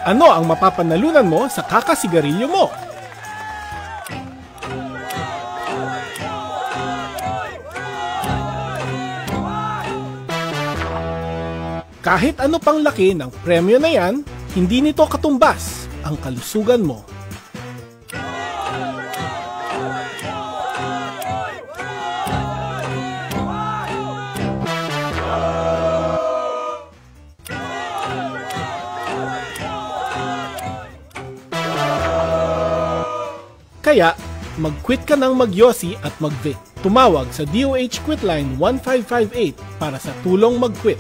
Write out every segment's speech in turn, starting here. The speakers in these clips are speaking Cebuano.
Ano ang mapapanalunan mo sa kakasigarilyo mo? Kahit ano pang laki ng premyo na yan, hindi nito katumbas ang kalusugan mo. Kaya, mag-quit ka ng magyosi at mag-vape. Tumawag sa DOH Quitline 1558 para sa tulong mag-quit.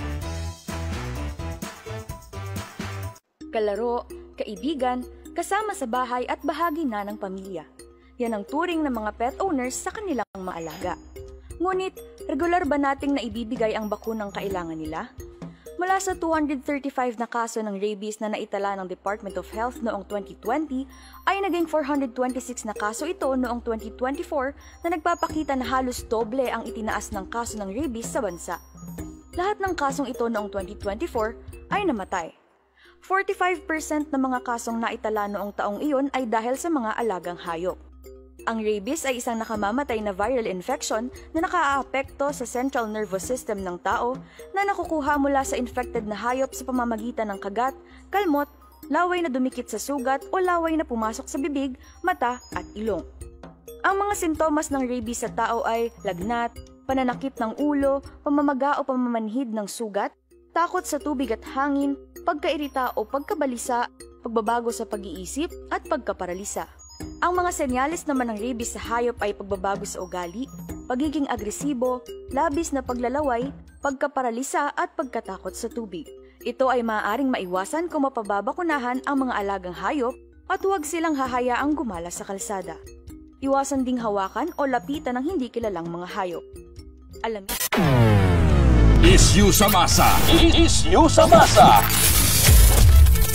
Kalaro, kaibigan, kasama sa bahay at bahagi na ng pamilya. Yan ang turing ng mga pet owners sa kanilang maalaga. Ngunit, regular ba nating naibibigay ang bakunang kailangan nila? Mula sa 235 na kaso ng rabies na naitala ng Department of Health noong 2020, ay naging 426 na kaso ito noong 2024 na nagpapakita na halos doble ang itinaas ng kaso ng rabies sa bansa. Lahat ng kasong ito noong 2024 ay namatay. 45% ng mga kasong naitala noong taong iyon ay dahil sa mga alagang hayop. Ang rabies ay isang nakamamatay na viral infection na nakaaapekto sa central nervous system ng tao na nakukuha mula sa infected na hayop sa pamamagitan ng kagat, kalmot, laway na dumikit sa sugat o laway na pumasok sa bibig, mata at ilong. Ang mga sintomas ng rabies sa tao ay lagnat, pananakit ng ulo, pamamaga o pamamanhid ng sugat, takot sa tubig at hangin, pagkairita o pagkabalisa, pagbabago sa pag-iisip at pagkaparalisa. Ang mga senyales naman ng rabies sa hayop ay pagbabago sa ugali, pagiging agresibo, labis na paglalaway, pagkaparalisa at pagkatakot sa tubig. Ito ay maaaring maiwasan kung mapababakunahan ang mga alagang hayop at huwag silang hahayaang gumala sa kalsada. Iwasan ding hawakan o lapitan ng hindi kilalang mga hayop. Alamin. Issue sa masa. Issue sa masa.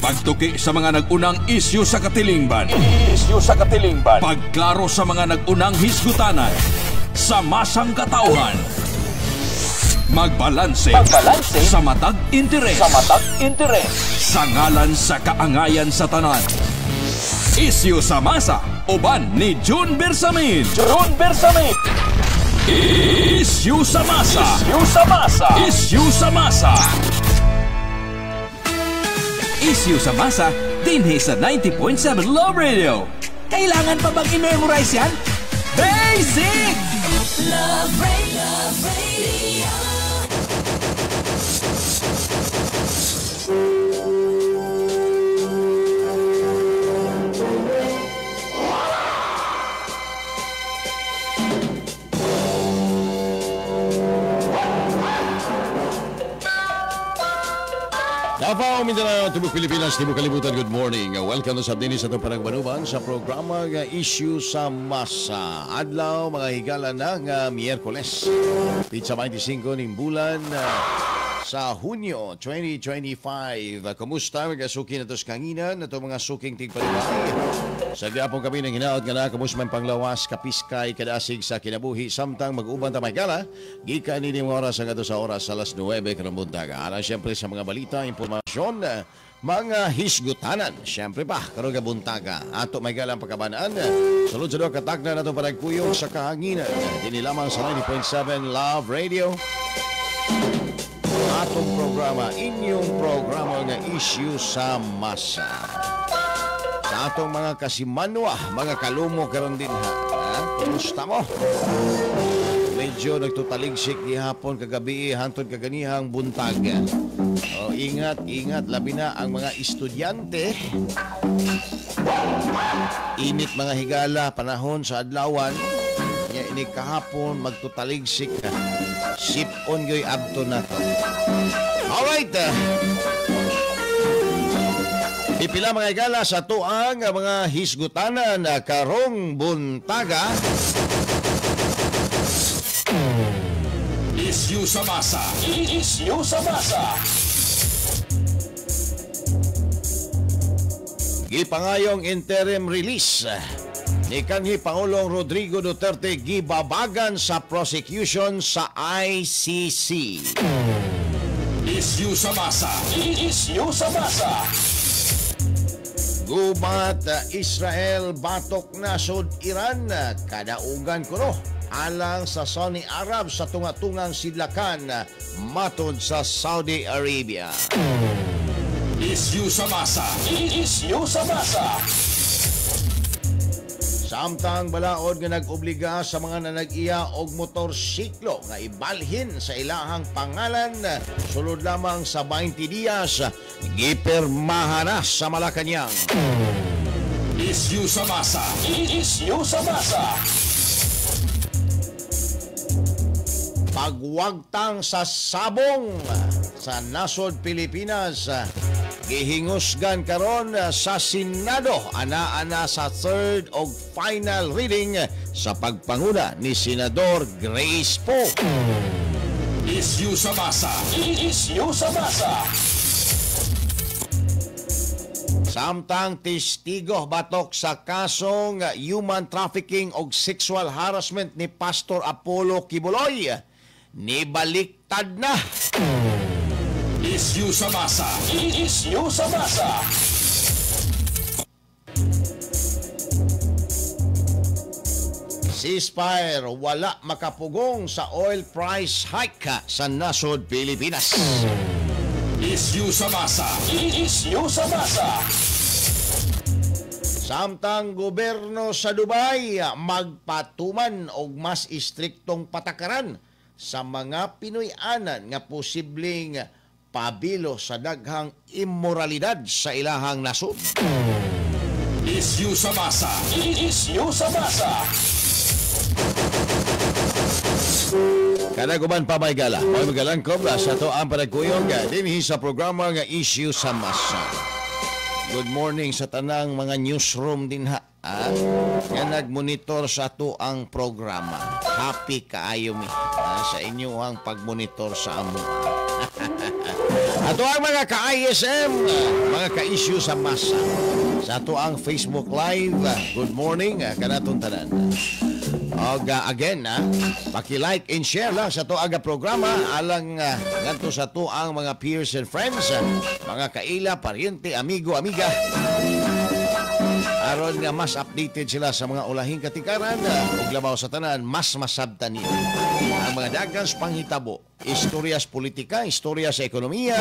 Pagtuki sa mga nag-unang issue sa katilingban. Issue sa katilingban. Pagklaro sa mga nag-unang hisgutanan. Sa masang katauhan. Magbalanse. Magbalanse. Sa matag interes. Sa matag interes. Sa ngalan sa kaangayan sa tanan. Issue sa masa. Uban ni June Bersamin. June Bersamin. Issue sa masa. Issue sa masa. Issue sa masa. Issue sa masa dinhi sa 90.7 Love Radio. Kailangan pa bang i-memorize yan? Basic! Love Radio. Love Radio. Davao, Mindanao, Tibok Pilipinas, Tibok Kalibutan, good morning. Welcome na sa dinis atong panagbanuban sa programa nga Issue sa Masa. Adlaw, mga higala ng Miyerkules. Pizza 25 ning bulan sa Hunyo 2025. Kumusta mga suki na to sa kanginan, na to mga suking tigpalibay. Sa gyapon kami ng hinaot nga na kamus man panglawas, kapiskay, kadasig sa kinabuhi, samtang mag-uban ta mahigala, gikan ini mga oras hanggang sa oras alas 9 karong buntag. Alang siyempre sa mga balita, impormasyon, mga hisgutanan. Siyempre pa, karong buntaga. Ato mahigala ang pagkabanaan. Sulod sa doon katagna na itong panagkuyog sa kahanginan. Dini lamang sa 90.7 Love Radio. Atong programa, inyong programa nga Issue sa Masa. Sa atong mga kasimanwa, mga kalumo karon din ha. Kumusta mo? Medyo nagtutaligsik gihapon kagabi, hantod kaganihang buntag. O, ingat, ingat, labi na ang mga estudyante. Init mga higala, panahon sa adlawan. Nya ini kahapon magtutaligsik. Sip on yoy abto na to. Alright. Pipila mga higala sa tuang mga hisgutanan karong buntaga. Issue sa masa. Issue sa masa. Gipangayong interim release ni kanhi Pangulong Rodrigo Duterte gibabagan sa prosecution sa ICC. Issue sa masa. Issue sa masa. Gubat Israel batok nasod Iran, kadaugan kuno alang sa Sunni Arab sa tunga-tungang sidlakan matod sa Saudi Arabia. Isyu sa masa. Isyu sa masa. Samtang balaod nga nag-obliga sa mga nanag-iya og motorsiklo nga ibalhin sa ilahang pangalan sulod lamang sa 20 dias, gipirmahan na sa Malacañang. Isyu sa masa. Isyu sa masa. Pagwagtang sa sabong sa nasod Pilipinas, gihingusgan karon sa Senado ana-ana sa third og final reading sa pagpanguna ni Senador Grace Poe. Isyu sa masa. Isyu sa masa. Samtang testigo batok sa kasong human trafficking og sexual harassment ni Pastor Apollo Quiboloy, nibaliktad na. Isyu sa masa. Isyu sa masa. Ceasefire wala makapugong sa oil price hike sa nasod Pilipinas. Isyu sa masa. Isyu sa masa. Samtang gobyerno sa Dubai magpatuman og mas istriktong patakaran sa mga Pinoy-anan nga posibleng pabilo sa daghang immoralidad sa ilahang nasod. Isyu sa masa. Isyu sa masa. Kanaguban pa may gala. May magalang kobra sa to ang panagkuyog dinhi sa programa nga Issue sa Masa. Good morning sa tanang mga newsroom dinha. Nga nagmonitor sa ato ang programa. Happy kaayo mi sa inyo ang pagmonitor sa amo. Ato ang mga ka-ISM, mga ka-issue sa masa. Sa ato ang Facebook Live, good morning kanatong tanan. Og again, paki-like and share lang sa ato ang programa alang ngadto sa ato ang mga peers and friends, mga kaila, paryente, amigo, amiga. Aron nga mas updated sila sa mga ulahing katikaran ug labaw sa tanan mas masabtan niyo ang mga daghang panghitabo, istorya sa politika, istorya sa ekonomiya,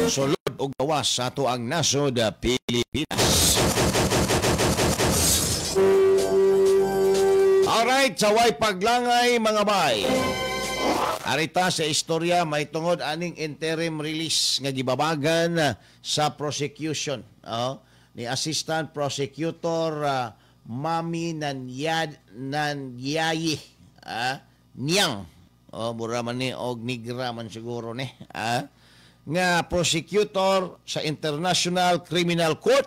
sulod ug gawas sa ato ang nasod Pilipinas. Alright, sa way paglangay mga bay. Arita sa istorya may tungod aning interim release nga gibabagan sa prosecution. Ni Assistant Prosecutor Mami Nanyayi Niyang. Mura man ni og nigra man siguro ni. Nga prosecutor sa International Criminal Court.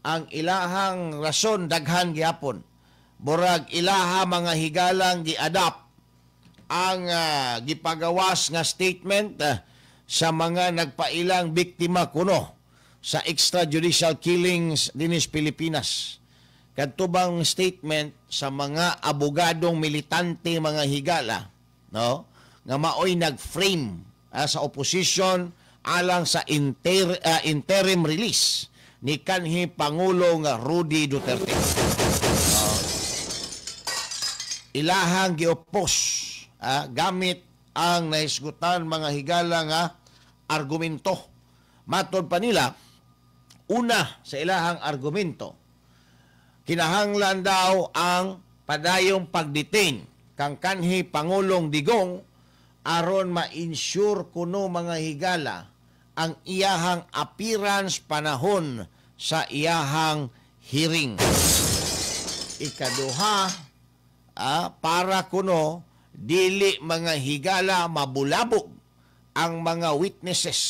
Ang ilahang rason daghan gihapon. Murag ilaha mga higalang gi-adapt ang gipagawas nga statement sa mga nagpailang biktima kuno sa extrajudicial killings dinis Pilipinas. Kadto bang statement sa mga abogadong militante mga higala, no, nga maoy nag-frame sa opposition alang sa interim release ni kanhi Pangulong Rudy Duterte. Ilahang giopos gamit ang nahisgutan mga higala nga argumento. Matod pa nila, una sa ilahang argumento, kinahanglan daw ang padayong pagdetain kang kanhi Pangulong Digong aron ma-ensure kuno mga higala ang iyahang appearance panahon sa iyahang hearing. Ikaduha, para kuno dili mga higala mabulabog ang mga witnesses.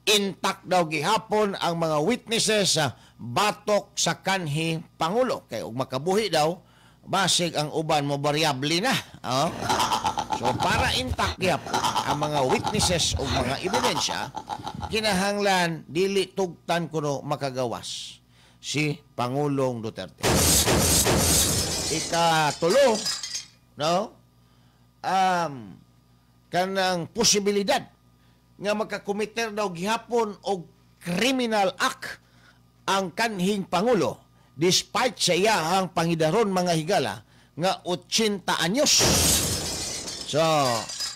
Intact daw gihapon ang mga witnesses batok sa kanhi Pangulo. Kay og makabuhi daw, basig ang uban mo variable na. So para intact gihapon ang mga witnesses o mga ebidensya, kinahanglan dili tugtan kuno makagawas si Pangulong Duterte. Ikatulo, no? Kanang posibilidad nga makakomiter daw gihapon og criminal act ang kanhing pangulo despite sa iyahang pangidaron, mga higala, nga 80 anyos. So,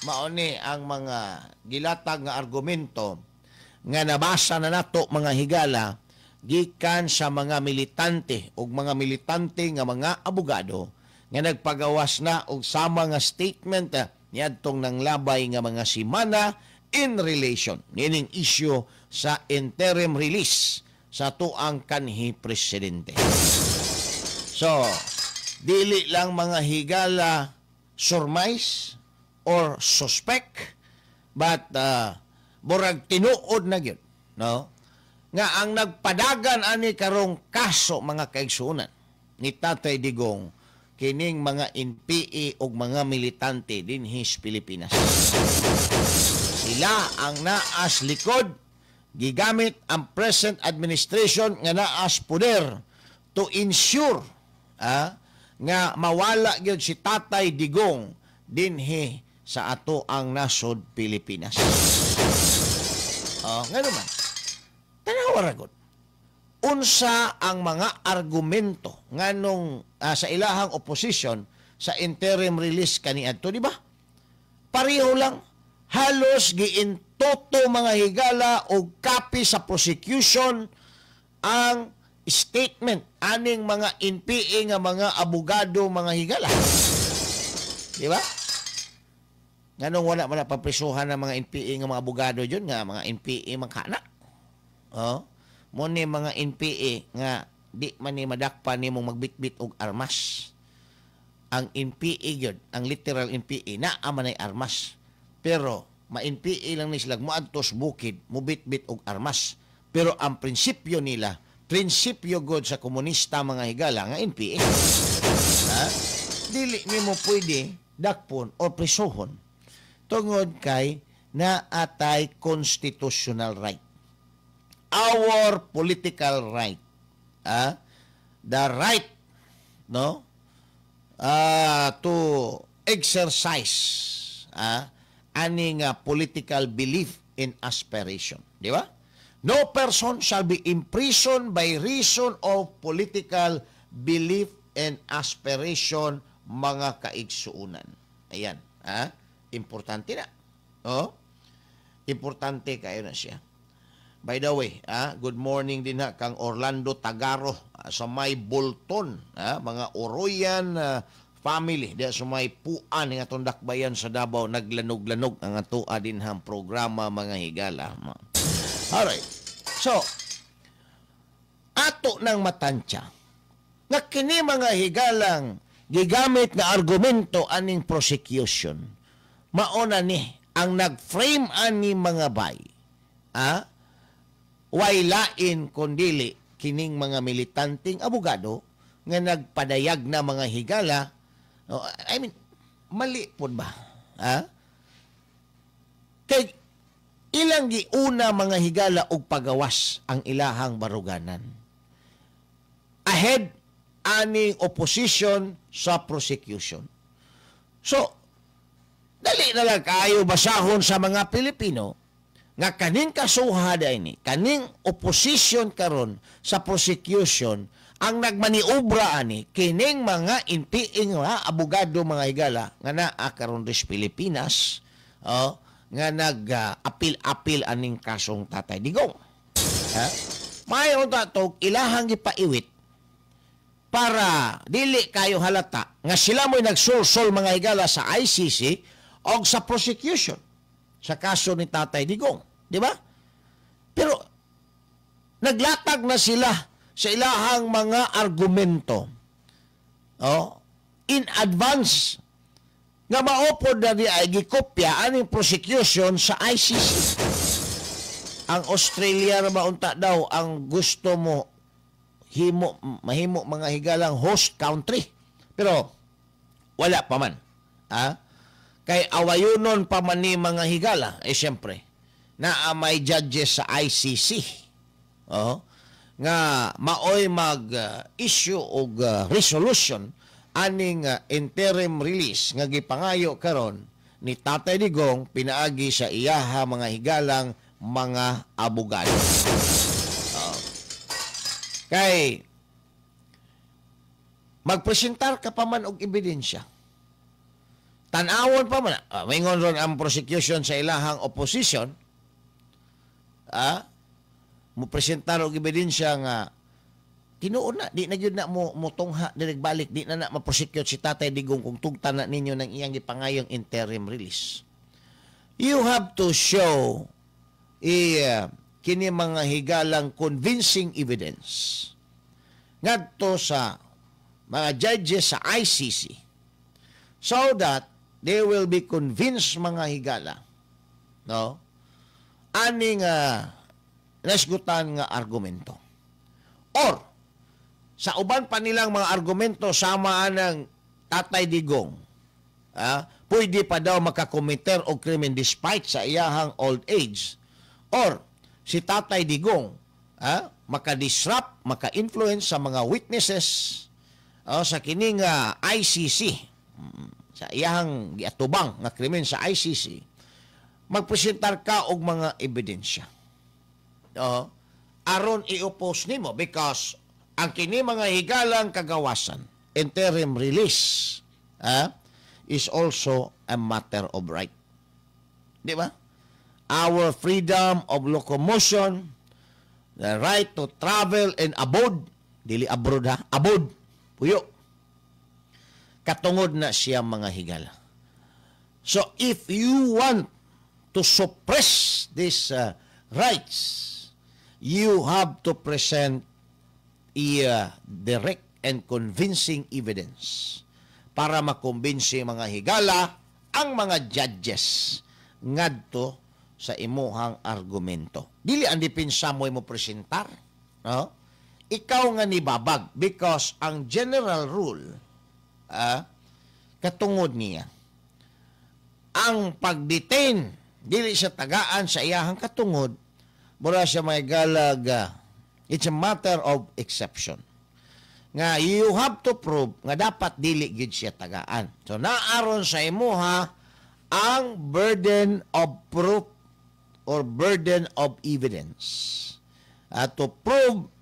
mao ni ang mga gilatag nga argumento nga nabasa na nato, mga higala, gikan sa mga militante ug mga militante nga mga abogado nga nagpagawas na og sama nga statement niadtong nanglabay nga mga simana in relation nining issue sa interim release sa tuang kanhi presidente. So, dili lang, mga higala, surmise or suspect, but murag tinuod na gyud, no, nga ang nagpadagan ani karong kaso, mga kaigsuonan, ni Tatay Digong kining mga NPA ug mga militante dinhi sa Pilipinas. Sila ang naas likod, gigamit ang present administration nga naas poder to ensure nga mawala gyud si Tatay Digong dinhi sa ato ang nasod Pilipinas. Oh, ngano man? Tanawa ra gud. Unsa ang mga argumento nganong sa ilahang opposition sa interim release kaniadto, di ba? Pareho lang, halos giintoto, mga higala, og copy sa prosecution ang statement aning mga NPA nga mga abogado, mga higala. Di ba? Nganong wala man na paprisuhan ng mga NPA nga mga abogado yun nga mga NPA man kana? Oh, mo ni mga NPA nga di man ni madakpan nimong magbitbit og armas. Ang NPA gyud, ang literal NPA naa man ay armas. Pero ma-NPA lang ni sila moadto sa bukid, mubitbit og armas. Pero ang prinsipyo nila, prinsipyo god sa komunista, mga higala, nga NPA. Ha? Dili nimo pwede dakpon o prisuhon tungod kay naatay constitutional right. Our political right. Ah, the right, no, to exercise aning political belief and aspiration, di ba? No person shall be imprisoned by reason of political belief and aspiration, mga kaigsuunan. Ayan, ah, importante na. Oh? Importante kayo na siya. By the way, good morning din ha kang Orlando Tagaro sa may Bolton, mga Oroyan family diya sa may Puan nga atong dakbayan sa Davao, naglanog-lanog ang atoa din hang programa, mga higala. Alright. So, ato nang matansya nga kini, mga higalang, gigamit nga argumento aning prosecution, mao na ni ang nag-frame ani, mga bay, way lain kundili kining mga militanteng abogado nga nagpadayag na, mga higala. No, I mean, mali pod ba, ha, kay ilang giuna, mga higala, og pagawas ang ilahang baruganan ahead aning opposition sa prosecution. So dali na lang kayo basahon sa mga Pilipino nga kaning kasuha ni, kaning opposition karon sa prosecution, ang nagmaniobra ani kining mga NPA nga abogado, mga higala, nga naa karon sa Pilipinas, oh, nga nag-apil-apil aning kasong Tatay Digong. Ha? Mayo ta tog ilahang gipaiwit para dili kayo halata nga sila mo'y nagsulsol, mga higala, sa ICC o sa prosecution sa kaso ni Tatay Digong. Di ba? Pero naglatag na sila sa ilahang mga argumento, oh, in advance nga maupod na di ay gikopya aning prosecution sa ICC. Ang Australia na maunta daw ang gusto mo himo mahimo, mga higalang, host country. Pero wala pa man. Ah? Kay awayunon pa man ni, mga higala, eh siyempre, naa may judges sa ICC. Oh, nga maoy mag-issue og resolution aning interim release nga gipangayo karon ni Tatay Digong pinaagi sa iyaha, mga higalang, mga abogado. Oh. Kay magpresentar ka pa man og ebidensya. Tan-awon pa man, maingon ron ang prosecution sa ilahang opposition, mo presentar og ebidensya nga tinuod na di na gyud na mo motungha direk balik, di na na ma-prosecute si Tatay Digong kung tugtan na ninyo ng iyang gipangayong interim release. You have to show kini, mga higalang, convincing evidence ngadto sa mga judges sa ICC so that they will be convinced, mga higala, no, aning nasgutan nga argumento or sa uban pa nilang mga argumento sama anang Tatay Digong, pwede pa daw makakomiter og krimen despite sa iyahang old age, or si Tatay Digong maka-disrupt, maka-influence sa mga witnesses sa kining ICC, sa iyahang giatubang nga krimen sa ICC. Magpresentar ka og mga ebidensya, oh, aron i-oppose nimo because ang kini, mga higalang, kagawasan, interim release, is also a matter of right. Di ba? Our freedom of locomotion, the right to travel and abode, dili abroad ha, abode, puyo. Katungod na siya, mga higala. So if you want to suppress these rights, you have to present a direct and convincing evidence para makumbinsi, mga higala, ang mga judges ngadto sa imuhang argumento. Dili ang depensa mo mo presentar, no? Ikaw nga nibabag because ang general rule, katungod niya ang pag-detain, dili siya tagaan sa iyahang katungod, mura siya may galag, it's a matter of exception nga you have to prove nga dapat dili gid siya tagaan. So naaron sa imuha ang burden of proof or burden of evidence to prove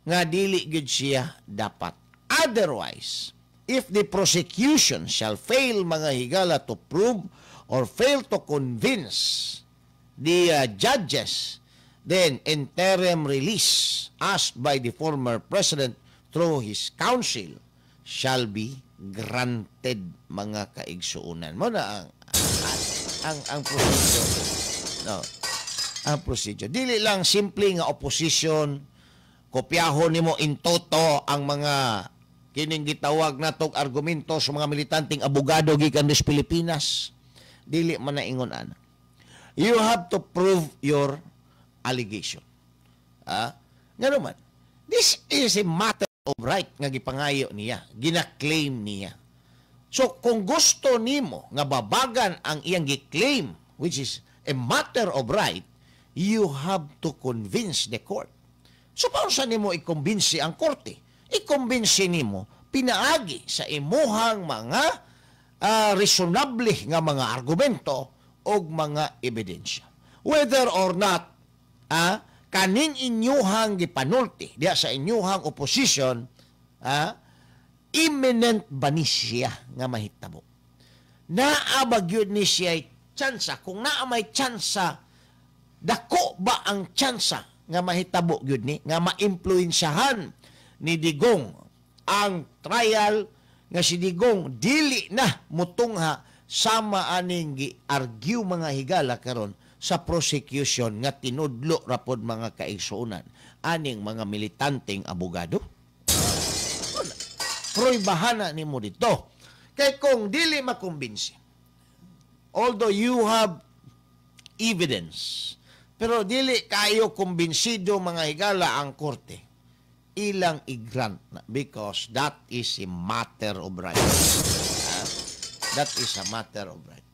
nga dili gid siya dapat. Otherwise, if the prosecution shall fail, mga higala, to prove or fail to convince the judges, then interim release asked by the former president through his counsel shall be granted, mga kaigsuonan. Mo na ang procedure, no? Ang procedure, dili lang simple nga opposition, kopyahon nimo in toto ang mga kining gitawag natog argumento sa mga militanteng abogado gikan sa Pilipinas. Dili man na ingon ana. You have to prove your allegation. Ngano man, this is a matter of right nga gipangayo niya, gina-claim niya. So kung gusto nimo nga babagan ang iyang gi-claim, which is a matter of right, you have to convince the court. So paano sa nimo i-convince ang korte? I-convince nimo pinaagi sa imuhang mga reasonable nga mga argumento o mga ebidensya. Whether or not kaning inyuhang gipanulti diya sa inyuhang opposition, imminent ba ni siya nga mahitabo? Naa ba gyud ni siya tsansa? Kung naa may tsansa, dako ba ang tsansa nga mahitabo gyud ni nga maimpluwensyahan ni Digong ang trial, nga si Digong dili na mutungha sama aning gi-argue, mga higala, karon sa prosecution nga tinudlo rapod, mga kaigsuonan, aning mga militanteng abogado? Pruibahan na nimo dito. Kay kung dili makumbinsi, although you have evidence, pero dili kayo kumbinsido, mga higala, ang korte, ilang i-grant na because that is a matter of right. That is a matter of right.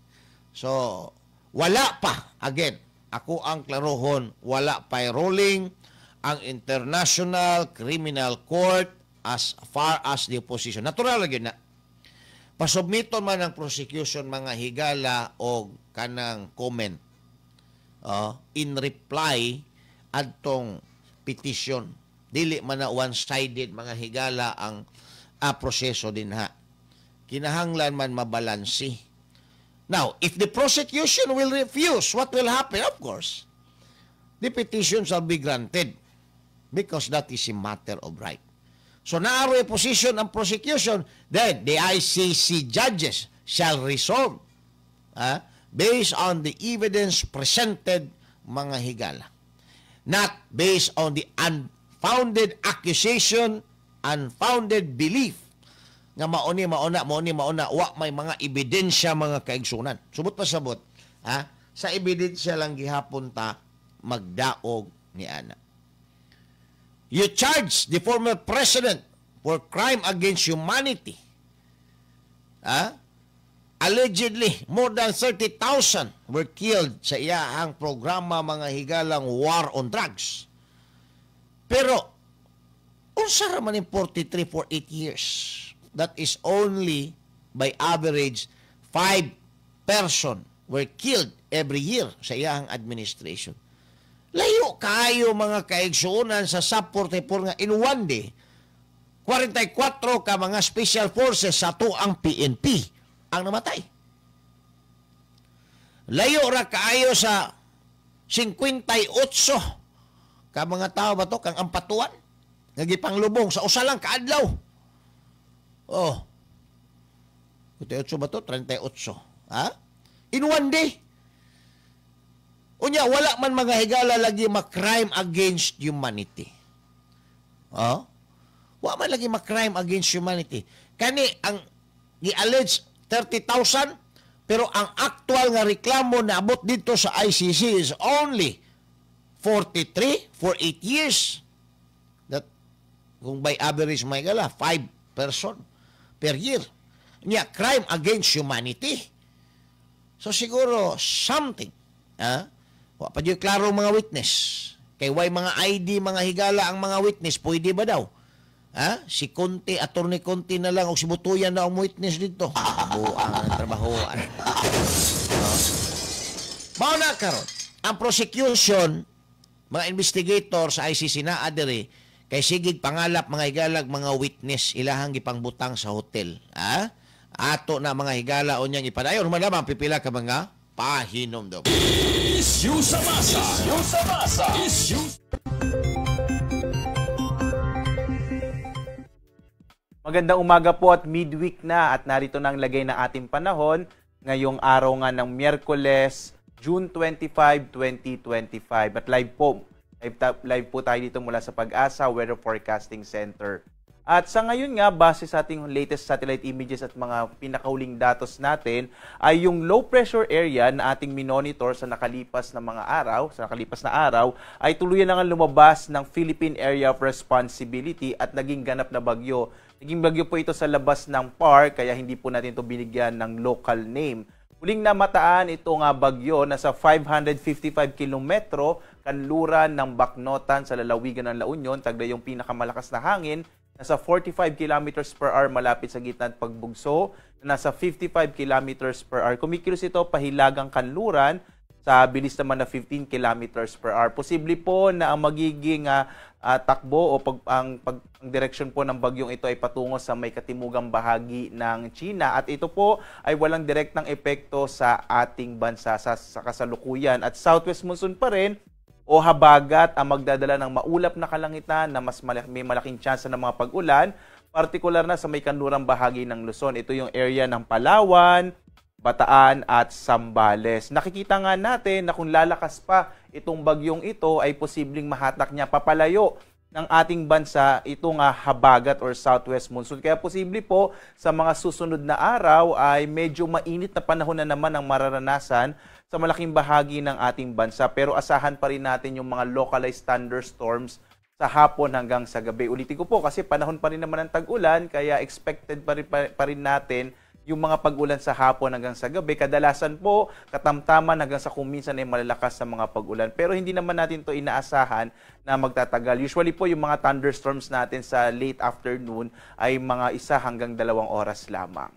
So, wala pa. Again, ako ang klarohon, wala pa ruling ang International Criminal Court as far as the opposition. Natural lagi na. Pasubmiton man ang prosecution, mga higala, og kanang comment. in reply adtong petition. Dili man na one-sided, mga higala, ang proseso dinha. Kinahanglan man mabalansi. Now, if the prosecution will refuse, what will happen? Of course, the petition shall be granted because that is a matter of right. So naa roy position ang prosecution, then the ICC judges shall resolve based on the evidence presented, mga higala. Not based on the unfounded accusation, unfounded belief nga mauni mauna, mauni mauna, wa may mga ebidensya, mga kaigsunan. Subot pasabot, ha? Sa ebidensya lang gihapon ta magdaog ni ana. You charge the former president for crime against humanity. Ha? Allegedly, more than 30,000 were killed sa iyahang programa, mga higalang war on drugs. Pero, unsa ra man yung 43 for 8 years? That is only by average 5 person were killed every year sa iyahang administration. Layo kayo, mga kaigsuonan, sa SAF 44 nga in one day, 44 ka mga special forces sa ang PNP ang namatay. Layo ra kaayo sa 58 ka mga tao ba to kang Ampatuan nga gipanglubong sa usa lang kaadlaw. Oh. 58 ba to? 38. Ha? In one day. Unya, wala man, mga higala, lagi ma-crime against humanity. Oh? Wa man lagi ma-crime against humanity. Kani ang gi-allege 30,000, pero ang actual nga reklamo na abot dito sa ICC is only 43 for 8 years. That kung by average may gala 5 person per year. Nya crime against humanity. So siguro something, ah? Wa pa gyud klaro mga witness. Kay way mga ID, mga higala, ang mga witness, pwede ba daw? Ha? Si Conti, Attorney Conti na lang o si Butuyan na ang witness dito. Buang ang trabahoan. Oh. Mao na karon, ang prosecution, mga investigator sa ICC na adere kay sigig pangalap, mga higalag, mga witness ilahang gipangbutang sa hotel. Ha? Ato na, mga higala, unyang ipadayon man lamang pipila ka mga pahinomdom. Issue sa masa. Issue sa masa. Issue. Magandang umaga po at midweek na at narito na ang lagay ng ating panahon ngayong araw nga ng Miyerkules, June 25, 2025. At live po tayo dito mula sa PAGASA Weather Forecasting Center. At sa ngayon nga, base sa ating latest satellite images at mga pinakahuling datos natin, ay yung low pressure area na ating minonitor sa nakalipas na mga araw, sa nakalipas na araw, ay tuluyan na nga lumabas ng Philippine Area of Responsibility at naging ganap na bagyo. Naging bagyo po ito sa labas ng PAR, kaya hindi po natin ito binigyan ng local name. Huling namataan ito nga bagyo nasa 555 kilometro kanluran ng Bacnotan sa lalawigan ng La Union, taglay yung pinakamalakas na hangin nasa 45 kilometers per hour malapit sa gitna at pagbugso na nasa 55 kilometers per hour. Kumikilos ito pahilagang kanluran sa bilis naman na 15 kilometers per hour. Posible po na ang magiging takbo o ang direksyon po ng bagyong ito ay patungo sa may katimugang bahagi ng China at ito po ay walang direktang epekto sa ating bansa sa kasalukuyan. At southwest monsoon pa rin o habagat ang magdadala ng maulap na kalangitan na mas may malaking tsansa ng mga pag-ulan, partikular na sa may kanlurang bahagi ng Luzon. Ito yung area ng Palawan, Bataan at Zambales. Nakikita nga natin na kung lalakas pa itong bagyong ito ay posibleng mahatak niya papalayo ng ating bansa itong habagat or southwest monsoon. Kaya posible po sa mga susunod na araw ay medyo mainit na panahon na naman ang mararanasan sa malaking bahagi ng ating bansa. Pero asahan pa rin natin yung mga localized thunderstorms sa hapon hanggang sa gabi. Ulitin ko po kasi panahon pa rin naman ng tag-ulan, kaya expected pa rin natin yung mga pag-ulan sa hapon hanggang sa gabi. Kadalasan po, katamtaman hanggang sa kung minsan ay malalakas sa mga pag-ulan. Pero hindi naman natin to inaasahan na magtatagal. Usually po, yung mga thunderstorms natin sa late afternoon ay mga 1 hanggang 2 oras lamang.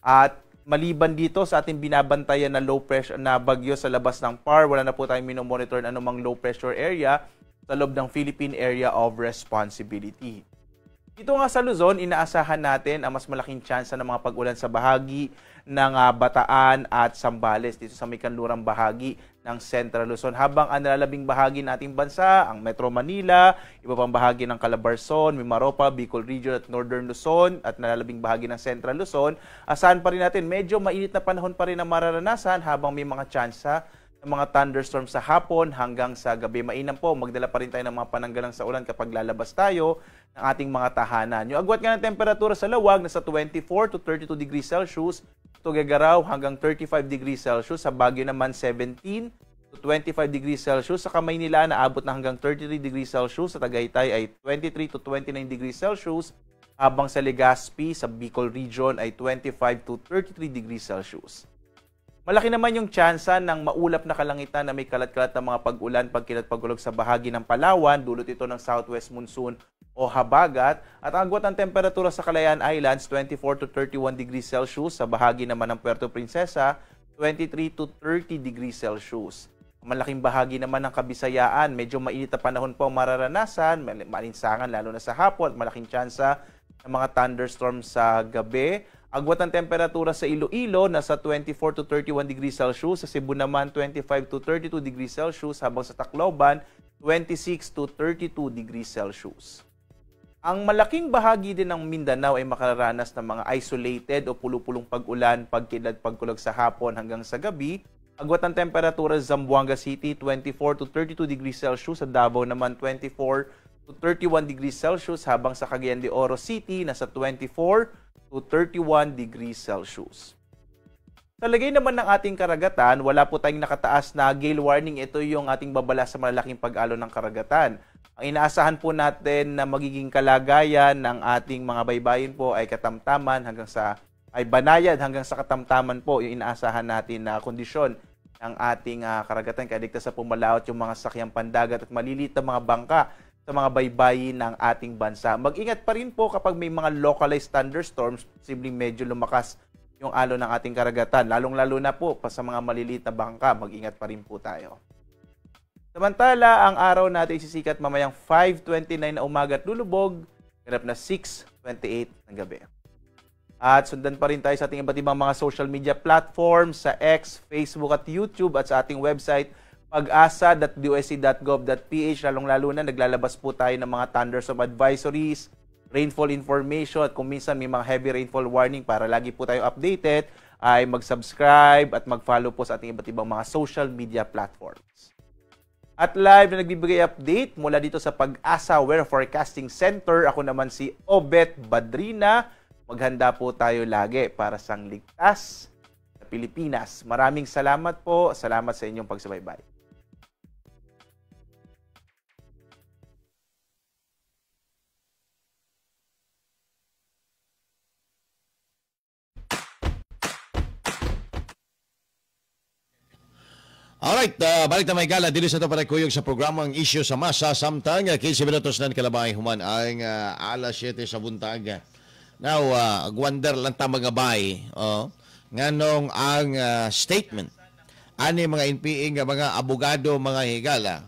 At Maliban dito sa ating binabantayan na low pressure na bagyo sa labas ng PAR, wala na po tayong minomonitor na anumang low pressure area sa loob ng Philippine Area of Responsibility. Dito nga sa Luzon, inaasahan natin ang mas malaking tsansa ng mga pag-ulan sa bahagi ng Bataan at Zambales dito sa may kanlurang bahagi ng Central Luzon. Habang ang nalalabing bahagi ng ating bansa, ang Metro Manila, iba pang bahagi ng Calabarzon, Mimaropa, Bicol Region at Northern Luzon at nalalabing bahagi ng Central Luzon, asahan pa rin natin medyo mainit na panahon pa rin ang mararanasan habang may mga tsansa ng mga thunderstorm sa hapon hanggang sa gabi. Mainam po, magdala pa rin tayo ng mga pananggalang sa ulan kapag lalabas tayo ng ating mga tahanan. Yung agwat nga ng temperatura sa Lawag, nasa 24 to 32 degrees Celsius, Tuguegarao hanggang 35 degrees Celsius, sa Baguio naman 17 to 25 degrees Celsius, sa Maynila naabot na hanggang 33 degrees Celsius, sa Tagaytay ay 23 to 29 degrees Celsius, habang sa Legazpi, sa Bicol Region ay 25 to 33 degrees Celsius. Malaki naman yung tsansa ng maulap na kalangitan na may kalat-kalat na mga pag-ulan, pagkilat-pagulog sa bahagi ng Palawan, dulot ito ng southwest monsoon o habagat. At ang agwat ng temperatura sa Kalayaan Islands, 24 to 31 degrees Celsius. Sa bahagi naman ng Puerto Princesa, 23 to 30 degrees Celsius. Malaking bahagi naman ng Kabisayaan, medyo mainit na panahon po ang mararanasan, malinsangan lalo na sa hapon at malaking tsansa ng mga thunderstorms sa gabi. Agwat ng temperatura sa Iloilo, nasa 24 to 31 degrees Celsius. Sa Cebu naman, 25 to 32 degrees Celsius. Habang sa Tacloban, 26 to 32 degrees Celsius. Ang malaking bahagi din ng Mindanao ay makararanas ng mga isolated o pulupulong pag-ulan, pagkidlat, pagkulog sa hapon hanggang sa gabi. Agwat ng temperatura sa Zamboanga City, 24 to 32 degrees Celsius. Sa Davao naman, 24 to 31 degrees Celsius. Habang sa Cagayan de Oro City, nasa 24 to 31 degrees Celsius. Sa lagay naman ng ating karagatan, wala po tayong nakataas na gale warning. Ito yung ating babala sa malalaking pag-alon ng karagatan. Ang inaasahan po natin na magiging kalagayan ng ating mga baybayin po ay katamtaman hanggang sa ay banayad hanggang sa katamtaman po yung inaasahan natin na kondisyon ng ating karagatan. Kaya ligtas sa pumalaot yung mga sakyang pandagat at maliliit na mga bangka sa mga baybayin ng ating bansa. Mag-ingat pa rin po kapag may mga localized thunderstorms, posibleng medyo lumakas yung alon ng ating karagatan. Lalong-lalo na po pa sa mga maliliit na bangka, mag-ingat pa rin po tayo. Samantala, ang araw natin sisikat mamayang 5:29 na umaga at lulubog, ganap na 6:28 ng gabi. At sundan pa rin tayo sa ating iba't ibang mga social media platforms, sa X, Facebook at YouTube at sa ating website pagasa.dost.gov.ph. Lalong-lalo na naglalabas po tayo ng mga thunderstorm advisories, rainfall information at kung minsan may mga heavy rainfall warning para lagi po tayo updated, ay mag-subscribe at mag-follow po sa ating iba't ibang mga social media platforms. At live na nagbibigay update mula dito sa Pag-asa Weather Forecasting Center, ako naman si Obet Badrina. Maghanda po tayo lagi para sa ligtas na Pilipinas. Maraming salamat po. Salamat sa inyong pagsubaybay. Alright, balik na may gala dito sa ito para kuyog sa programang Isyu sa Masa samtang 15 minutos na kalabay human ang alas 7 sa buntag. Now, wonder lang ta mga bay, oh, nganong ang statement ani mga NPA nga mga abogado mga higala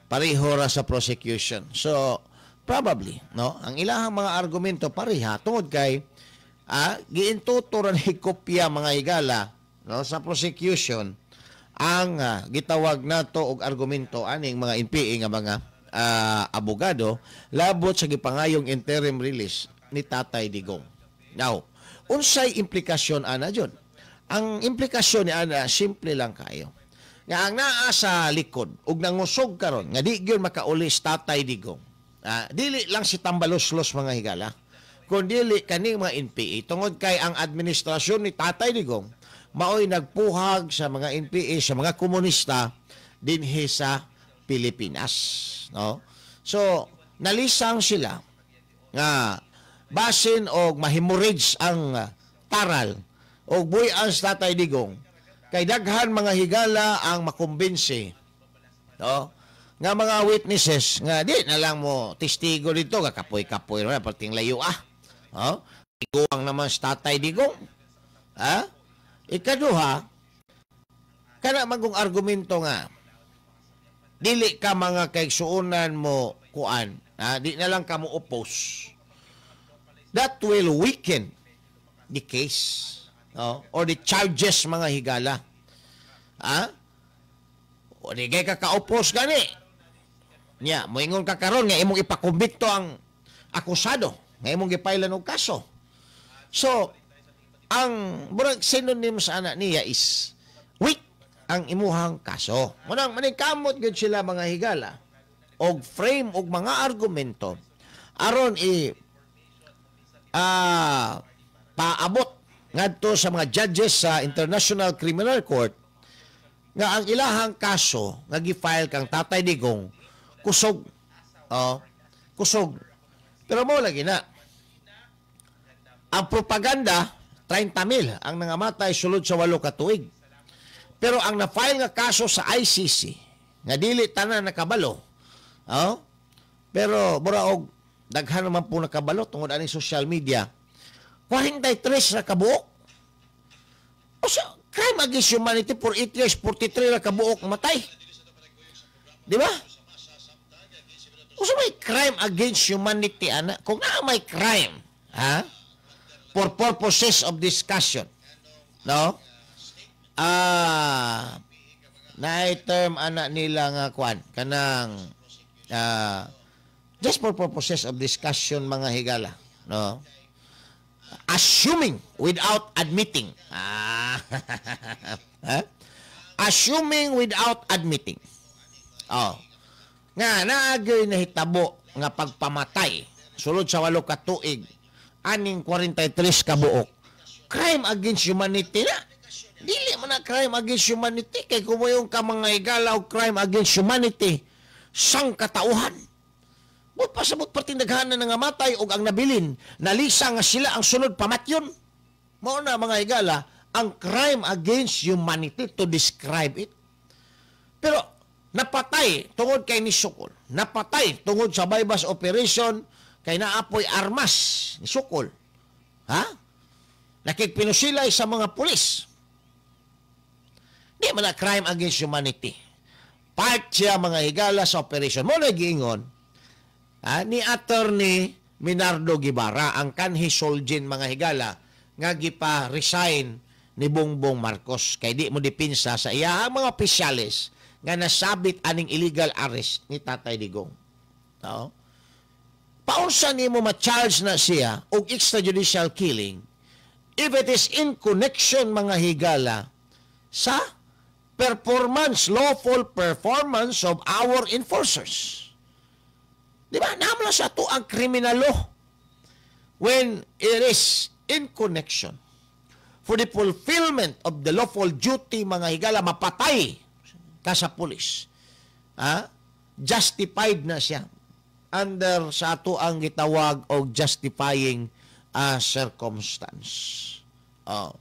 pareho ra sa prosecution. So, probably, no, ang ilahang mga argumento pareha tungod kay giintuto ra ni kopya mga higala, no, sa prosecution ang gitawag nato og argumento aning mga NPA nga mga abogado labot sa gipangayong interim release ni Tatay Digong. Now, unsay implikasyon ana jud? Ang implikasyon ni ana simple lang kayo. Nga ang naa sa likod og nangusog karon nga di gyud makauli si Tatay Digong. Dili lang si Tambaloslos mga higala, kun dili kaning mga NPA tungod kay ang administrasyon ni Tatay Digong maoy nagpuhag sa mga NPA, sa mga komunista dinhi sa Pilipinas, no? So, nalisang sila nga basin og mahemorrhage ang taral og buy-an sa Tatay Digong kay daghan mga higala ang makumbinsi, no? Nga mga witnesses nga di na lang mo testigo dito, kapoy-kapoy na perting layo ah. No? Iguang naman sa Tatay Digong. Ha? Ikaduha, kana magong argumento nga dili ka mga kaigsuonan mo kuan, ha? Di na lang ka mo oppose. That will weaken the case, no? Or the charges, mga higala. Ha? O di kay ka ka-oppose gani. Nya, moingon ka karon nga imong ipakumbikto ang akusado, nga imong gipailan og kaso. So, ang murag synonym sa ana niya is weak ang imuhang kaso. Munang maningkamot gyud sila, mga higala, og frame og mga argumento aron i paabot ngadto sa mga judges sa International Criminal Court nga ang ilahang kaso nga gi-file kang Tatay Digong kusog. Oh, kusog. Pero mo lagi na. Ang propaganda, 30 mil ang nangamatay sulod sa 8 ka tuig. Pero ang na-file nga kaso sa ICC, nga dili tanan nakabalo, oh, pero mura og daghan naman po nakabalo tungod ani social media, 43 na kabuok. O sa crime against humanity for 8 years, 43 na kabuok matay. Di ba? Kung sa may crime against humanity, ana, kung naa may crime, ha? For purposes of discussion, no? Na term ana nila nga kwan, kanang just for purposes of discussion, mga higala, no? Assuming without admitting. Ah. Ha? Assuming without admitting. Oh. Nga naagyoy nahitabo nga pagpamatay sulod sa 8 ka tuig aning 43 ka buok. Crime against humanity na. Dili man na crime against humanity kay kung yung ka mga higala og crime against humanity sang katauhan. But pasabot pertindaghanan nga matay og ang nabilin nalisa nga sila ang sunod pamatyon. Mao na, mga higala, ang crime against humanity to describe it. Pero napatay tungod kay nisukol. Napatay tungod sa bypass operation kay naapoy armas ni sukol. Ha? Nakigpinusilay sa mga pulis. Di man na crime against humanity. Part siya, mga higala, sa operation. Mo na giingon ha, ni Attorney Menardo Guevarra, ang kanhi Solgen, mga higala, nga gipa-resign ni Bongbong Marcos kay di mo dipinsa sa iyahang mga opisyales nga nasabit aning illegal arrest ni Tatay Digong. No? Paunsa nimo ma-charge na siya og extrajudicial killing if it is in connection, mga higala, sa performance, lawful performance of our enforcers? Di ba? Naman sa ato ang criminal law when it is in connection for the fulfillment of the lawful duty, mga higala, mapatay ka sa pulis. Ha? Justified na siya under sa ato ang gitawag og justifying circumstance. Oh.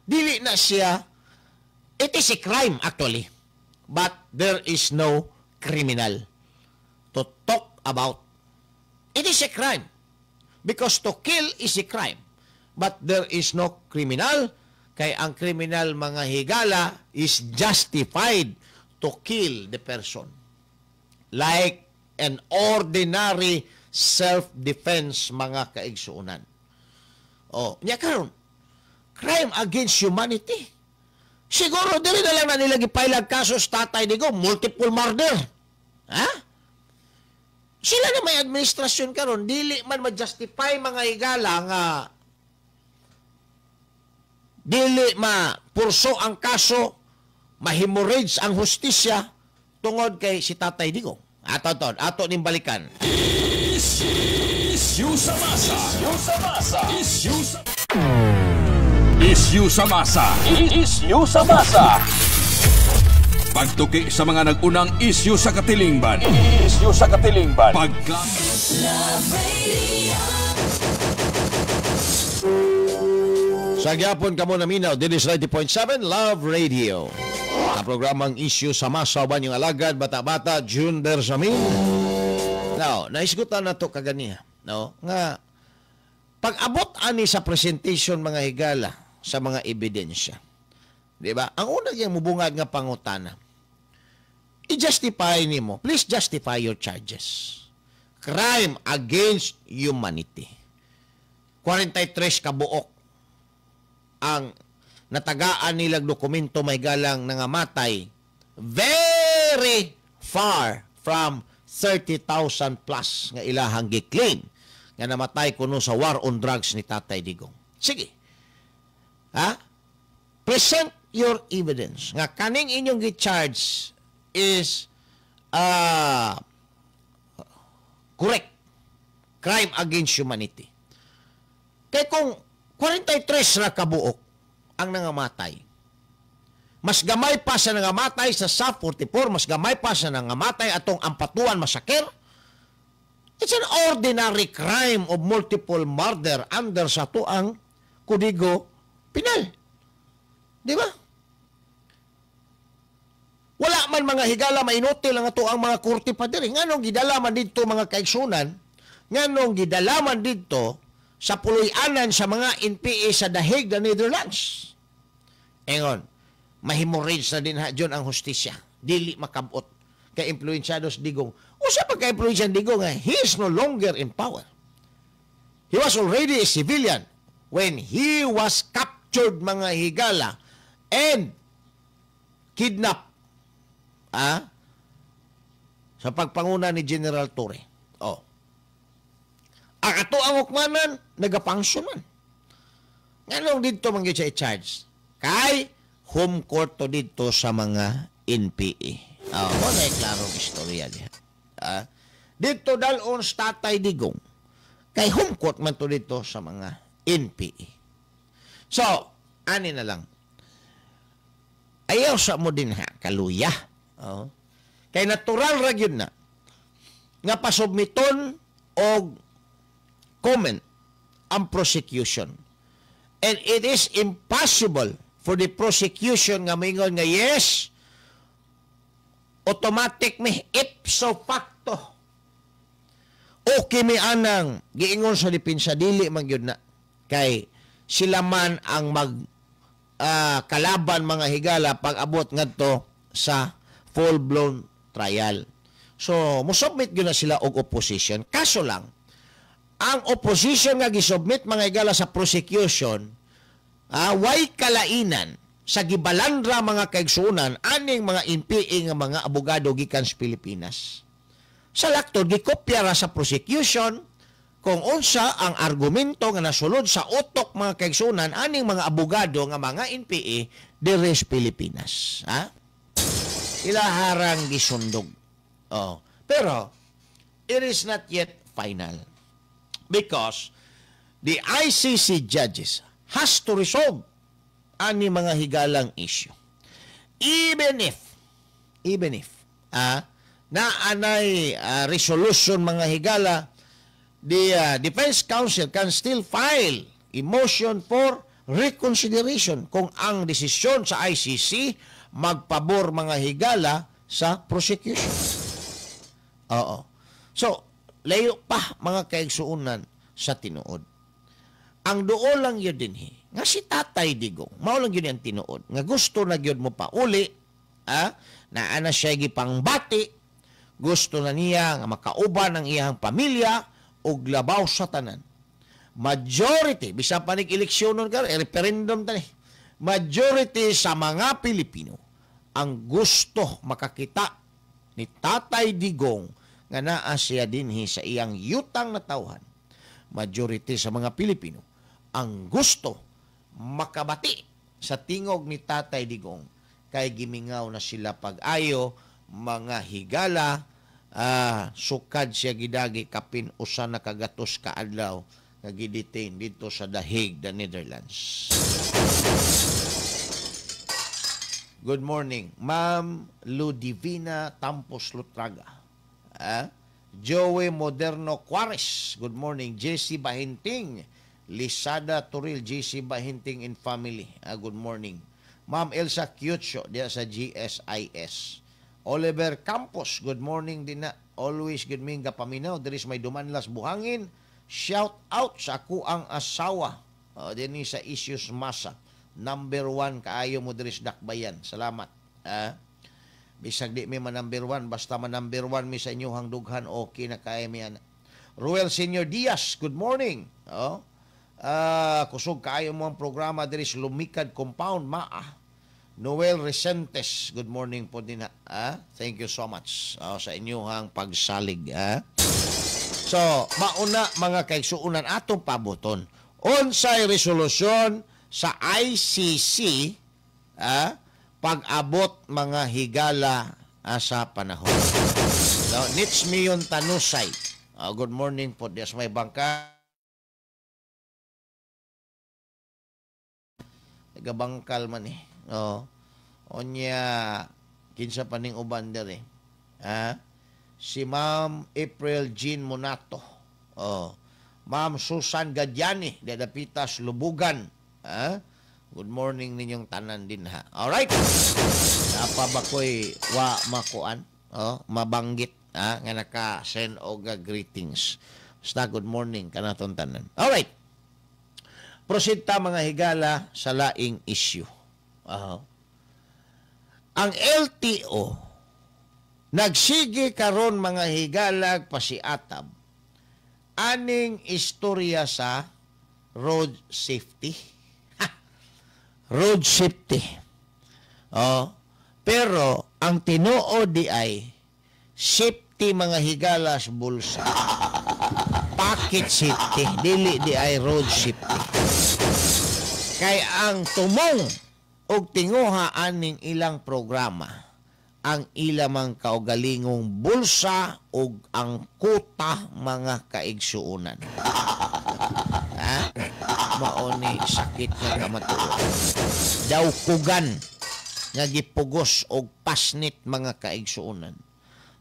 Dili na siya, it is a crime actually, but there is no criminal to talk about. It is a crime because to kill is a crime. But there is no criminal kay ang criminal, mga higala, is justified to kill the person. Like an ordinary self-defense, mga kaigsuonan. Oh, nya karon crime against humanity. Siguro dili na lang na nila gipailag kaso sa Tatay Digong, multiple murder. Ha? Sila na may administrasyon karon, dili man ma-justify, mga higala, nga dili ma purso ang kaso, ma-hemorrhage ang hustisya tungod kay si Tatay Digong. Ato to, ato ning balikan. Issue sa masa. Issue sa masa. Issue sa Issue sa masa. Issue sa masa. Pagtuki sa mga nag-unang issue sa katilingban. Issue sa katilingban. Pagka Love Radio. Sa gyapon kamo naminaw, this is 90.7 Love Radio. Sa programang Issue sa Masa, uban yung alagad, bata-bata, June Bersamin. Now, naisgutan na to kaganiha, no? Nga pag-abot ani sa presentation, mga higala, sa mga ebidensya. Di ba? Ang una yung mubungad nga pangutana, i-justify nimo. Please justify your charges. Crime against humanity. 43 kabuok ang natagaan nilang dokumento may galang nangamatay, very far from 30,000 plus nga ilahang gi-claim nga namatay kuno sa war on drugs ni Tatay Digong. Sige. Ha? Present your evidence nga kaning inyong gi-charge is correct. Crime against humanity. Kay kung 43 ra kabuok ang nangamatay, mas gamay pa sa nangamatay sa SAF 44, mas gamay pa sa nangamatay atong Ampatuan Massacre. It's an ordinary crime of multiple murder under sa atoang Kodigo Penal. Di ba? Wala man, mga higala, mainutil ang ato ang mga korte pa diri. Nganong gidala man didto, mga kaigsunan, nganong gidala man didto sa puloy-anan sa mga NPA sa The Hague, the Netherlands? Ingon, mahemorrhage na din ha dyan ang hustisya. Dili makabot kay impluensyado sa Digong. Usa pa ka impluensya Digong nga he is no longer in power. He was already a civilian when he was captured, mga higala, and kidnapped sa pagpanguna ni General Torre. Oh. Ang ato ang hukmanan, nagapangsyon man. Nganong didto man gyud siya i-charge? Kay home court to didto sa mga NPA. Oh, mo na klarong istorya diha. Didto dalon sa Tatay Digong. Kay home court man to didto sa mga NPA. So, ani na lang. Ayaw sa mo din ha, kaluya. Oh. Kay natural ra gyud na nga pasubmiton og comment ang prosecution. And it is impossible for the prosecution nga moingon nga yes, automatic mi, ipso facto. Okay mi anang giingon sa depensa, dili man gyud na. Kay sila man ang mag kalaban, mga higala, pag abot ngadto sa full-blown trial. So, mo-submit gyud na sila og opposition. Kaso lang, ang opposition nga gisubmit, mga higala, sa prosecution, way kalainan sa gibalandra, mga kaigsunan, aning mga NPA nga mga abogado gikan sa Pilipinas. Sa laktod, gikopya ra sa prosecution kung unsa ang argumento nga nasulod sa utok, mga kaigsunan, aning mga abogado nga mga NPA diri sa Pilipinas. Ha? Ilaharang gisundog. Oh. Pero it is not yet final because the ICC judges has to resolve ani, mga higalang, issue. Even if naanay resolution, mga higala, the defense counsel can still file a motion for reconsideration kung ang desisyon sa ICC magpabor, mga higala, sa prosecution. Oo. So, layo pa, mga kaigsuunan, sa tinuod. Ang duol lang yun din, nga si Tatay Digong, mao lang yun ang tinuod, nga gusto na gyud mo pa uli, naa na siya gipangbati, gusto na niya nga makauban ang iyang pamilya ug labaw sa tanan. Majority, bisa pa nig eleksyon nun karon, eh, referendum tani. Majority sa mga Pilipino ang gusto makakita ni Tatay Digong nga naa siya dinhi sa iyang yutang natawhan. Majority sa mga Pilipino ang gusto makabati sa tingog ni Tatay Digong kay gimingaw na sila pag-ayo, mga higala, sukad siya gidagi kapin 100 ka adlaw nga gidetain didto sa The Hague, the Netherlands. Good morning, Ma'am Ludivina Tampos Lutraga. Joey Moderno Quares. Good morning. JC Bahinting. Lisada Turil, JC Bahinting and family. Good morning. Ma'am Elsa Kyucho, diya sa GSIS. Oliver Campos, good morning din na. Always good morning paminaw. There is may Dumanlas Buhangin. Shout out sa ako ang asawa. Din sa Issues Masa. Number one kaayo mo diri sa Dakbayan. Salamat. Ah? Bisag di mi ma number one, basta ma number one mi sa inyong dughan, okay na kaayo mi ana. Ruel Senior Diaz, good morning. Oh. Kusog kaayo mo ang programa diri sa Lumikad Compound, maa. Noel Resentes, good morning po din. Ah, thank you so much, oh, sa inyong pagsalig. Ah. So, mauna, mga kaigsuunan, atong pabuton. Unsay resolusyon sa ICC pag-abot, mga higala, sa panahon? So, Nits Mion Tanusay. Good morning po. Dias may bangka. Gabangkal man eh. Oh. Onya, kinsa pa ning uban diri? Ha? Si Ma'am April Jean Monato. Oh. Ma'am Susan Gadiani, Dadapitas Lubugan. Ha? Good morning ninyong tanan din ha. Alright. Napa ba ko'y wa makuan? Oh, mabanggit ha? Nga naka-send og greetings. Basta good morning kanaton tanan. Alright. Proceed ta, mga higala, sa laing issue. Ang LTO nagsige karon, mga higalag, pasiatab aning istorya sa road safety. Road safety. Oh, pero ang tinuod di ay safety, mga higalas, bulsa. Pocket safety, dili di ay road safety. Kay ang tumong og tinguha aning ilang programa ang ilamang kaugalingong bulsa ug ang kuta, mga kaigsuonan. Ha? Mao ni sakit nga kamatuoran. Dawkugan nga gipugos og pasnit, mga kaigsuonan.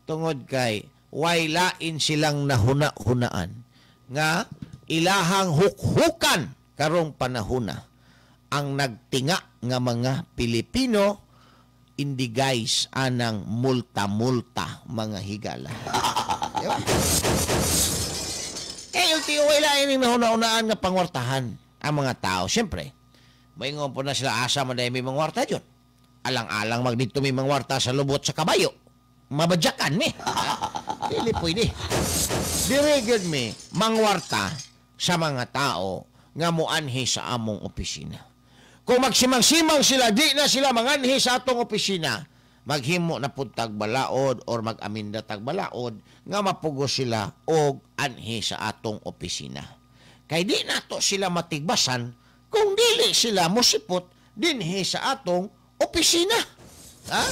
Tungod kay way lain silang nahuna-hunaan nga ilahang hukhukan karong panahona ang nagtinga nga mga Pilipino in guys anang multa-multa, mga higala. Diba? Kay LTO way lain ning nahuna-hunaan nga pangwartahan ang mga tao. Siyempre, maingon po na sila, asa man dahil may mangwarta dyan. Alang-alang magdito may mangwarta sa lubot sa kabayo. Mabadyakan mi. Dili pwede. Diri gyud mi mangwarta sa mga tao nga muanhi sa among opisina. Kung magsimang-simang sila, di na sila manganhi sa atong opisina, maghimo na pud tag balaod or mag-aminda tag balaod nga mapugos sila og anhi sa atong opisina. Kay di nato sila matigbasan kung dili sila mosipot dinhi sa atong opisina. Ha?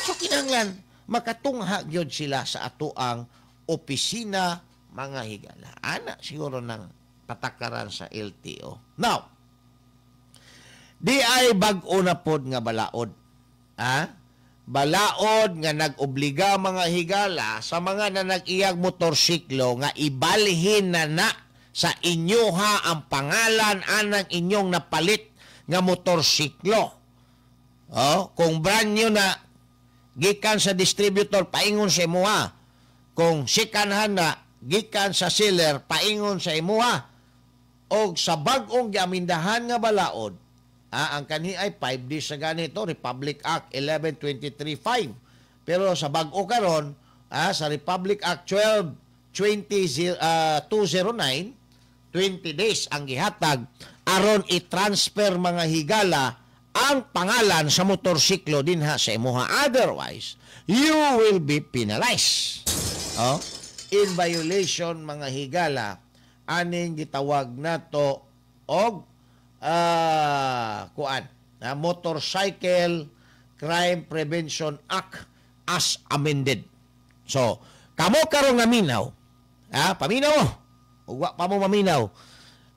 So kinahanglan makatungha gyud sila sa atoang opisina, mga higala. Ana siguro ng patakaran sa LTO. Now, di ay bag-o na pod nga balaod. Ha? Balaod nga nag-obliga, mga higala, sa mga na nag-iyag motorsiklo nga ibalhin na na sa inyoha ang pangalan anang inyong napalit nga motorsiklo. Oh, kung brand new na gikan sa distributor, paingon sa imuha. Kung second hand na gikan sa seller, paingon sa imuha. Og sa bag-ong giamindahan nga balaod, ang kanhi ay 5 days sa ganito, Republic Act 11235. Pero sa bag-o karon, sa Republic Act 12 209, 20 days ang gihatag aron i-transfer, mga higala, ang pangalan sa motorsiklo dinha sa imuha. Otherwise, you will be penalized. Oh? In violation, mga higala, aning gitawag nato og kuan na Motorcycle Crime Prevention Act as amended. So, kamo karong naminaw, paminaw, ug wa pa mo maminaw,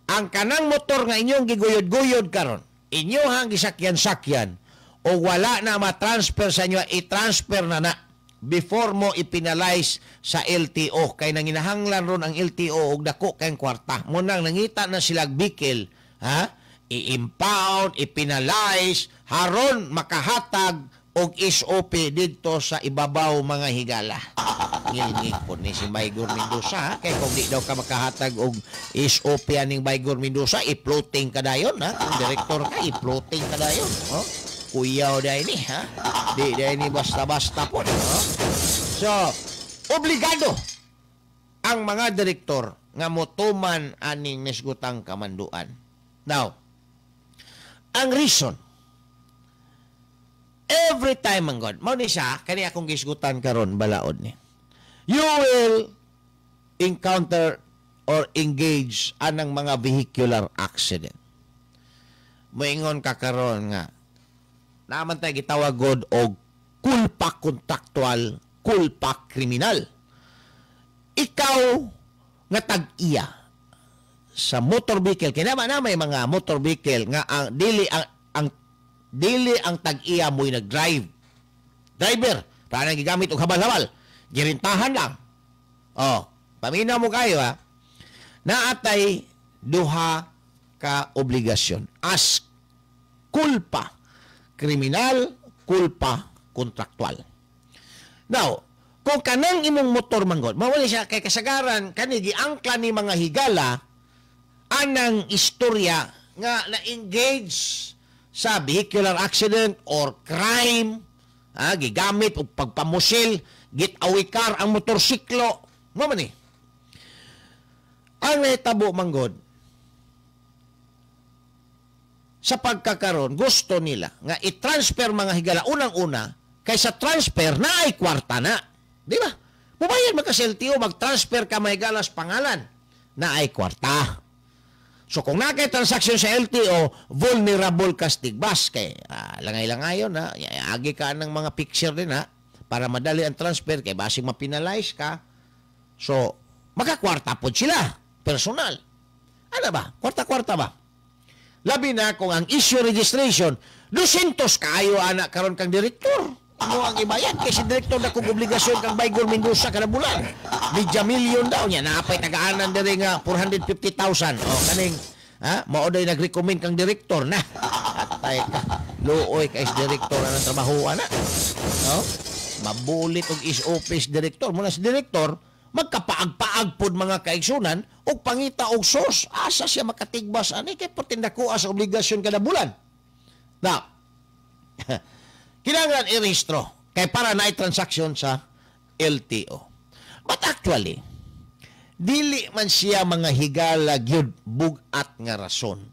ang kanang motor nga inyong giguyod-guyod karon, inyohang gisakyan-sakyan, o wala na ma-transfer sa inyo, i-transfer na na before mo ipinalize sa LTO kay nanginahanglan ron ang LTO og dako kay kwarta mo nang nangita na sila bikil, ha, i-impound, ipinalize haron makahatag og SOP didto sa ibabaw, mga higala. Ngilngig po ni si Baygor Mendoza, ha? Kay kung di daw ka makahatag og SOP aning Baygor Mendoza, i-floating ka dayon, ha? Kung direktor ka, i-floating ka dayon. Oh? Kuyaw dahil ni, ha? Di dahil ni basta-basta po. Oh? So, obligado ang mga direktor nga motuman aning nisgutang kamanduan. Now, ang reason, every time ang God, mao ni siya, kani akong gisgutan karon balaod ni. You will encounter or engage anang mga vehicular accident. Moingon ka karon nga naman tayo gitawag god og culpa contractual, culpa kriminal. Ikaw nga tag-iya sa motor vehicle, kay naman na may mga motor vehicle nga ang dili ang tag-iya mo'y nag-drive. Driver, para nang gigamit og habal-habal, girintahan lang. Oh, paminaw mo kayo, ha. Naatay duha ka obligasyon as culpa kriminal, culpa kontraktual. Now, kung kanang imong motor manggod, mawali siya kay kasagaran kani giangkla ni mga higala anang istorya nga na-engage sa vehicular accident or crime, ha, gigamit og pagpamusil, getaway car ang motorsiklo, mo man ni. Ang nahitabo manggod, sa pagkakaroon, gusto nila nga i-transfer, mga higala, unang-una, kay sa transfer na ay kwarta na. Di ba? Mubayad man ka sa LTO, mag-transfer ka, mga higala, sa pangalan, na ay kwarta. So kung naa kay transaction sa LTO, vulnerable ka sa tigbas. Kay langay-langayon na, agi ka ng mga picture din, ha, para madali ang transfer, kay basig mapinalize ka. So, makakwarta po sila, personal. Ano ba? Kwarta-kwarta ba? Labi na kung ang issue registration, 200 kaayo ana karon kang direktor. Mo ang ibayad kay si direktor na kung obligasyon kang Baygor Mendoza kada bulan. Medya milyon daw niya naapay tagaanan diri nga 450,000. Oh, kaning ha, mao day nag-recommend kang direktor na. Atay ka. Luoy kay si direktor ang trabaho ana. No? Mabulit og is office director. Muna si direktor magkapaag-paag pod, mga kaigsunan, og pangita og source asa siya makatigbas ani kay pertindako sa obligasyon kada bulan. Now, kinahanglan irehistro kay para naay transaction sa LTO. But actually, dili man siya, mga higala, gyud bug-at nga rason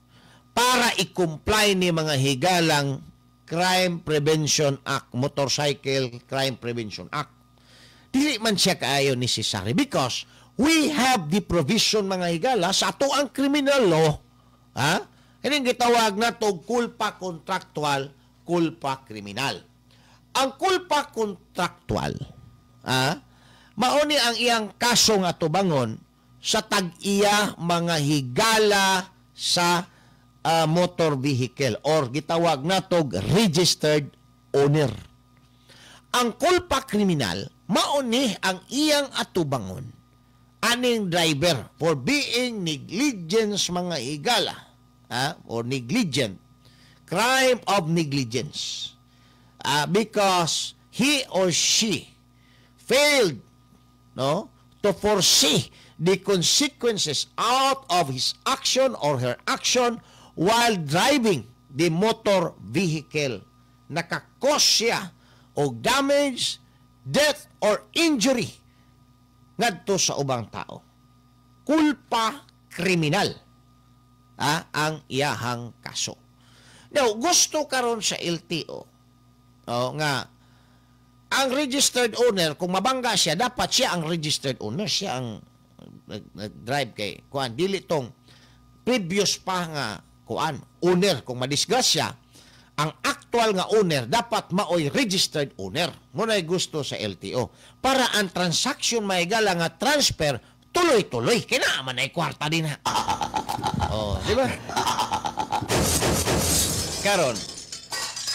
para i-comply ni mga higalang Crime Prevention Act, Motorcycle Crime Prevention Act. Dili man siya kaayo necessary because we have the provision, mga higala, sa ato ang criminal law, ha? Kining gitawag na to culpa contractual, culpa kriminal. Ang culpa contractual, ha? Mao ni ang iyang kaso nga tubangon sa tag-iya, mga higala, sa motor vehicle or gitawag natog registered owner. Ang culpa kriminal, mao ni ang iyang atubangon aning driver for being negligence, mga higala, ha? Or negligent, crime of negligence, because he or she failed, no, to foresee the consequences out of his action or her action while driving the motor vehicle. Naka-cause siya og damage, death or injury ngadto sa ubang tao. Kulpa kriminal, ah, ang iyahang kaso. Now, gusto karon sa LTO, oh, nga ang registered owner, kung mabangga siya, dapat siya ang registered owner, siya ang nag-drive kay kuan, dili tong previous pa nga kuan owner. Kung madisgrasya, ang actual nga owner dapat maoy registered owner. Mo na gusto sa LTO para ang transaction, mahigala, nga transfer tuloy-tuloy kay naa man ay kwarta din, ha. Oh, di ba? Karon,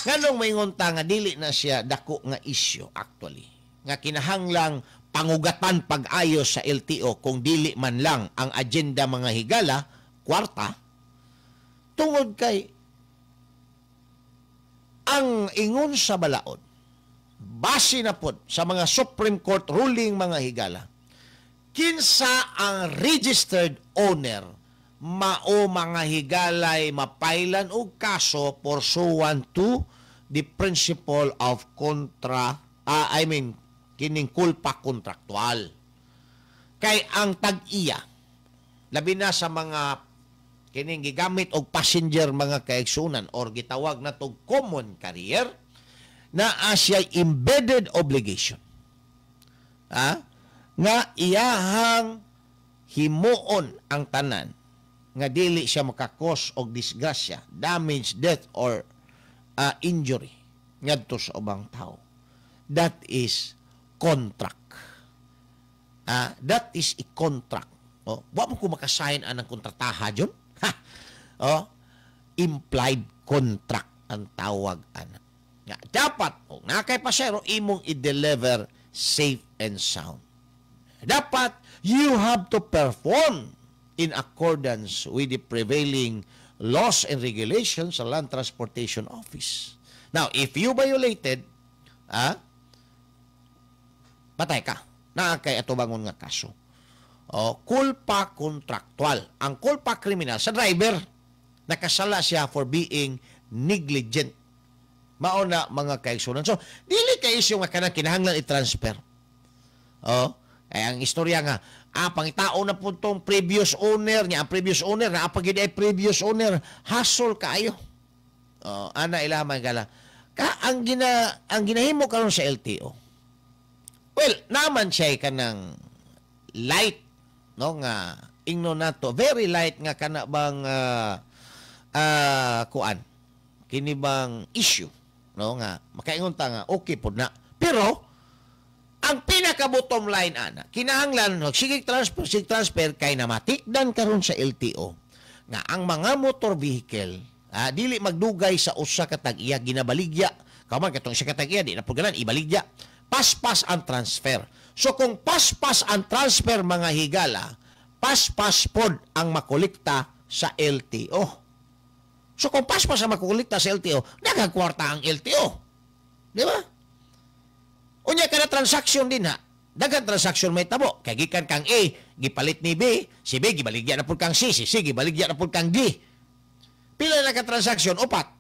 nganong maingon ta nga dili na siya dako nga issue actually nga kinahanglang pangugatan pag-ayos sa LTO kung dili man lang ang agenda, mga higala, kwarta? Tungod kay ang ingon sa balaod, Base na pod sa mga Supreme Court ruling mga higala, kinsa ang registered owner mao mga higalay mapailan og kaso pursuant to the principle of contra I mean kining culpa contractual. Kay ang tag-iya labi na sa mga kining gigamit og passenger mga kaigsunan or gitawag na tog common carrier, naa siya embedded obligation. Nga iyahang himuon ang tanan nga dili siya makakos og disgrasya, damage, death or injury ngadto sa ubang tao. That is contract. That is a contract. Oh, wa mo ko makasign anang kontrataha dyon. Ha. Oh, implied contract ang tawag ana. Nga dapat kung naa kay pasero imong i-deliver safe and sound. Dapat you have to perform in accordance with the prevailing laws and regulations sa Land Transportation Office. Now, if you violated, patay ka. Naa kay atubangon nga kaso. O, culpa contractual. Ang culpa criminal sa driver, nakasala siya for being negligent. Mao na mga kaigsunan. So, dili kay issue nga kanang kinahanglan i-transfer. O, ay ang istorya nga, pangitao na po tong previous owner niya. Ang previous owner, naapagid ay previous owner, hasol kaayo. O, ana ila man gala. Ka, ang ginahimo karon sa LTO. Well, naman siya kanang light, no, nga ingno nato, very light nga kana bang kuan kini bang issue, no, nga makaingon ta nga okay pod na. Pero ang pinaka bottom line ana, kinahanglan sige transfer kay namatikdan karon sa LTO nga ang mga motor vehicle dili magdugay sa usa ka tag-iya, ginabaligya. Kaman katong isa ka tag-iya di na pud ganan ibaligya. Paspas ang transfer. So kung paspas ang transfer mga higala, paspas pod ang makolekta sa LTO. So kung paspas ang makolekta sa LTO, nagagkwarta ang LTO. Di ba? Unya kada transaction din ha. Daghang transaction may tabo. Kay gikan kang A, gipalit ni B, si B gibaligya na pud kang C, si C gibaligya na pud kang D. Pila na ka transaction? Upat.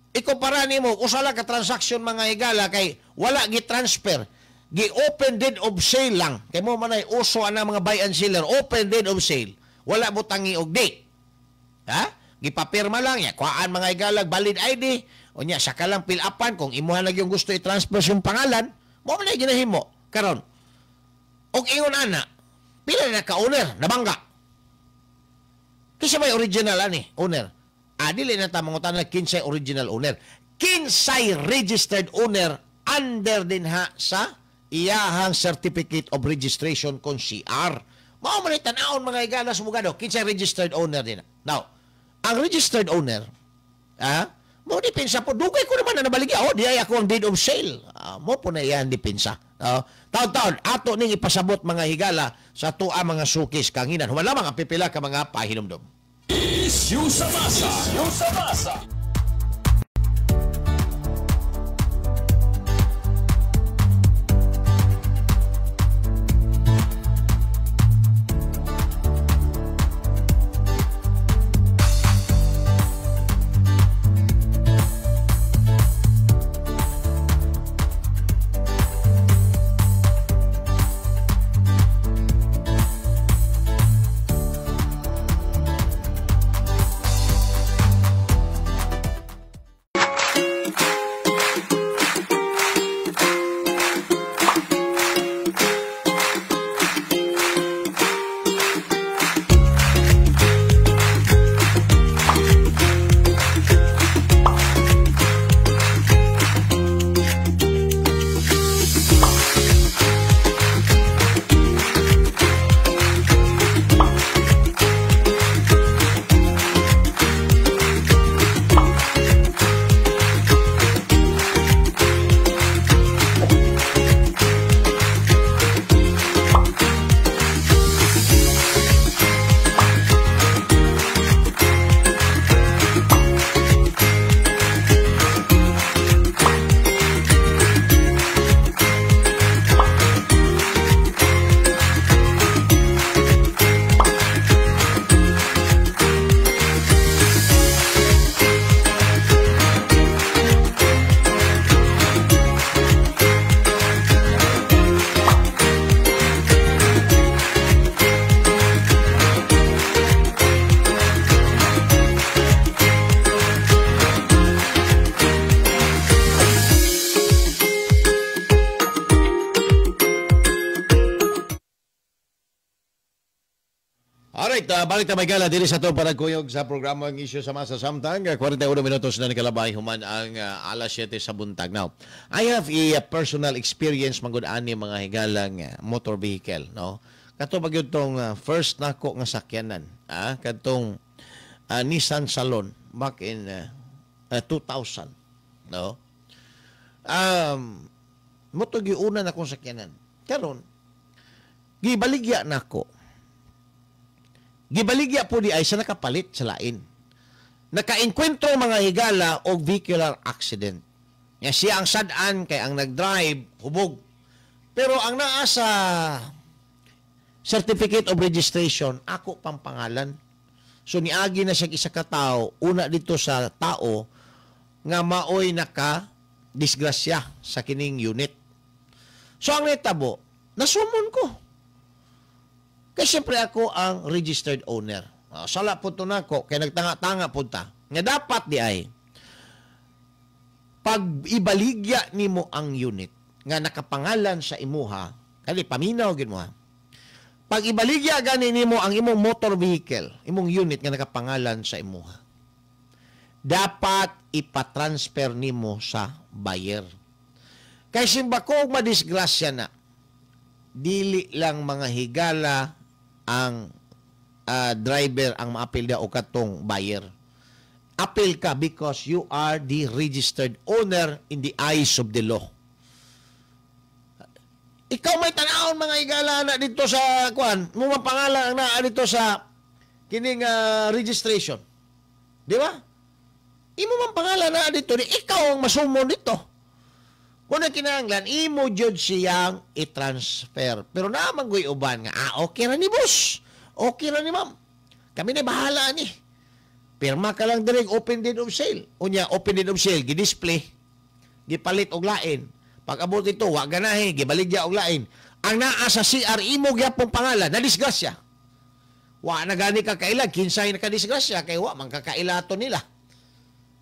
Ikumpara nimo usa lang ka transaction mga higala kay wala gi-transfer, gi-open deed of sale lang. Kay mo manay uso ana mga buy and seller, open deed of sale. Wala butangi og date. Ha? Gipapirma lang ya, kuhaan mga higala valid ID, unya saka lang fill upan kung imuha na yung gusto i-transfer yung pangalan, mo man ay ginahimo karon. Og ingon ana, pila na ka owner nabangga. Kinsa may original ani owner? Dili na ta mangutana kinsay original owner. Kinsay registered owner under din ha sa iyahang certificate of registration kon CR. Mao man tan-awon mga higala sa bugado, kinsay registered owner din. Now, ang registered owner, mo depensa po dugay ko naman na nabaligya. Oh, di ay ako ang deed of sale. Mo po na iyan depensa. Taon-taon ato ning ipasabot mga higala sa tuwa mga sukis kanginan. Human lamang ang pipila ka mga pahinumdom. Issue sa masa. Issue sa masa. Alright, balik ta, mga higala, diri sa atong panagkuyog sa programa ang Isyu sa Masa samtang 41 minutos na nikalabay human ang alas 7 sa buntag. Now, I have a personal experience man gud ani, mga higalang motor vehicle, no? Kato ba gyud tong first nako nga sakyanan, kadtong Nissan Salon back in 2000, no? Mao to giuna na akong sakyanan. Karon, gibaligya nako. Gibaligya po diay sa nakapalit sa lain. Nakaengkwentro, mga higala, og vehicular accident. Nga siya ang sad-an kay ang nag-drive hubog. Pero ang naa sa certificate of registration, ako pang pangalan. So niagi na siya isa ka tao, una dito sa tao nga maoy naka disgrasya sa kining unit. So ang nitabo, nasumon ko. Kaya siyempre ako ang registered owner. Sala po to nako, kaya nagtanga-tanga po ta. Nga dapat diay, pag ibaligya nimo ang unit nga nakapangalan sa imuha, kani paminaw gid mo ha. Pag ibaligya gani nimo ang imong motor vehicle, imong unit nga nakapangalan sa imuha, dapat ipatransfer nimo sa buyer. Kay simbako og madisgrasya na, dili lang, mga higala, ang driver ang maapil da o katong buyer. Appeal ka because you are the registered owner in the eyes of the law. Ikaw may tanawon, mga higala, na dito sa kuan, mo man pangalan ang naa dito sa kining registration. Di ba? Imo man pangalan na dito, di ikaw ang masumon dito. Kung ang kinahanglan, imo jud siyang i-transfer. Pero naman goy uban nga, okay ra ni boss. Okay ra ni ma'am. Kami na bahala ni. Pirma ka lang direct open deed of sale. Unya, open deed of sale, gi-display. Gipalit og lain. Pag abot ito, wa ganahi, gibaligya og lain. Ang naa sa CR, imo gyapong pangalan, na disgrasya. Wa na gani ka kaila, kinsay nakadisgrasya, kay wa man kakailato nila.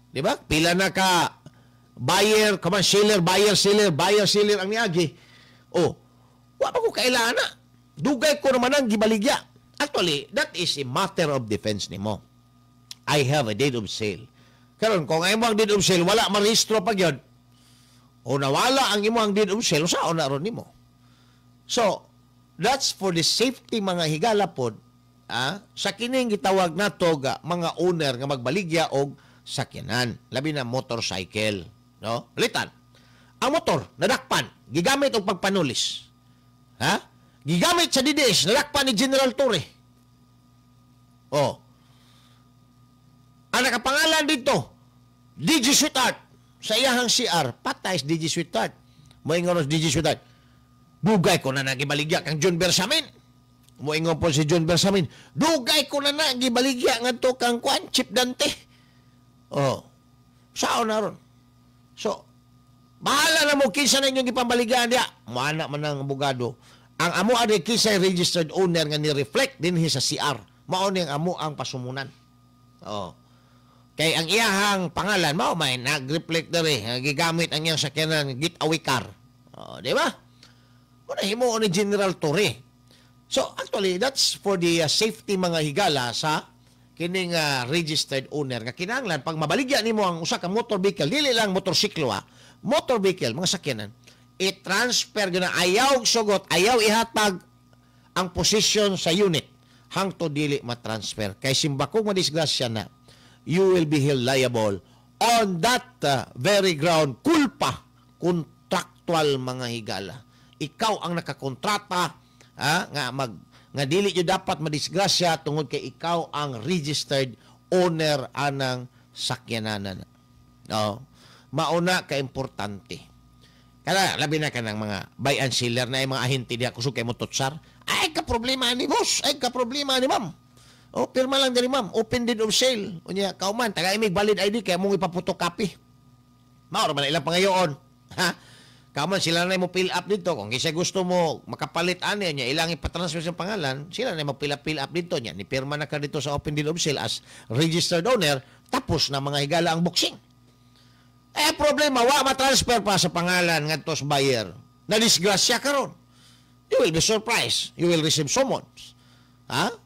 Di ba? Pila na ka buyer, come on, seller, buyer, seller, buyer, seller ang niagi. Oh, wa pa ko kailangan na. Dugay ko naman ang gibaligya. Actually, that is a matter of defense nimo. I have a deed of sale. Karon kung ang imong deed of sale wala marehistro pa gyud, o nawala ang imong deed of sale, unsaon na ron nimo? So, that's for the safety, mga higala pod, sa kining gitawag nato ga mga owner nga magbaligya og sakyanan, labi na motorcycle, no? Litan. Ang motor nadakpan, gigamit og pagpanulis. Ha? Gigamit sa DDS, nadakpan ni General Torre. Oh. Ang nakapangalan dito, DJ Sweetheart, sa iyahang CR, patay si DJ Sweetheart. Moingon si DJ Sweetheart, "Dugay ko na nagibaligya kang John Bersamin." Moingon po si John Bersamin, "Dugay ko na nagibaligya ngadto kang Kwan, Chief Dante." Oh. Sao na ron? So, bahala na mo kinsa na inyong gipambaligyan diya. Moana man ang abogado. Ang amo adi kinsa registered owner nga ni-reflect dinhi sa CR. Mao ni ang amo ang pasumunan. Oh. Kay ang iyahang pangalan mao may nag-reflect diri, nga gigamit ang iyang sakyanan getaway car. Oh, di ba? Muna himo ni General Torre. So actually, that's for the safety, mga higala, sa kining registered owner nga kinahanglan pag mabaligya nimo ang usa ka motor vehicle, dili lang motorsiklo ha, motor vehicle, mga sakyanan, i-transfer gyud na, ayaw sugot, ayaw ihatag ang position sa unit hangtod dili ma-transfer, kay simbakong madisgrasya na, you will be held liable on that very ground, culpa contractual, mga higala. Ikaw ang nakakontrata, nga mag nga dili jud dapat madisgrasya tungod kay ikaw ang registered owner anang sakyanan. No? Mauna ka importante. Kada labi na kanang mga buy and seller na ay mga ahente diha, kusog kay mo tutsar. Ay ka problema ni boss, ay ka problema ni ma'am. O pirma lang diri, ma'am, open deed of sale. Unya kauman taga imig valid ID kay mong ipapotocopy. Mao ra man ilang pangayoon. Ha? Kaman sila na mo fill up dito kung kinsa gusto mo makapalit ani niya ilang ipatransfer sa pangalan, sila na mo fill up dito niya. Ni pirma na ka dito sa open deed of sale as registered owner, tapos na, mga higala, ang boxing. Eh problema, wa ma-transfer pa sa pangalan ngadto sa buyer. Na disgrasya karon. You will be surprised. You will receive summons. Ha?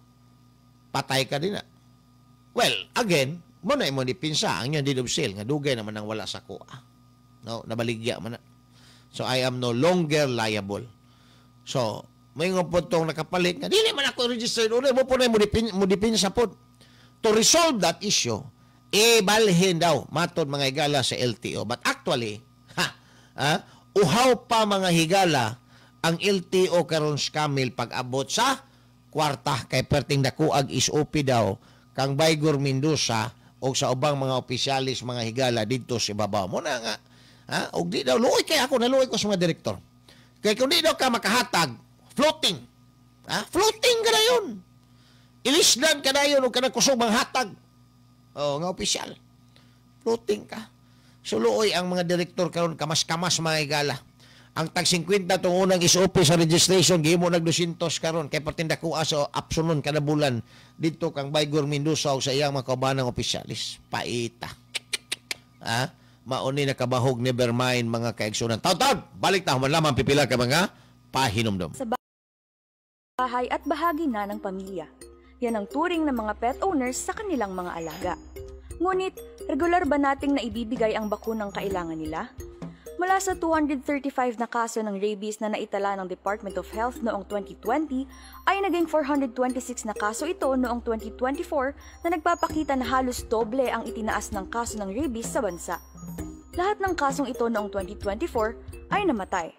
Patay ka din na. Well, again, mo na imo dipinsa ang inyong deed of sale nga dugay naman ang wala sa kuha. No, nabaligya man na. So I am no longer liable. So, may nga po tong nakapalit nga dili man ako registered owner, mo po na mo dipinsa pod. To resolve that issue, ibalhin daw matod, mga higala, sa LTO. But actually, ha, ha, uhaw pa, mga higala, ang LTO karon scamil pag-abot sa kwarta kay perting dakuag SOP daw kang Baygor Mendoza o sa ubang mga opisyalis, mga higala, didto sa ibabaw. Mo na nga, ha, og di daw luoy kay ako, naluoy ko sa mga direktor. Kay kung di daw ka makahatag, floating. Ha? Floating ka na yun. Ilisdan ka na yun o ka na kusog manghatag. O, nga opisyal. Floating ka. So luoy ang mga direktor karon, kamas-kamas, mga higala. Ang tag 50 tong unang SOP sa registration, gihimo nag 200 karon kay perting dakuha sa opsyonon kada bulan dito kang Baygor Mendoza o sa iyang mga kaubanang opisyalis. Paita. Ha? Mauni nakabahog, never mind, mga kaigsunan. Taon-taon, balik ta human lamang pipila ka mga pahinumdom. Sa bahay at bahagi na ng pamilya. Yan ang turing ng mga pet owners sa kanilang mga alaga. Ngunit, regular ba nating naibibigay ang bakunang kailangan nila? Mula sa 235 na kaso ng rabies na naitala ng Department of Health noong 2020, ay naging 426 na kaso ito noong 2024 na nagpapakita na halos doble ang itinaas ng kaso ng rabies sa bansa. Lahat ng kasong ito noong 2024 ay namatay.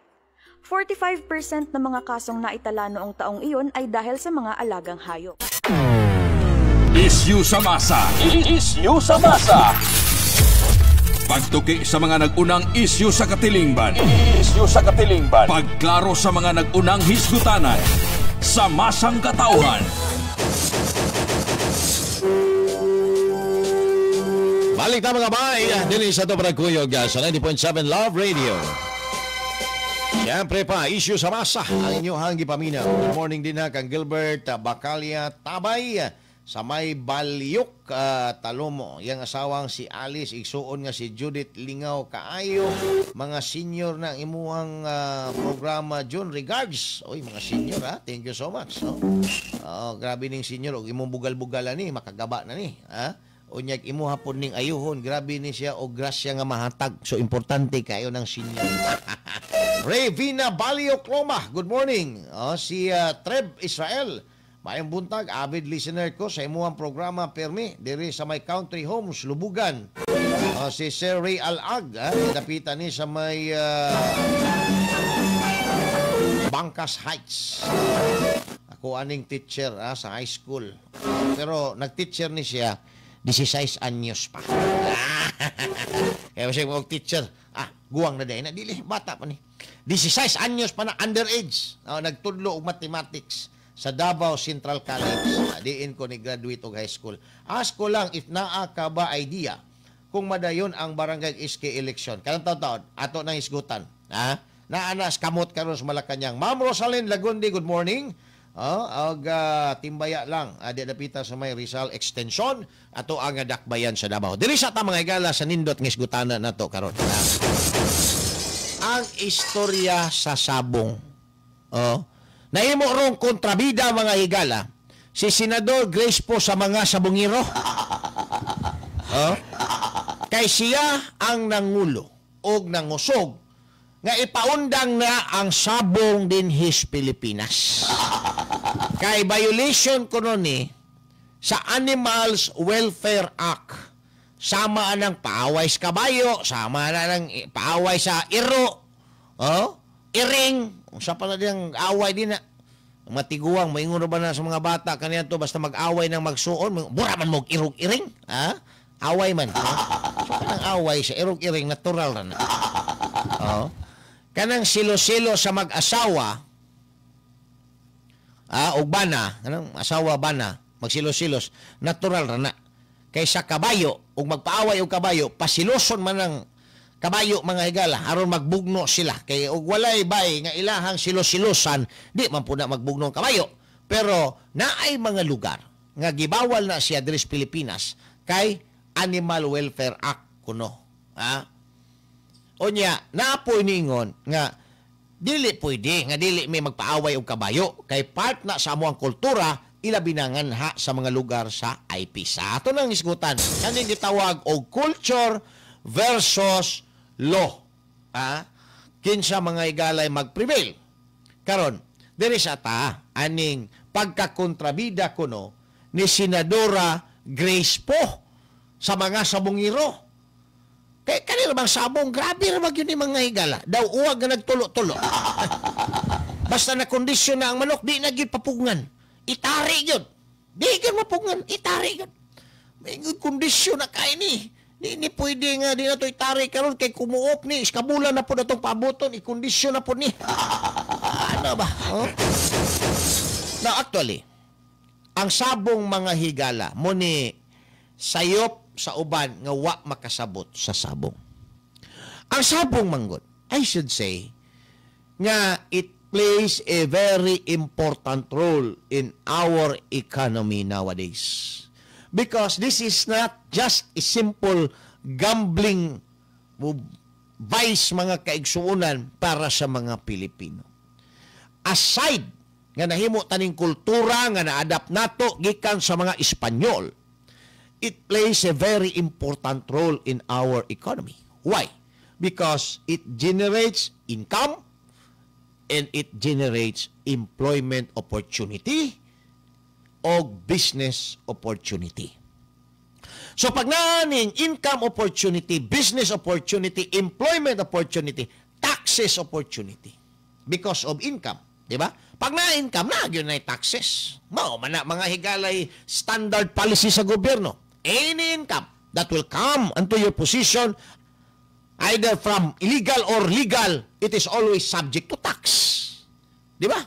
45% ng mga kasong naitala noong taong iyon ay dahil sa mga alagang hayop. Issue sa masa. Issue sa masa. Pagtuki sa mga nag-unang isyu sa katilingban. Isyu sa katilingban. Pagklaro sa mga nag-unang hisgutanan. Sa masang katauhan. Balik ta, mga bay, dili sa to kuyog sa 90.7 Love Radio. Siyempre pa, issue sa masa ang inyong gipaminaw. Good morning din ha kang Gilbert Bacalia Tabay sa may Balyok, Talomo. Yang asawang si Alice, igsuon nga si Judith Lingaw kaayo. Mga senior na ang imuhang programa, June. Regards. Oy, mga senior ha. Thank you so much. No? Oh, grabe ning senior og imong bugal-bugalan ni, makagaba na ni. Ha? Unyag imuha pod ning ayuhon, grabe ni siya og grasya nga mahatag. So importante kayo ng senior. Revina Balio Cloma, good morning. Oh, si Treb Israel, maayong buntag, avid listener ko sa imuhang programa permi diri sa may Country Homes, Lubugan. Oh, si Sir Ray Alag, dapitan ni sa may Bangkas Heights. Ako aning teacher sa high school. Pero nag-teacher ni siya 16 anyos pa. Kaya masaya mo teacher, guwang na dahil na, dili, bata pa ni. 16 anyos pa na, underage. Nagtudlo og mathematics sa Davao Central College. Diin ko ni graduate og high school. Ask ko lang if naa ka ba idea kung madayon ang barangay SK election. Kanang taon-taon, ato nang isgutan. Ha? Naanas kamot karon sa Malacañang. Ma'am Rosalind Lagundi, good morning. Og timbaya lang di dapita sa may Rizal Extension ato ang dakbayan sa Davao. Diri sa ta, mga higala, sa nindot nga isgutanan nato karon. Ang istorya sa sabong. Oh, nahimo rong kontrabida, mga higala, si Senador Grace Poe sa mga sabongero. Oh, kay siya ang nangulo og nangusog nga ipaundang na ang sabong dinhis Pilipinas. Kay violation kuno ni sa Animals Welfare Act. Sama ng paaway sa kabayo, sama na ng paaway sa iro, oh, iring, unsa pa na diyang away din na. Matiguang, maingon ba na sa mga bata kaniya to basta mag-away ng magsuon, mura man mo irog iring, ha? Away man. Ha? So kanang away sa irog iring natural ra na. Oh. Kanang silo-silo sa mag-asawa, og bana, kanang asawa bana, magsilo-silos, natural ra na. Kaysa kabayo, ug magpaaway og kabayo, pasiloson man ang kabayo, mga higala, aron magbugno sila. Kay og walay bay nga ilahang silos-silosan, di man po na magbugno ang kabayo. Pero naay mga lugar nga gibawal na siya diri sa Pilipinas kay Animal Welfare Act kuno. Ha? Unya, naapoy ningon nga dili pwede nga dili may magpaaway og kabayo kay part na sa among kultura. Ilabi na nganha sa mga lugar sa IP. Sa ato nang isgutan, kaning gitawag og culture versus law. Ha? Kinsa, mga higalay, mag-prevail? Karon, diri sa ta aning pagkakontrabida kuno ni Senadora Grace Poe sa mga sabongero. Kay kanila bang sabong, grabe ra gyud ni, mga higala. Daw uwag nga nagtulo-tulo. Basta na kondisyon na ang manok, di na gyud papugngan. Itari gyud. Di gyud mapugngan, itari gyud. May good kondisyon na kay ni. Di ni pwede nga di na to itari karon kay kumuop ni, iskabulan na po na itong pabuton, ikondisyon na po ni. Ano ba? Oh? Now actually, ang sabong, mga higala, mo ni sayop sa uban nga wa makasabot sa sabong. Ang sabong manggod, I should say, nga it plays a very important role in our economy nowadays. Because this is not just a simple gambling vice, mga kaigsuonan, para sa mga Pilipino. Aside nga nahimo taning kultura nga na-adapt nato gikan sa mga Espanyol, it plays a very important role in our economy. Why? Because it generates income and it generates employment opportunity o business opportunity. So pag naning income opportunity, business opportunity, employment opportunity, taxes opportunity because of income, di ba? Pag na-income na, yun na taxes. Mao man na, mga higalay, standard policy sa gobyerno. Any income that will come into your position either from illegal or legal, it is always subject to tax. Di ba?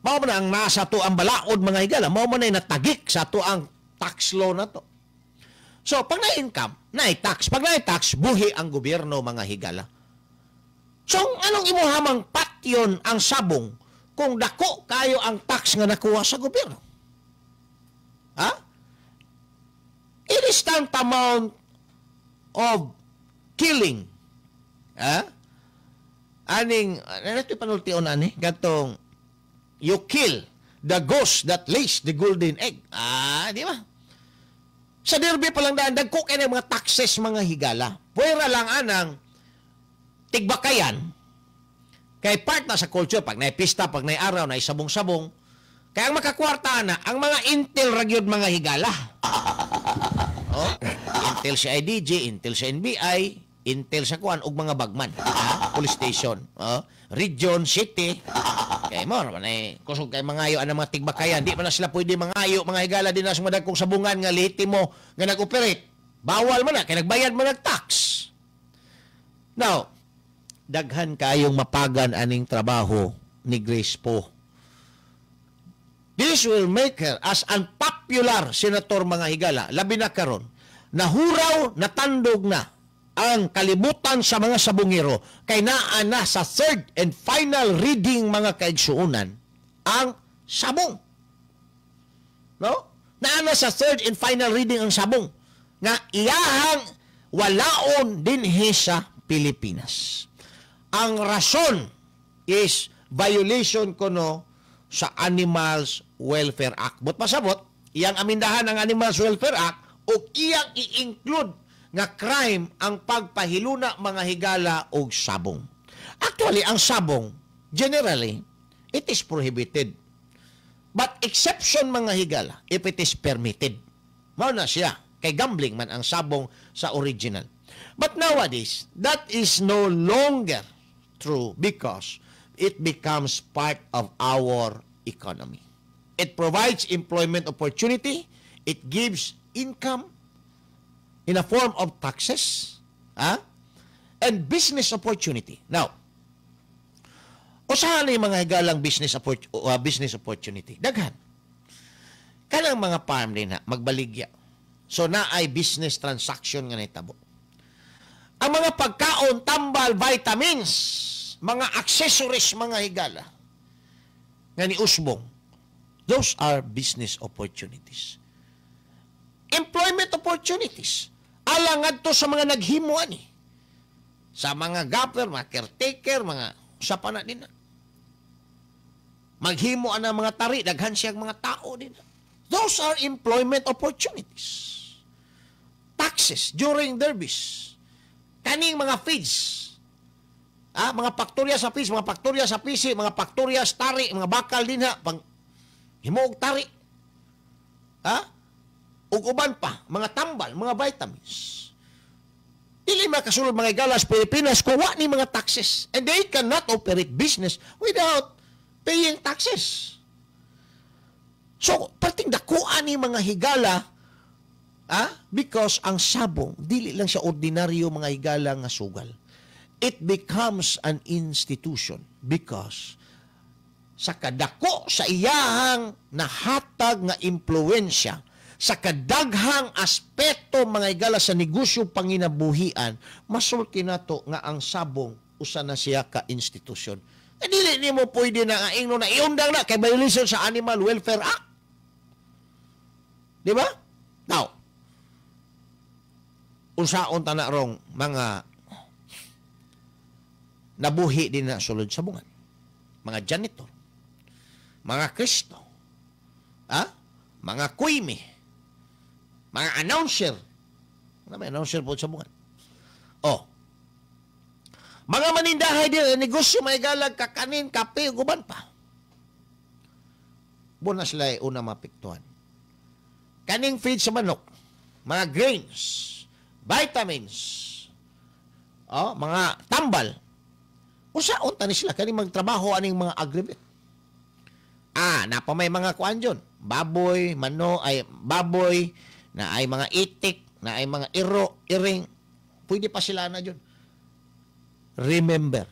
Mao man ang nasa to ang balaod, mga higala, mao man na natagik sa to ang tax law na to. So, pag na-income, na-tax. Pag na-tax, buhi ang gobyerno, mga higala. So, anong imuhamang patyon ang sabong kung dako kayo ang tax nga nakuha sa gobyerno? Ha? It is tantamount of killing. Ha? Aning, ano ito panultion ani? Gatong, you kill the goose that lays the golden egg. Ah, di ba? Sa derby pa lang daan, dagko kay mga taxes, mga higala. Pwera lang anang tigbakayan, kay part na sa culture, pag naipista, pag araw, na sabong-sabong, kaya ang makakwarta na, ang mga intel ragyod, mga higala. Oh, intel sa IDG, intel sa NBI, intel sa kuan og mga bagman, ha? Police station, oh, region, city. Kay mo man eh kusog kay mangayo ang mga tigbakayan, di man na sila pwede mangayo, mga higala, din na sa mga dagkong sabungan nga lehitimo nga nag-operate. Bawal man na kay nagbayad man nag tax. Now, daghan kayong mapagan aning trabaho ni Grace Poe. This will make her as unpopular senator, mga higala, labi na karon. Nahuraw, natandog na ang kalibutan sa mga sabungero kay naa na sa third and final reading, mga kaigsuunan, ang sabong. No? Naa na sa third and final reading ang sabong nga iyahang walaon dinhi sa Pilipinas. Ang rason is violation kono sa Animals Welfare Act. But pasabot, iyang amindahan ang Animals Welfare Act o iyang i-include nga crime ang pagpahiluna, mga higala, og sabong. Actually, ang sabong, generally, it is prohibited. But exception, mga higala, if it is permitted. Mao na siya. Kay gambling man ang sabong sa original. But nowadays, that is no longer true because it becomes part of our economy. It provides employment opportunity, it gives income in a form of taxes, ah, and business opportunity. Now, usahan na yung mga higalang business opportunity? Daghan. Kanang mga farm din ha, magbaligya. So na ay business transaction nga nahitabo. Ang mga pagkaon, tambal, vitamins, mga accessories, mga higala, nga ni usbong, those are business opportunities. Employment opportunities. Alang ngadto sa mga naghimo ani. Sa mga gapper, mga caretaker, mga sa pa na din na. Maghimo ang mga tari, daghan siyang mga tao din. Those are employment opportunities. Taxes during derbies. Kaning mga feeds. Mga paktorya sa feeds, mga paktorya sa pisi, mga paktorya sa tari, mga bakal din ha, pang himuog tari. Ha? Ug uban pa, mga tambal, mga vitamins. Dili makasulod mga higala sa Pilipinas kung wa ni mga taxes. And they cannot operate business without paying taxes. So, perting dakuan ni mga higala, because ang sabong, dili lang siya ordinaryo, mga higala, nga sugal. It becomes an institution because sa kadako sa iyahang nahatag nga impluensya sa kadaghang aspeto, mga higala, sa negosyo panginabuhian, masulti nato nga ang sabong usa na siya ka institusyon. Eh, dili nimo pwede na nga ingno na iundang na kay violation sa Animal Welfare Act. Di ba? Now, unsaon ta na rong mga nabuhi din na sulod sabungan? Mga janitor, mga Kristo, ha? Mga kuimi, mga announcer. Ano may announcer po sa sabungan? Oh. Mga manindahay din, negosyo may galag, kakanin, kape, guban pa. Buon na sila ay una mapiktuan. Kaning feed sa manok, mga grains, vitamins, oh, mga tambal. Usaon ta ni sila kaning magtrabaho aning mga agrivet? Napa may mga kuan dyon. Baboy, mano, ay baboy, na ay mga itik, na ay mga iro, iring. Pwede pa sila na dyon. Remember,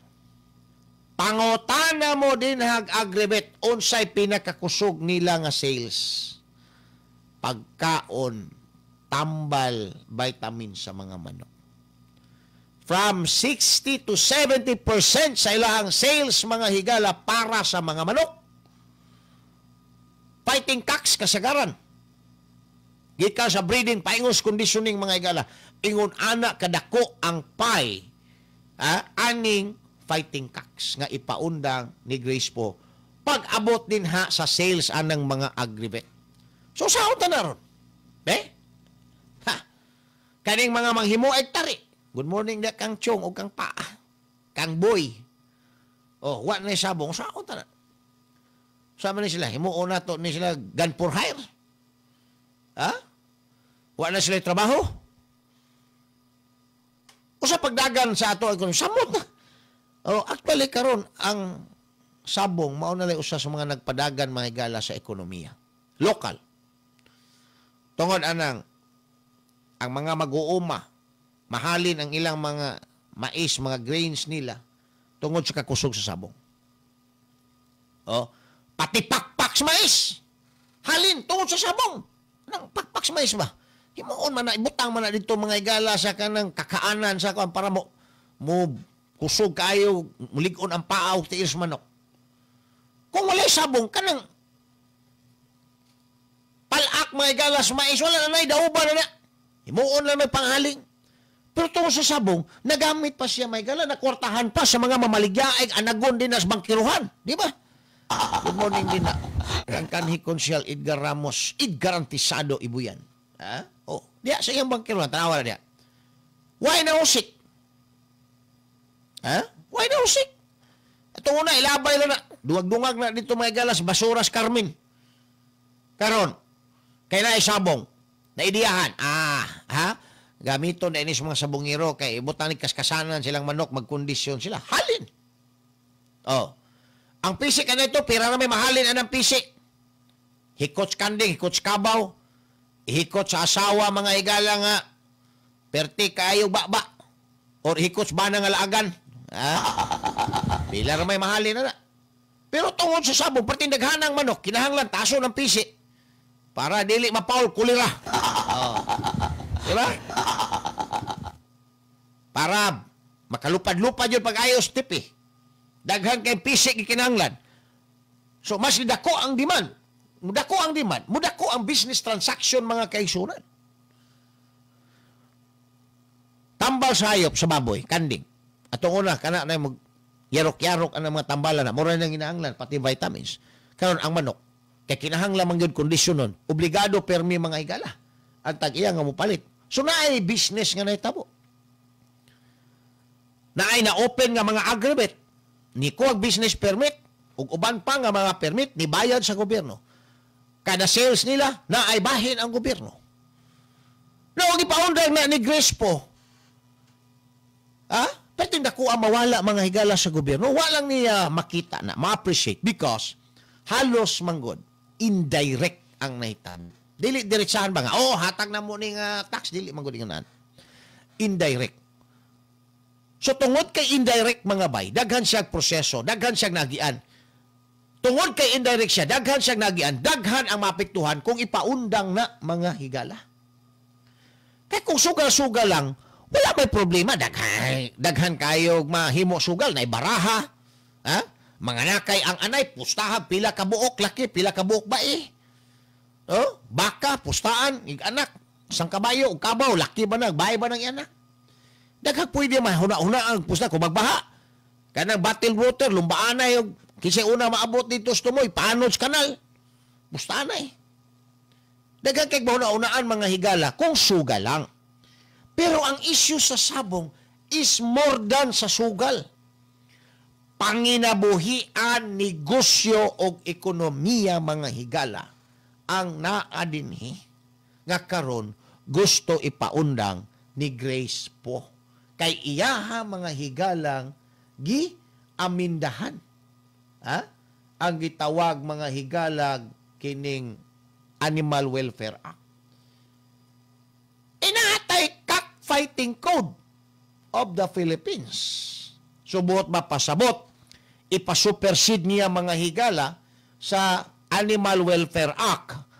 pangutana mo din hag agrivet, unsay pinakakusog nila nga sales? Pagkaon, tambal, vitamin sa mga manok. From 60 to 70% sa ilahang sales, mga higala, para sa mga manok. Fighting cocks, kasagaran. Gikan sa breeding, paingos conditioning, mga higala. Ingon ana kadako ang pie, aning fighting cocks nga ipaundang ni Grace Poe pag-abot din ha sa sales anang mga agrivet. So saan ta na ron? Eh? Ha? Kaning mga manghimo ay tari. Good morning na kang Chong o kang Paa. Kang Boy. Oh, wa na sabong. Saan ta na? Sama ni sila. Himuon na to ni sila gun for hire. Ha? Wa na sila trabaho. O sa pagdagan sa ato, samot na. Oh, actually karon ang sabong mao na lang usa sa mga nagpadagan, mga higala, sa ekonomiya. Lokal. Tungod anang ang mga mag-uuma, mahalin ang ilang mga mais, mga grains nila tungod sa kakusog sa sabong. Oh, pati pakpak sa mais. Halin tungod sa sabong. Nang pakpak sa mais ba? Himuon man na, ibutang man na dito, mga higala, sa kanang kakaanan sa kuan para mo mo kusog kayo, mulig-on ang paa og tiil sa manok. Kung walay sabong, kanang palak, mga higala, sa mais, wala na na'y dauban na na. Himuon lang may panghaling. Pero tungod sa sabong, nagamit pa siya, mga higala, nakwartahan pa sa mga mamaligya ay anagon din nas bangkiruhan. Di ba? Good morning din na. Ang kanhi konsyal Edgar Ramos, Edgar Antisado Ibuyan. Ha? Oh, diya sa iyang bangkiruhan, tanawa na diya. Why na usik? Ha? Why na usik? Ito una, ilabay lang na. Duwag-dungag na dito, mga galas, basuras Carmen. Karon, kay na sabong, naidiyahan. Ha? Gamiton na inis mga sabongero, kay ibutan ni kaskasanan silang manok, magkondisyon sila. Halin! Oh. Ang pisik ka na ito, pira na may mahalin anang pisik. Hikot kanding, hikot kabaw, hikot sa asawa, mga higala nga, perti kayo ba-ba, or hikot ba nga laagan. Ha? Pila na may mahalin na na. Pero tungod sa sabong, perti daghanang manok, kinahanglan taso ng pisik, para dili mapaul kulira. Oh. Diba? Para makalupad-lupad yun pag-ayos tipi. Daghan kay pisik gikinahanglan. So mas dako ang demand. Mudako ang demand, mudako ang business transaction, mga kaigsunan. Tambal sa hayop sa baboy, kanding. Atong una kana na mag yarok-yarok ang mga tambalan na mura nang ginaanglan pati vitamins. Karon ang manok, kay kinahanglan man gyud kondisyon nun, obligado permi, mga higala, ang tag-iya nga mopalit. So naay business nga nahitabo. Naay na open nga mga agreement ni kuwag business permit ug uban pa nga mga permit ni bayad sa gobyerno. Kada sales nila, naay bahin ang gobyerno. No, gipaundang na ni Grace Poe. Ha? Pwede dako ang mawala, mga higala, sa gobyerno. Walang niya makita na, ma-appreciate because halos manggod, indirect ang nahitabo. Dili diretsahan ba nga, "Oh, hatag na mo ning tax," dili manggod nga. Indirect. So tungod kay indirect, mga bay, daghan siya proseso, daghan siya nagian. Tungod kay indirect siya, daghan siya nagian, daghan ang maapektuhan kung ipaundang na, mga higala. Kay kung sugal-sugal lang, wala may problema. Daghan, daghan kayo mahimo sugal, na baraha. Ha? Mga nakay ang anay, pustahan, pila ka buok laki, pila ka buok ba eh. Oh, baka, pustaan, ig anak, isang kabayo, ug kabaw, laki ba na, bahay ba ng anak? Daghang pwede mahuna-huna ang pusta kung magbaha. Kanang bottled water, lumbaan na yung kisay una maabot dito sa tumoy, panod sa kanal. Pustaan na eh. Daghang kay mahuna-unaan, mga higala, kung sugal lang. Pero ang issue sa sabong is more than sa sugal. Panginabuhian, negosyo o ekonomiya, mga higala, ang naa dinhi nga karon gusto ipaundang ni Grace Poe. Kay iyaha, mga higalang, gi amindahan. Ha? Ang gitawag, mga higalag, kining Animal Welfare Act. Naa tay Cockfighting Code of the Philippines. Subot ba pasabot, ipasupersede niya, mga higala, sa Animal Welfare Act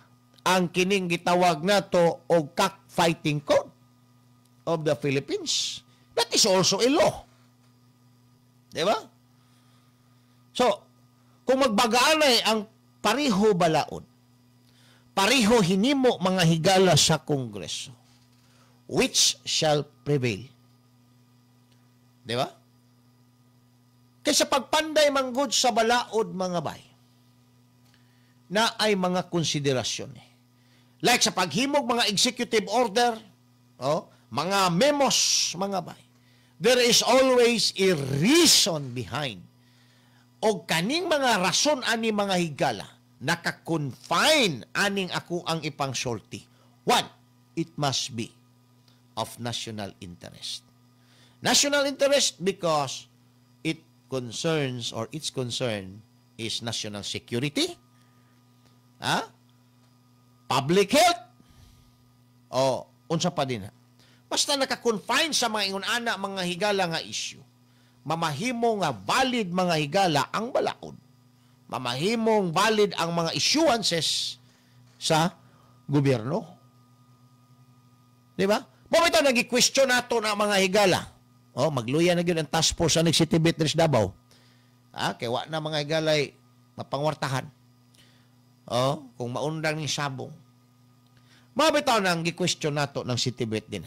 ang kining gitawag nato og Cockfighting Code of the Philippines. That is also a law. Di ba? So, kung magbagaanay ang pareho balaod, pareho hinimo, mga higala, sa Kongreso, which shall prevail? Di ba? Kaysa pagpanday manggod sa balaod, mga bay, na ay mga konsiderasyon eh. Like sa paghimog mga executive order, oh, mga memos, mga bay, there is always a reason behind. O kaning mga rason ani, mga higala, naka-confine aning ako ang ipangsulti. One, it must be of national interest. National interest because it concerns or its concern is national security, ha? Public health, o unsa pa din ha. Basta naka-confine sa mga ingon ana, mga higala, nga issue. Mamahimo nga valid, mga higala, ang balaod. Mamahimong valid ang mga issuances sa gobyerno. Di ba? Mao bitaw nagi-question nato na, mga higala. Oh, magluya na gyud ang task force sa City Beatrice Davao. Ah, kay wa na, mga higalay, mapangwartahan. Oh, kung maundang ni sabong. Mao bitaw nang gi-question nato ng City Bet din.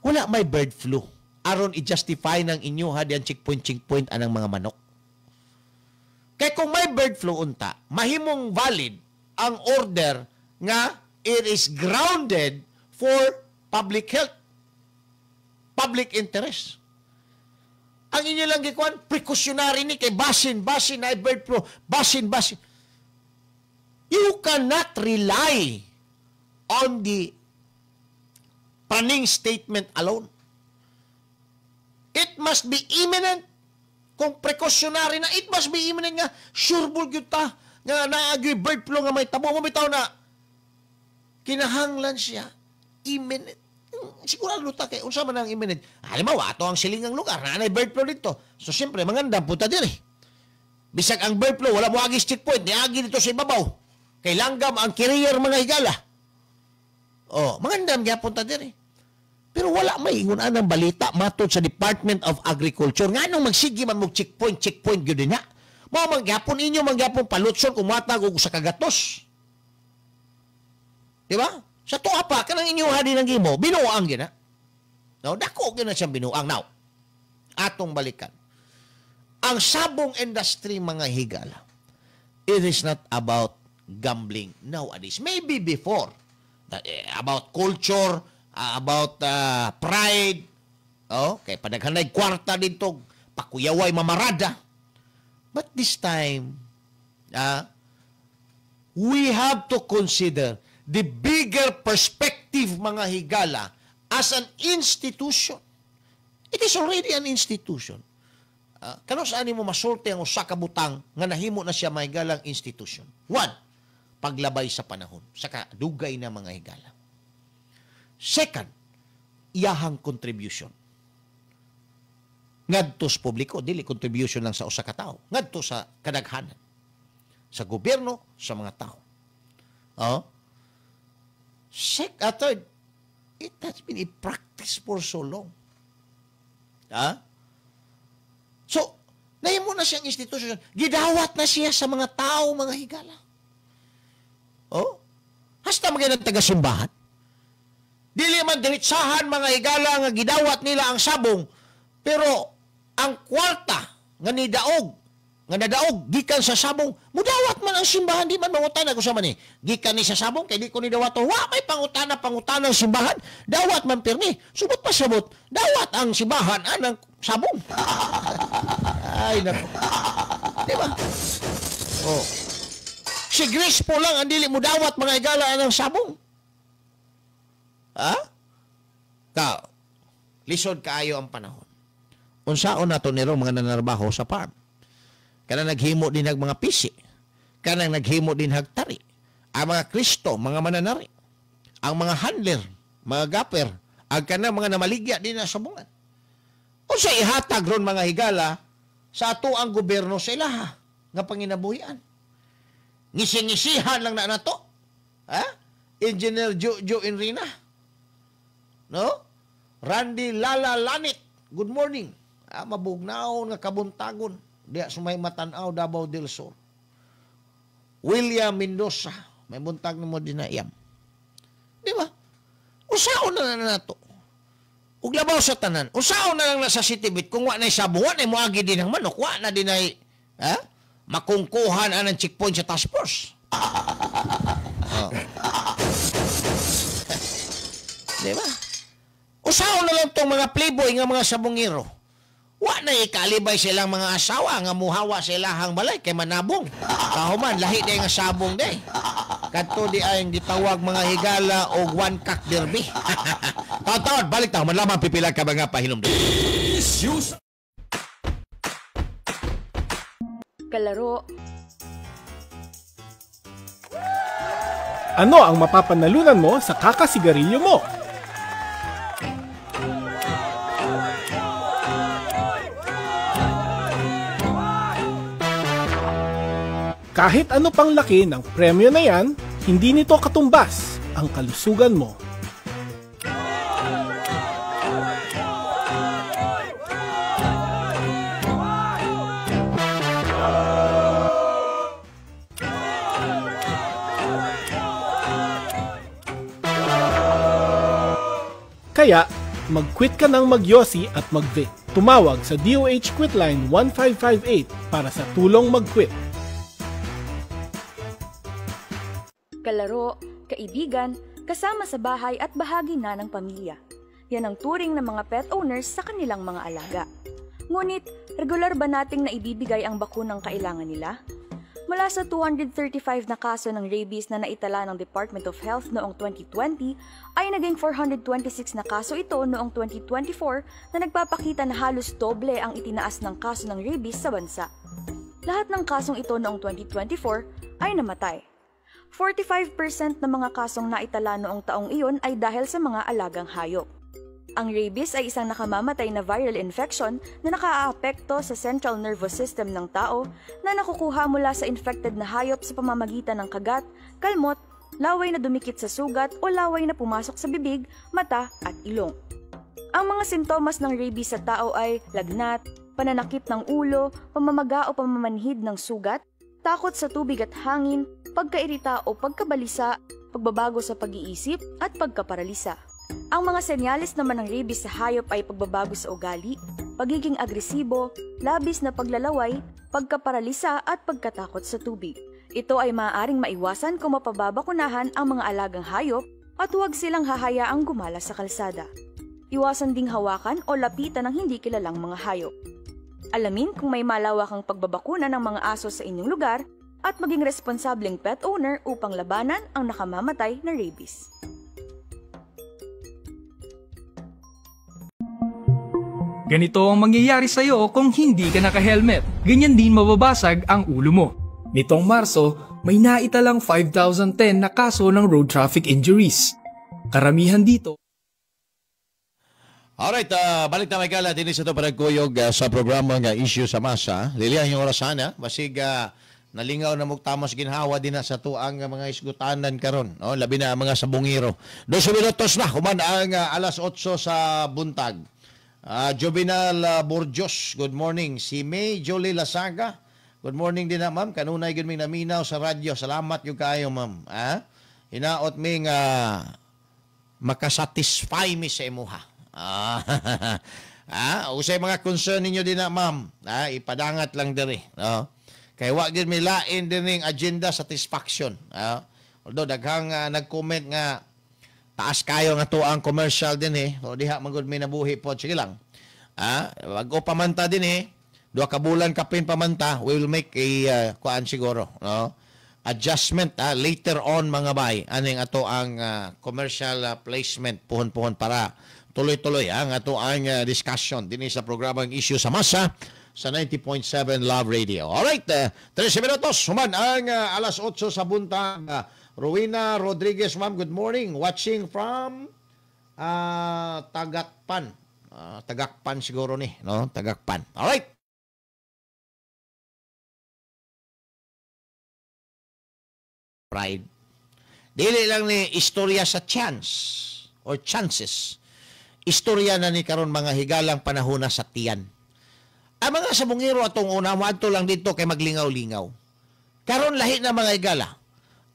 Wala may bird flu aron i-justify ng inyo ha diyan checkpoint checkpoint anang mga manok. Kay kung may bird flu unta, mahimong valid ang order nga it is grounded for public health, public interest. Ang inyo lang gikuan, precautionary ni kay basin, basin na bird flu, basin, basin. You cannot rely on the praning statement alone. It must be imminent. Kung precautionary na, it must be imminent nga, sure bull gyud ta, nga naagi bird flu nga may tabo mo bitaw na kinahanglan siya imminent. Sigurado ta kay unsa man ang imminent. Halimbawa, ato ang silingang lugar na anay bird flu dito. So siyempre mangandam punta diri. Bisag ang bird flu wala mo agi checkpoint, niagi dito sa ibabaw. Kay langgam ang carrier, mga higala. Oh, mangandam gyapon ta diri. Pero wala may ingon anang balita matod sa Department of Agriculture. Nganong magsige man mo checkpoint, checkpoint gyud na. Mao man gyapon inyo man gyapon palutson kung matag og sa kagatos. Di ba? Sa tuwa pa kanang inyo hadi ng gimo, binuang gyud na. No, dako gyud na siyang binuang now. Atong balikan. Ang sabong industry, mga higala, it is not about gambling nowadays. Maybe before, that, about culture, about pride, oh, kay padaghanay kwarta dito, pakuyaway mamarada. But this time, we have to consider the bigger perspective, mga higala, as an institution. It is already an institution. Kano saan mo masulti ang usa ka butang nga nahimo na siya, mga higalang institution? One, paglabay sa panahon, sa kadugay na, mga higala. Second, iyahang contribution ngadto sa publiko, dili contribution lang sa usa ka tawo, ngadto sa kadaghanan, sa gobyerno, sa mga tao. Oh. Third, it has been a practice for so long. Ah? So, nahimo na siyang institution. Gidawat na siya sa mga tao, mga higala. Oh? Hasta mga ng taga-simbahan. Dili man diretsahan, mga higala, nga gidawat nila ang sabong, pero ang kwarta nga nidaog nga nadaog gikan sa sabong, mudawat man ang simbahan. Di man mangutana kung sa man eh gikan ni sa sabong kay di ko ni dawato. Wa may pangutana pangutana ang simbahan, dawat man pirmi. Subot pa sabot, dawat ang simbahan anang sabong. Ay nako, di ba? Oh, si Grace po lang ang dili mo dawat, mga higala, anang sabong. Ha ka lisod kaayo ang panahon. Unsaon nato niro mga nanarbaho sa farm, kanang naghimo din hag mga pisi, kanang naghimo din hag tari, ang mga Kristo, mga mananari, ang mga handler, mga gapper, ang kanang mga namaligya din na sabungan? Unsa ihatag ron, mga higala, sa ato ang gobyerno sa ilaha nga panginabuhian? Ngisi-ngisihan lang na nato. Ha? Engineer Jojo Enrina. No? Randy Lala Lanit. Good morning. Ah, mabugnaon nga kabuntagon diya sa may Matanaw, Davao del Sur. William Mendoza, may buntag nimo din na iyam. Di ba? Usaon na lang nato. Ug labaw sa tanan, usaon na lang na sa City Beat kung wa na sabong, wa na moagi din ang manok, wa na din ay ha? Makungkuhan anang checkpoint sa task force. Oh. Di ba? Usaon na lang tong mga playboy nga mga sabongero. Wa na ikalibay silang mga asawa nga muhawa sila hang balay kay manabong. Kahuman, lahi day nga sabong day. Kadto di ay gitawag, mga higala, og one cock derby. Taon-taon, balik ta, man lamang pipila ka mga pahinumdum. Issues. Kalaro, Ano ang mapapanalunan mo sa kakasigarilyo mo? Kahit ano pang laki ng premyo na yan, hindi nito katumbas ang kalusugan mo. Kaya, mag-quit ka ng magyosi at mag-vape. Tumawag sa DOH Quitline 1558 para sa tulong mag-quit. Kalaro, kaibigan, kasama sa bahay at bahagi na ng pamilya. Yan ang turing ng mga pet owners sa kanilang mga alaga. Ngunit, regular ba nating naibibigay ang bakunang kailangan nila? Mula sa 235 na kaso ng rabies na naitala ng Department of Health noong 2020, ay naging 426 na kaso ito noong 2024 na nagpapakita na halos doble ang itinaas ng kaso ng rabies sa bansa. Lahat ng kasong ito noong 2024 ay namatay. 45% ng mga kasong naitala noong taong iyon ay dahil sa mga alagang hayop. Ang rabies ay isang nakamamatay na viral infection na nakaaapekto sa central nervous system ng tao na nakukuha mula sa infected na hayop sa pamamagitan ng kagat, kalmot, laway na dumikit sa sugat o laway na pumasok sa bibig, mata at ilong. Ang mga sintomas ng rabies sa tao ay lagnat, pananakip ng ulo, pamamaga o pamamanhid ng sugat, takot sa tubig at hangin, pagkairita o pagkabalisa, pagbabago sa pag-iisip at pagkaparalisa. Ang mga senyales naman ng rabies sa hayop ay pagbabago sa ugali, pagiging agresibo, labis na paglalaway, pagkaparalisa at pagkatakot sa tubig. Ito ay maaaring maiwasan kung mapababakunahan ang mga alagang hayop at huwag silang hahayaang gumala sa kalsada. Iwasan ding hawakan o lapitan ng hindi kilalang mga hayop. Alamin kung may malawakang pagbabakuna ng mga aso sa inyong lugar at maging responsableng pet owner upang labanan ang nakamamatay na rabies. Ganito ang mangyayari sa'yo kung hindi ka naka-helmet. Ganyan din mababasag ang ulo mo. Nitong Marso, may naitalang 5,010 na kaso ng road traffic injuries. Karamihan dito. Alright, balik na may kala din sa ito paragkuyog sa programa nga Issue sa Masa. Lilihan yung orasan, ha? Basig nalingaw na mugtamos ginhawa din na sa tuang mga isgutanan karon, no? Labi na ang mga sabungiro. 12 minutos na human ang alas 8 sa buntag. Jovenal Borjos, good morning. Si May Jolie Lasaga, good morning din na, ma'am. Kanunay gyud ming naminaw sa radyo. Salamat gyud kaayo, ma'am. Ha? Hinaot ming makasatisfy mi sa imuha. Usay mga concern ninyo din na, ma'am. Ipadangat lang diri, no? Kay wa gyud mi lain din ning agenda satisfaction. Although daghang nag-comment nga taas kayo nga to ang commercial din eh. O diha man gud mi nabuhi pod, sige lang. Wag pamanta din eh. 2 ka bulan kapin pamanta, we will make a kuan siguro, no? Adjustment later on mga bay. Aning ato ang commercial placement puhon-puhon para tuloy-tuloy ang ato ang discussion dinhi sa programang Issue sa Masa sa 90.7 Love Radio. Alright, 13 minutos human ang alas 8 sa buntag. Rowena Rodriguez, ma'am, good morning. Watching from Tagakpan. Tagakpan siguro ni, no? Tagakpan. Alright. Pride. Dili lang ni istorya sa chance or chances. Istorya na ni karon mga higalang panahona sa tiyan. Ang mga sabungero atong una moadto lang dito kay maglingaw-lingaw. Karon lahi na mga higala.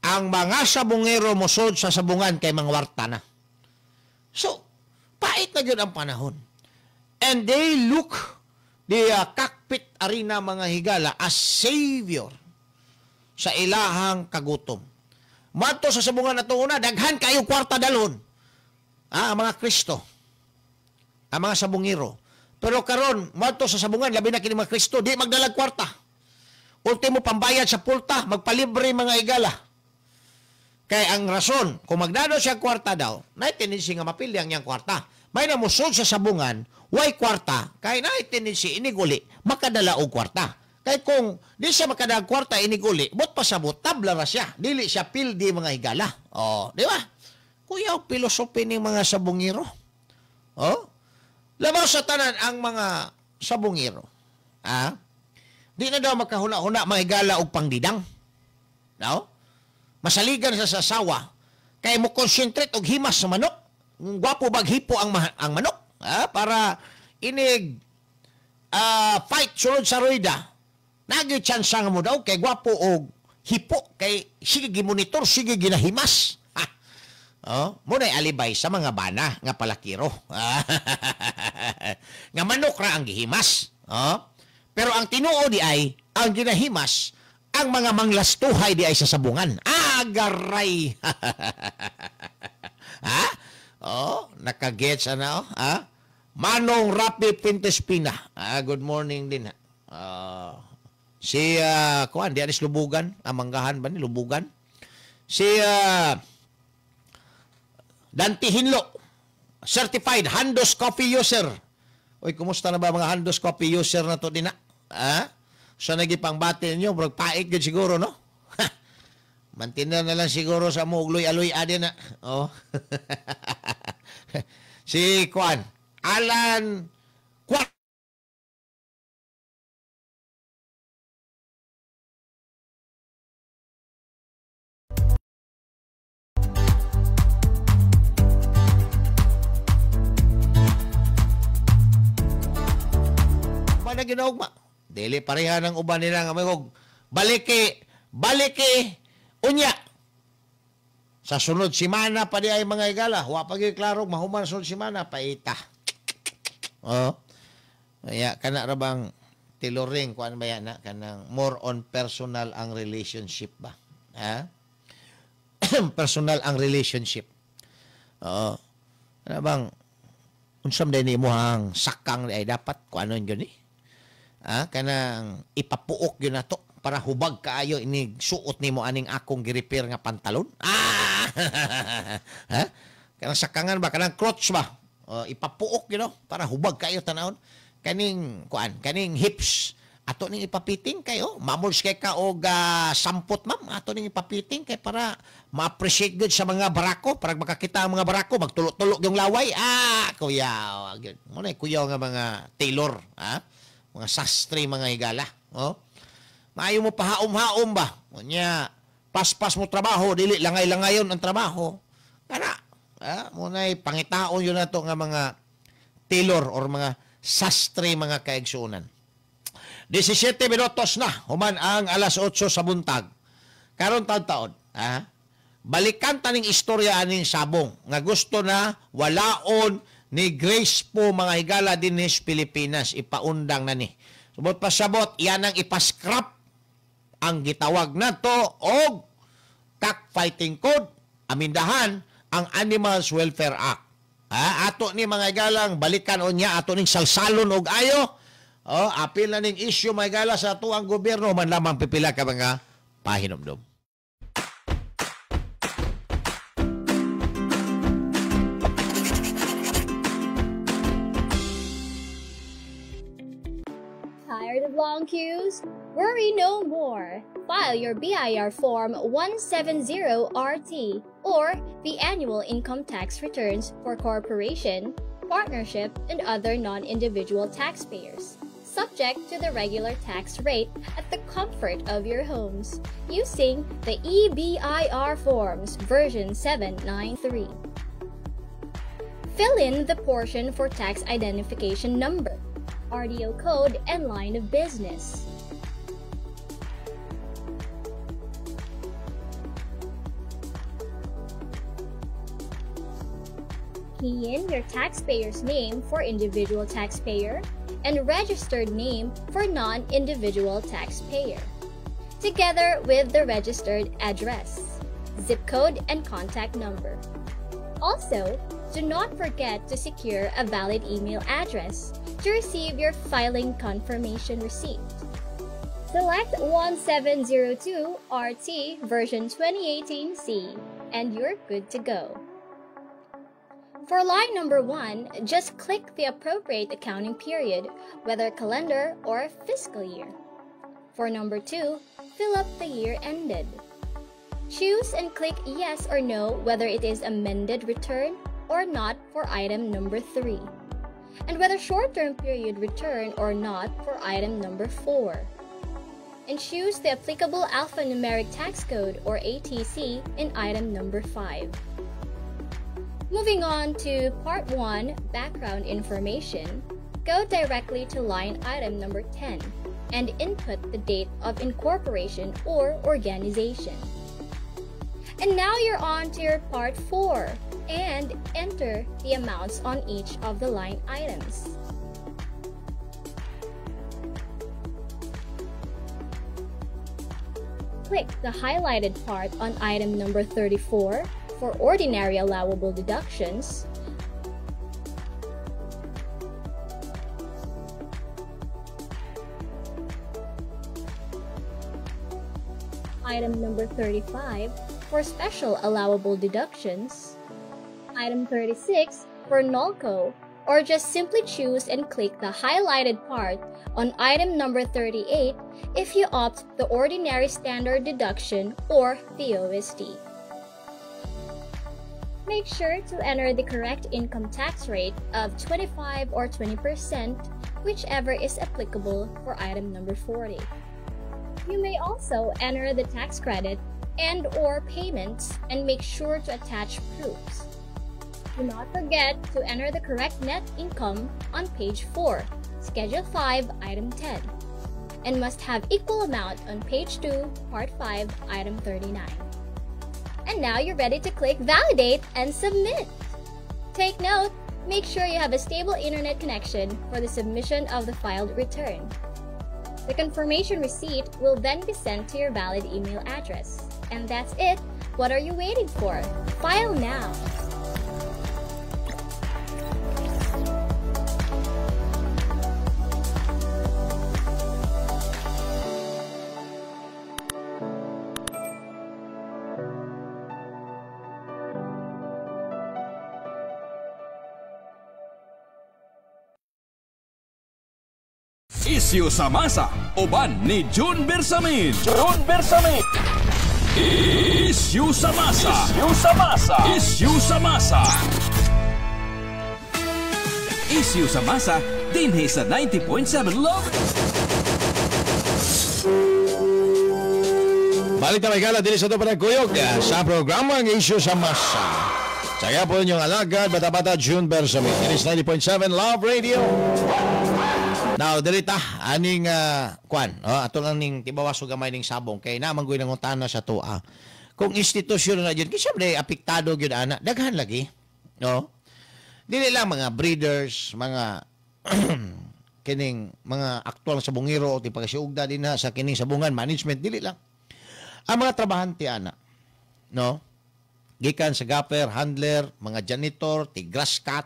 Ang mga sabungero mosod sa sabungan kay mangwarta na. So, pait na gyud ang panahon. And they look the cockpit arena mga higala as savior sa ilahang kagutom. Moadto sa sabungan atong una, daghan kayo kwarta dalhon. Ang mga Kristo, ang mga sabungero. Pero karon moadto sa sabungan, labi na kini mga Kristo, di magdalag kwarta. Ultimo pambayad sa pulta, magpalibre mga higala. Kay ang rason, kung magdado siya kwarta daw, naay tendency nga mapili ang iyang kwarta. May namusod sa sabungan, way kwarta, kay naay tendency iniguli, makadala og kwarta. Kay kung di siya makadala kwarta iniguli, but pasabot, tabla ra siya. Dili siya pildi mga higala. Oh, di ba? Kuyaw filosofi ning mga sabungero. Oh? Labaw sa tanan ang mga sabungero. Di na daw makahuna-huna mga higala og pangdidang. No? Masaligan sa sasawa kay mo concentrate og himas sa manok. Gwapo bag hipo ang manok, para inig fight sulod sa rueda. Nagi chance nga mo daw kay gwapo og hipo kay sige gimonitor, sige ginahimas. Oh, mo nay alibay sa mga bana nga palakiro. Nga manok ra ang gihimas. Oh. Pero ang tinuod di ay ang ginahimas ang mga manglastuhay di ay sa sabungan. Agaray. Ha? Oh, nakagets ana oh, ha? Manong Rapi Pintespina. Good morning din. Si kuan di anis Lubugan, amanggahan ba ni Lubugan? Si Dante Hinlo, certified Handos Coffee user. Oy, kumusta na ba mga Handos Coffee user na to din na? Ha? So nagipangbati ninyo, murag pait gyud siguro, no? Mantina na lang siguro sa mugloy aloy adi na. Oh. Si Kuan, Alan Kuan. Mana ginaugma? Dili pareha ng uban nila nga mayog baliki, baliki unya. Sa sunod simana pa di ay mga higala, wa pa gyud klaro mahuman sunod simana paita. Oh. Kaya kana ra bang tailoring kuan ba yan na kanang more on personal ang relationship ba? Ha? Personal ang relationship. Oo. Ano bang unsam din nimo ang sakang ay dapat kuanon gyud ni? Ha? Kanang ipapuok gyud nato para hubag kaayo ini suot nimo aning akong gi-repair nga pantalon. Ah! Ha? Kanang sakangan ba, kanang crotch ba? O, ipapuok gyud, no? Para hubag kaayo tanawon. Kaning kuan, kaning hips ato ning ipapiting kayo. Mamuls kay ka og sampot, ma'am, ato ning ipapiting kay para ma-appreciate gud sa mga barako, para makakita ang mga barako magtulo-tulo yung laway. Ah, kuya, gyud mo na kuyaw nga mga tailor, ha, mga sastre, mga higala, oh. Maayo mo pahaom-haom ba, unya paspas mo trabaho, dili langay-langayon ang trabaho kana, ah, mo nay pangitaon yun nato nga mga tailor or mga sastre, mga kaigsuonan. 17 minutos na human ang alas 8 sa buntag. Karon taon-taon, ha? Balikan taning istorya aning sabong nga gusto na walaon ni Grace po, mga higala, dinhi sa Pilipinas, ipaundang na ni. Subot pasabot, yan ang ipascrap ang gitawag nato og cockfighting code, amindahan ang Animals Welfare Act. Ha, ato ni, mga higalang, balikan unya, ato ning salsalon og ayo. Oh, apil na ning issue, mga higala, sa ato ang gobyerno man lamang pipila ka mga pahinomdom. Tired of long queues? Worry no more. File your BIR Form 170RT or the annual income tax returns for corporation, partnership, and other non-individual taxpayers, subject to the regular tax rate at the comfort of your homes using the eBIR Forms version 793. Fill in the portion for tax identification number, RDO code, and line of business. Key in your taxpayer's name for individual taxpayer and registered name for non-individual taxpayer, together with the registered address, zip code, and contact number. Also, do not forget to secure a valid email address to receive your filing confirmation receipt. Select 1702 RT version 2018C and you're good to go. For line number 1, just click the appropriate accounting period, whether calendar or fiscal year. For number 2, fill up the year ended. Choose and click yes or no whether it is amended return or not for item number 3, and whether short-term period return or not for item number 4. And choose the applicable alphanumeric tax code or ATC in item number 5. Moving on to Part 1, Background Information, go directly to line item number 10 and input the date of incorporation or organization. And now you're on to your Part 4 and enter the amounts on each of the line items. Click the highlighted part on item number 34 for ordinary allowable deductions, item number 35 for special allowable deductions, item 36 for NOLCO, or just simply choose and click the highlighted part on item number 38 if you opt the ordinary standard deduction or the OSD. Make sure to enter the correct income tax rate of 25 or 20%, whichever is applicable for item number 40. You may also enter the tax credit and or payments and make sure to attach proofs. Do not forget to enter the correct net income on page 4, Schedule 5, Item 10, and must have equal amount on page 2, Part 5, Item 39. And now you're ready to click Validate and Submit. Take note, Make sure you have a stable internet connection for the submission of the filed return. The confirmation receipt will then be sent to your valid email address. And that's it. What are you waiting for? File now! Isyu sa masa, uban ni June Bersamin. June Bersamin. Isyu sa masa. Isyu sa masa. Isyu sa masa. Isyu sa masa, dinhi sa 90.7 Love. Balik na may gala din sa ito panagkuyog sa programa ang Isyu sa Masa. Saya po inyong alagad, bata-bata June Bersamin. It is 90.7 Love Radio. Now, dili ta aning kwan, oh, ato lang ning tibawas og gamay ning sabong kay na manggoy nangutana sa tuwa. Kung institusyon na jud, kay syempre apektado gyud ana, daghan lagi, no? Dili lang mga breeders, mga kining mga aktual sa bungiro o tipagasiugda din na sa kining sabungan management, dili lang. Ang mga trabahante ana, no? Gikan sa gaffer, handler, mga janitor, tig grass cut,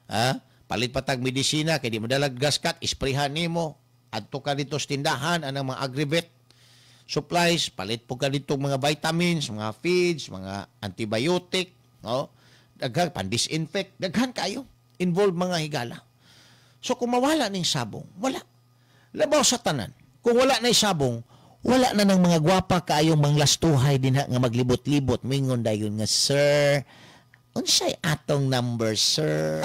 ha? Palit patag medisina kay di mo dalag grass cut, isprehan nimo, adto ka dito sa tindahan anang mga agrivet supplies, palit po ka dito mga vitamins, mga feeds, mga antibiotic, no? Daghan pan-disinfect, daghan kayo involved mga higala. So kung mawala ning sabong, wala. Labaw sa tanan. Kung wala na sabong, wala na ng mga gwapa kaayong manglastuhay dinha nga maglibot-libot mingon dayon nga, sir, unsay atong number, sir?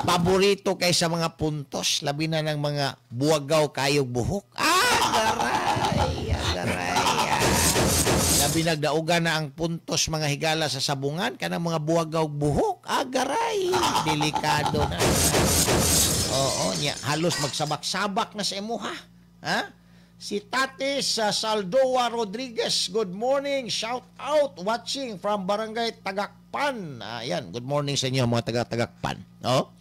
Paborito kay sa mga puntos, labi na ng mga buwagaw kayog buhok. Ah, garay, garay. Labi nagdaugan na ang puntos mga higala sa sabungan kanang mga buwagaw buhok. Ah, garay, delikado na. Oo, niya, halos magsabak-sabak na sa imuha. Ha? Si Tate sa Saldoa Rodriguez, good morning, shout out, watching from Barangay Tagakpan. Ayan, good morning sa inyo mga taga-Tagakpan. No?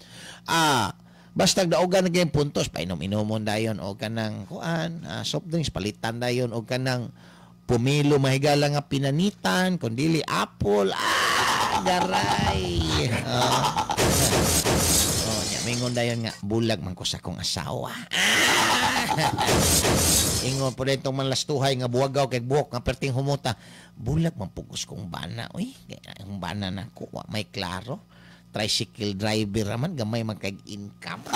Basta daugan na kayong puntos, painom-inomon dayon o kanang kuan, soft drinks, palitan dayon o kanang pumilo mahigala nga pinanitan, kundili apple, garay. Oh, nya mingon dayon nga bulag man ko sa akong asawa. Ingon po ditong manlastuhay nga buwagaw kay buhok nga perting humuta. Bulag man pugos kong bana, uy. Ang bana na ko, wa may klaro. Tricycle driver raman gamay man kay income.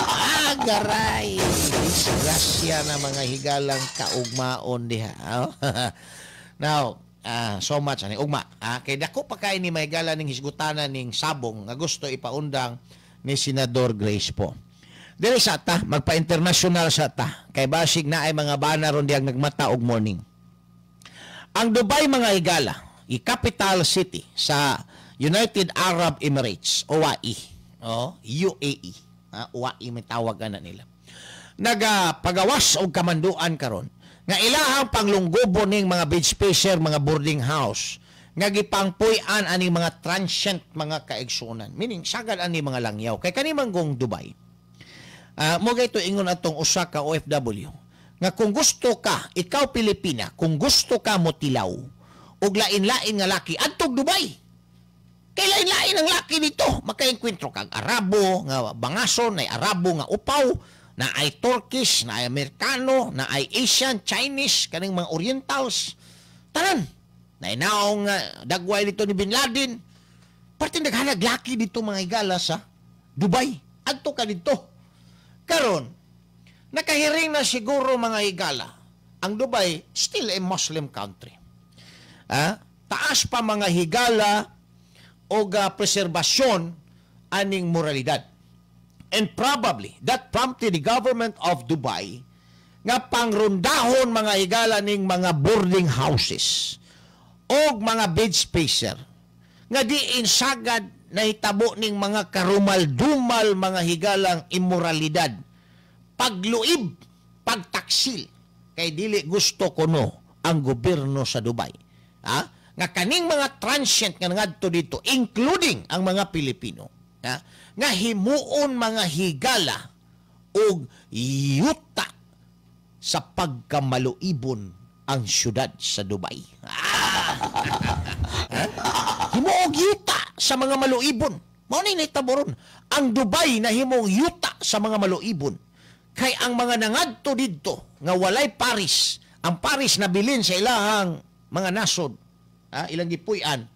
Garay. Disgrasya na mga higalang kaugmaon diha. Oh. Now, so much ani ugma. Kay dako pa kay ni mahigala ning hisgutanan ning sabong nga gusto ipaundang ni Senador Grace po. Dili sa ta, magpa-international sa ta. Kay basig na ay mga bana ron diyang nagmata og morning. Ang Dubai mga higala, i-capital city sa United Arab Emirates, OAE, oh, UAE, OAE may tawag na nila. Nagapagawas og kamanduan karon nga ilahang panglunggubo ning mga beach spacer, mga boarding house, nga gipangpuy-an aning mga transient mga kaigsunan. Meaning sagad ani mga langyaw. Kay kani manggong Dubai. Mo gayto ingon atong usa ka OFW nga kung gusto ka, ikaw Pilipina, kung gusto ka motilaw og lain-lain nga laki adtog Dubai. Kay lain-lain ang laki dito, makaengkwentro kag Arabo nga bangason, nay Arabo nga upaw, na ay Turkish, na ay Amerikano, na ay Asian, Chinese, kaning mga Orientals. Tanan, nainaong dagway dito ni Bin Laden. Parte naghanag laki dito mga higala sa Dubai. Adto ka dito. Karon, nakahiring na siguro mga higala, ang Dubai still a Muslim country. Taas pa mga higala og preserbasyon aning moralidad. And probably, that prompted the government of Dubai nga pangrundahon mga higala ning mga boarding houses og mga bed spacer nga diin sagad nahitabo ning mga karumal-dumal mga higalang immoralidad, pagluib, pagtaksil, kay dili gusto kuno ang gobyerno sa Dubai. Nga kaning mga transient nga ngadto dito, including ang mga Pilipino, ha, nga himuon mga higala og yuta sa pagkamaluibon ang syudad sa Dubai. Ah! Ha? Himuog yuta sa mga maluibon. Mao ni nahitabo ron. Ang Dubai na himong yuta sa mga maluibon. Kay ang mga nangadto didto nga walay Paris, ang Paris nabilin sa ilahang mga nasod, ha, ilang gipuy-an,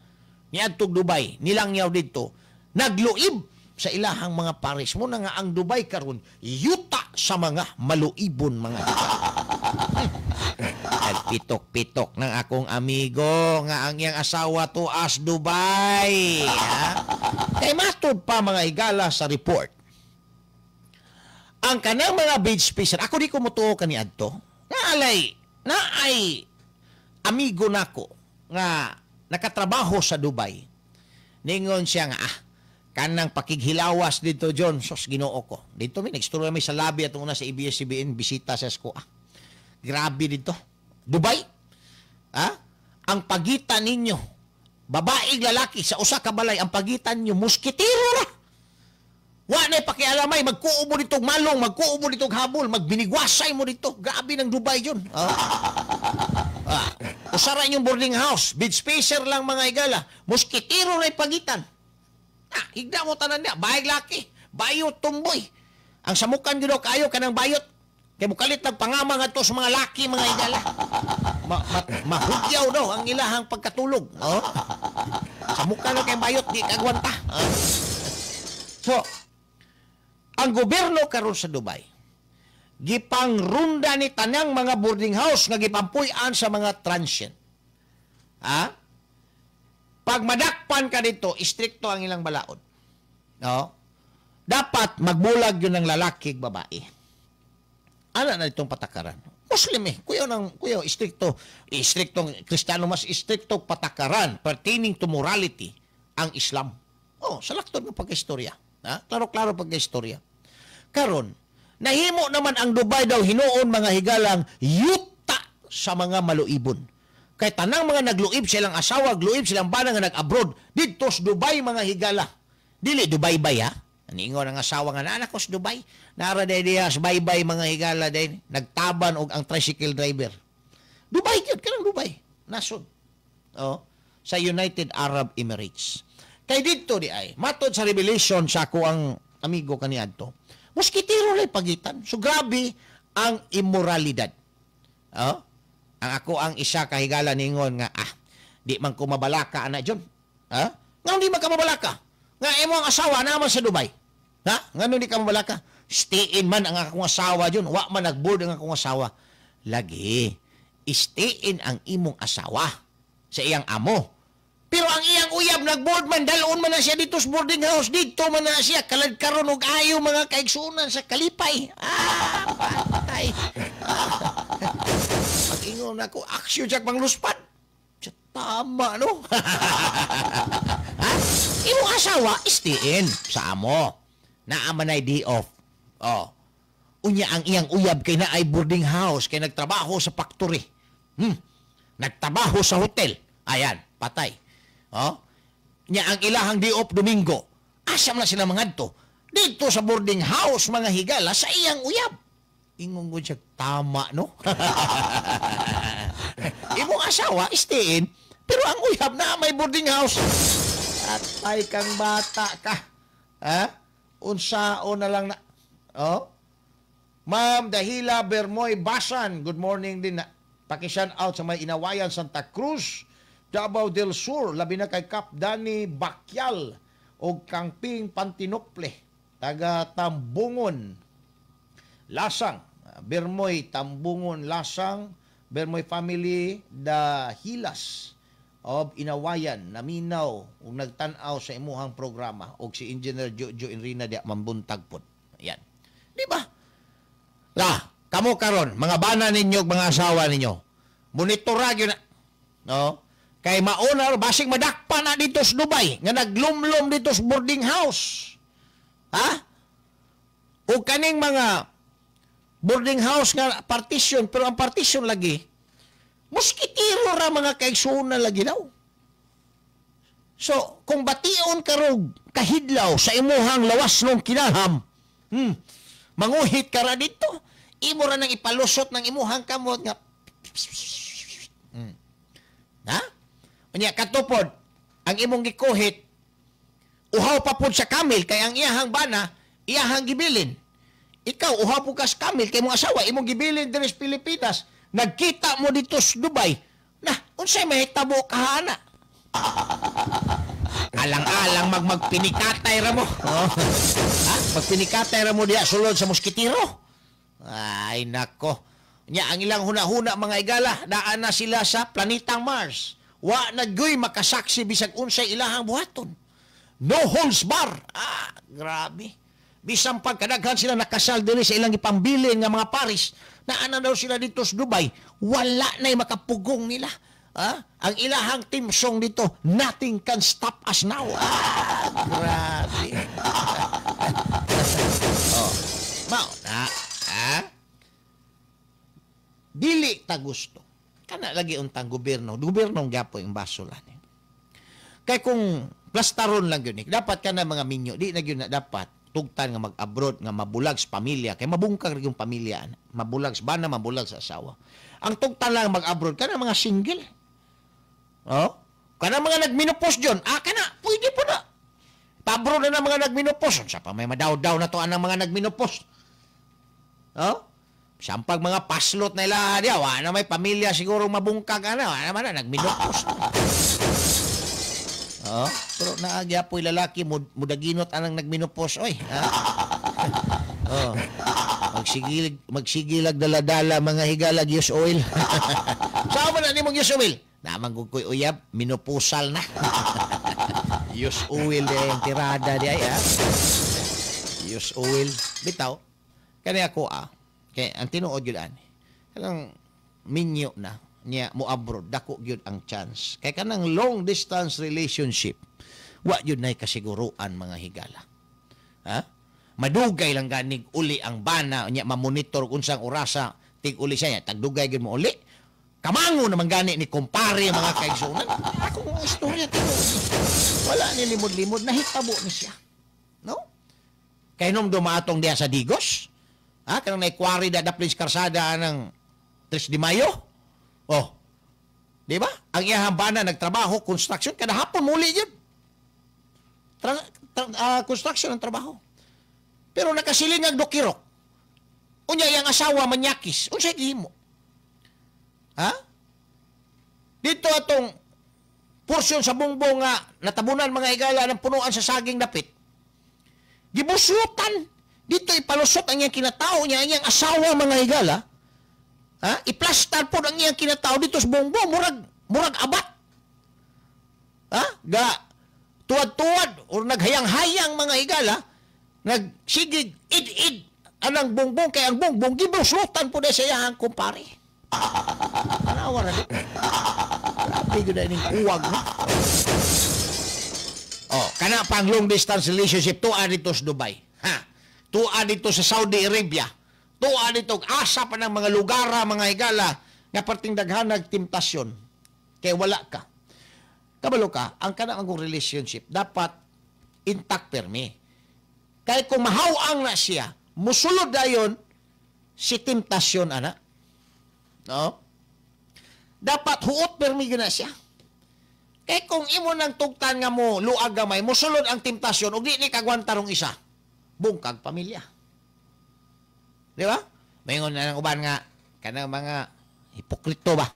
niadtog Dubai, nilangyaw didto, nagluib sa ilahang mga Paris. Muna nga ang Dubai karon yuta sa mga maluibon mga higala. Nagpitok-pitok ng akong amigo nga ang iyang asawa tuas Dubai. Ha? Kay matud pa mga higala sa report, ang kanang mga beach spacer, ako di ko mutuo kaniadto, naalay, naay amigo nako nga nakatrabaho sa Dubai. Ningon siya nga, kanang pakighilawas dito, John, sos Ginoo ko. Dito mi nagstorya mi sa labi atong una sa ABS-CBN bisita sa esko. Grabe dito. Dubai. Ha? Ang pagitan ninyo, babae lalaki sa usa ka balay, ang pagitan ninyo moskitero ra. Wa na pakialamay, magkuo mo ditong malong, magkuo mo ditong habol, magbinigwasay mo dito. Grabe ng Dubai yun. Usara inyong boarding house, bed spacer lang mga higala, moskitero ra pagitan. Higda mo tanan niya, bayag laki, bayot tumboy. Ang samukan gyud kayo kanang bayot. Kay mukalit nagpangama ngadto sa mga laki mga higala. Mahugyaw daw ang ilahang pagkatulog. Oh? Samukan na kay bayot, di kagwanta. Oh? So, ang gobyerno karon sa Dubai, gipangrunda ni tanang mga boarding house nga gipampuy-an sa mga transient. Ha? Pag madakpan ka dito, istrikto ang ilang balaod. No? Dapat magbulag yun ng lalaki ug babae. Ana na itong patakaran. Muslim eh. Kuya ng kuya istrikto, istriktong Kristiyano, mas istrikto patakaran pertaining to morality ang Islam. Oh, sa laktod ng pagkaistorya. Ha? Klaro-klaro pagkaistorya. Karon, nahimo naman ang Dubai daw hinuon mga higalang yuta sa mga maluibon. Kay tanang mga nagluib silang asawa, gluib silang bana nga nag-abroad didto sa Dubai mga higala. Dili Dubai bay ha. Niingon ang asawa nga naanak ko sa Dubai. Nara day diha sa baybay mga higala day nagtaban og ang tricycle driver. Dubai gyud kanang Dubai. Nasod. Oh, sa United Arab Emirates. Kay didto di ay matod sa revelation sa ako ang amigo kaniadto. Moskitero lay pagitan. So grabe ang immoralidad. Oh, ang ako ang isa ka higala ningon nga di man ko mabalaka ana John. Ha? Nga di man ka mabalaka? Nga imo ang asawa naman sa Dubai. Ha? Ngano di ka mabalaka? Stay in man ang akong asawa John. Wa man nagboard ang akong asawa. Lagi stay in ang imong asawa sa iyang amo. Pero ang iyang uyab nagboard man, dalon man na siya dito sa boarding house, dito man na siya kalad karon og ayo mga kaigsuonan sa kalipay. Patay. Pag-ingon ako, aksyon siya pangluspad. Tama, no? Ha? Imong asawa, stay in sa amo. Naa man ay day off. Oh. Unya ang iyang uyab kay naay boarding house, kay nagtrabaho sa factory. Nagtrabaho sa hotel. Ayan, patay. Oh. Nya ang ilahang day off Domingo. Asa man na sila mangadto? Dito sa boarding house mga higala sa iyang uyab. Ingon ko siya, tama, no? Imong asawa, stay in, pero ang uyab na may boarding house. Atay kang bata ka. Ha? Unsao na lang na. Oh? Ma'am Dahila Bermoy Basan, good morning din na. Pakishout out sa may Inawayan, Santa Cruz, Davao del Sur, labi na kay Kap Danny Bakyal og Kangping Pantinokple, taga Tambungon, Lasang, Bermoy Tambungon Lasang, Bermoy family Dahilas of Inawayan, naminaw ug nagtan-aw sa imuhang programa og si Engineer Jojo Enrina diya mambuntag pod. Ayan. Di ba? La, kamo karon, mga bana ninyo ug mga asawa ninyo. Monitora gyud na. No? Kay mauna basig madakpa na dito sa Dubai nga naglumlum dito sa boarding house. Ha? O kaning mga boarding house nga partition, pero ang partition lagi moskitero ra mga kaigsuonan lagi daw. So, kung bation karog kahidlaw sa imuhang lawas nung kinaham, manguhit ka ra dito. Imo ra nang ipalusot ng imuhang kamot nga. Ha? Unya katupod ang imong gikuhit uhaw pa pud sa kamil kay ang iyahang bana iyahang gibilin. Ikaw uhaw pud ka sa kamil kay imong asawa imong gibilin diri sa Pilipinas. Nagkita mo dito sa Dubai. Na unsay mahitabo kahana? Alang-alang magpinikatay ra mo. Oh. Ha? Magpinikatay ra mo diya sulod sa moskitero. Ay nako. Nya ang ilang huna-huna mga igala, daan na sila sa planetang Mars. Wa na gyoy makasaksi bisag unsay ilahang buhaton. No holds bar. Ah, grabe. Bisan pagkadaghan sila nakasal diri sa ilang gipambilin nga mga Paris, naa na daw sila dito sa Dubai, wala na'y makapugong nila. Ah, ang ilahang team song dito, nothing can stop us now. Ah, grabe. Oh, mao na. Ah? Dili ta gusto. Kana lagi untang gobyerno, gobyerno gyapo yung basol ani. Kay kung plastaron lang gyud ni, dapat kana mga minyo, di na gyud na dapat tugtan nga mag-abroad nga mabulag sa pamilya kay mabungkag ra yung pamilya ana. Mabulag sa bana, mabulag sa asawa. Ang tugtan lang mag-abroad kana mga single. Oh, kana mga nagminopos diyon, ah kana pwede po na. Pa-abroad na mga nagminopos, unsa pa may madaw-daw na to anang mga nagminopos. Oh? Sampag mga paslot na ila diya, wa na may pamilya siguro mabungkag ana, wa na man na nagminopos. Oh, pero naagya po'y lalaki mudaginot anang nagminopos oy. Ha? Oh. Magsigilag dala-dala mga higalag use oil. Saan man na nimong use oil? Naman gud ko'y uyab, minoposal na. Use oil di ang tirada di ay, ha? Use oil. Bitaw. Kani ako ah. Kay ang tinuod gyud ani. Kanang minyo na niya mo abroad, dako gyud ang chance. Kay kanang long distance relationship, wa gyud nay kasiguruan mga higala. Ha? Madugay lang ganig uli ang bana niya mamonitor unsang orasa tig uli siya, tagdugay gyud mo uli. Kamango naman gani ni kumpare mga kaigsunan. Ako ang istorya tinuod. Wala ni limod-limod, nahitabo ni siya. No? Kay nung dumaatong diya sa Digos, ha, kanang naikwari da daplin sa karsada ng 3 de Mayo. Oh. Di ba? Ang iyahang bana nagtrabaho construction kada hapon muli yun. Construction ang trabaho. Pero nakasiling ang dokirok. Unya iyang asawa manyakis. Unsay gihimo? Ha? Dito atong porsyon sa bungbong nga natabunan mga higala ng punuan sa saging dapit. Gibusutan. Dito ipalusot ang iyang kinatao niya, ang iyang asawa mga higala. Ha? Iplastar po ang iyang kinatao dito sa bongbong, murag abat. Ha? Ga tuwad-tuwad or naghayang-hayang mga higala, nagsigig id-id anang bongbong kay ang bongbong gibusutan po na sa iyang kumpare. Tanawa ra di. Grabe gyud ning kuwag, no? Oh, kana pang long distance relationship tuwa dito sa Dubai. Ha? Tuwa dito sa Saudi Arabia. Tuwa dito asa pa ng mga lugar mga higala nga perting daghanag temptasyon. Kay wala ka. Kabalo ka, ang kanang ang relationship dapat intact permi. Kay kung mahawang na siya, musulod dayon si temptasyon ana. No? Dapat huot permi gyud na siya. Kay kung imo nang tugtan nga mo luag gamay, musulod ang temptasyon ug di ni kagwanta rong isa. Bungkag pamilya. Di ba? Maingon na ng uban nga kanang mga hipokrito ba?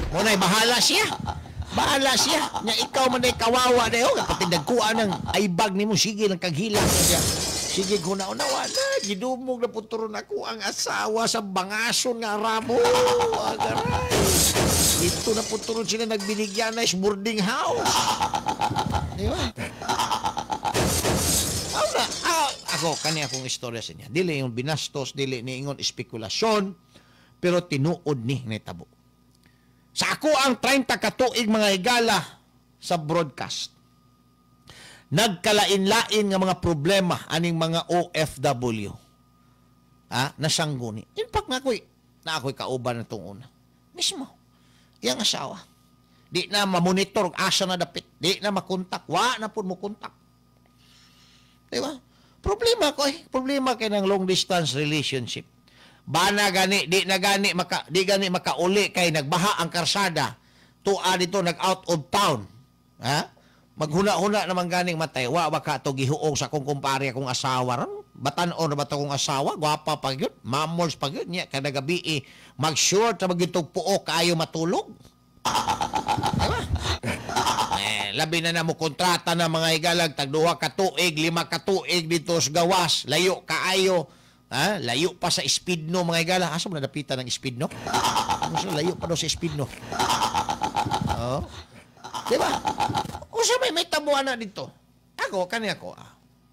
Muna'y bahala siya. Bahala siya. Nga ikaw man ay kawawa na yun. Pati nagkuha ng aibag ni mo, sige lang kaghilang siya. Sige ko na unawa na. Gidumog na puturo na ko ang asawa sa bangason nga ramo. Agaray. Ito na puturo sila nagbinigyan na is boarding house. Di ba? Ahora, ako, kani akong istorya sa niya. Dili yung binastos, dili ni ingon espekulasyon, pero tinuod ni netabo. Sa ako ang 30 katuig mga higala sa broadcast. Nagkalain-lain nga mga problema aning mga OFW. Nasangguni. In fact, na ako'y kauban na itong una. Mismo. Iyang asawa. Di na mamonitor, asa na dapit. Di na makontak. Wa na po mo kontak. Di ba? Problema ko eh. Problema kay ng long distance relationship. Bana gani, di na gani, di gani makauli kay nagbaha ang karsada. Tua dito, nag out of town. Ha? Maghuna-huna naman ganing matay. Wa ba ka to gihuong sa akong kumpare akong asawa ron? Batan-on na ba to akong asawa? Gwapa pa gyud. Mamols pa gyud. Nya, kada gabi eh, mag-short sa magitog puo kaayo matulog. Diba? Labi na na mo kontrata na mga higalag, tag 2 ka tuig, 5 ka tuig dito sa gawas, layo kaayo. Ha? Layo pa sa speed no mga higala. Asa mo nadapitan ng speed no? Ano, layo pa daw sa speed no? Oh. Diba? Usa may tabuan na dito. Ako, kani ako,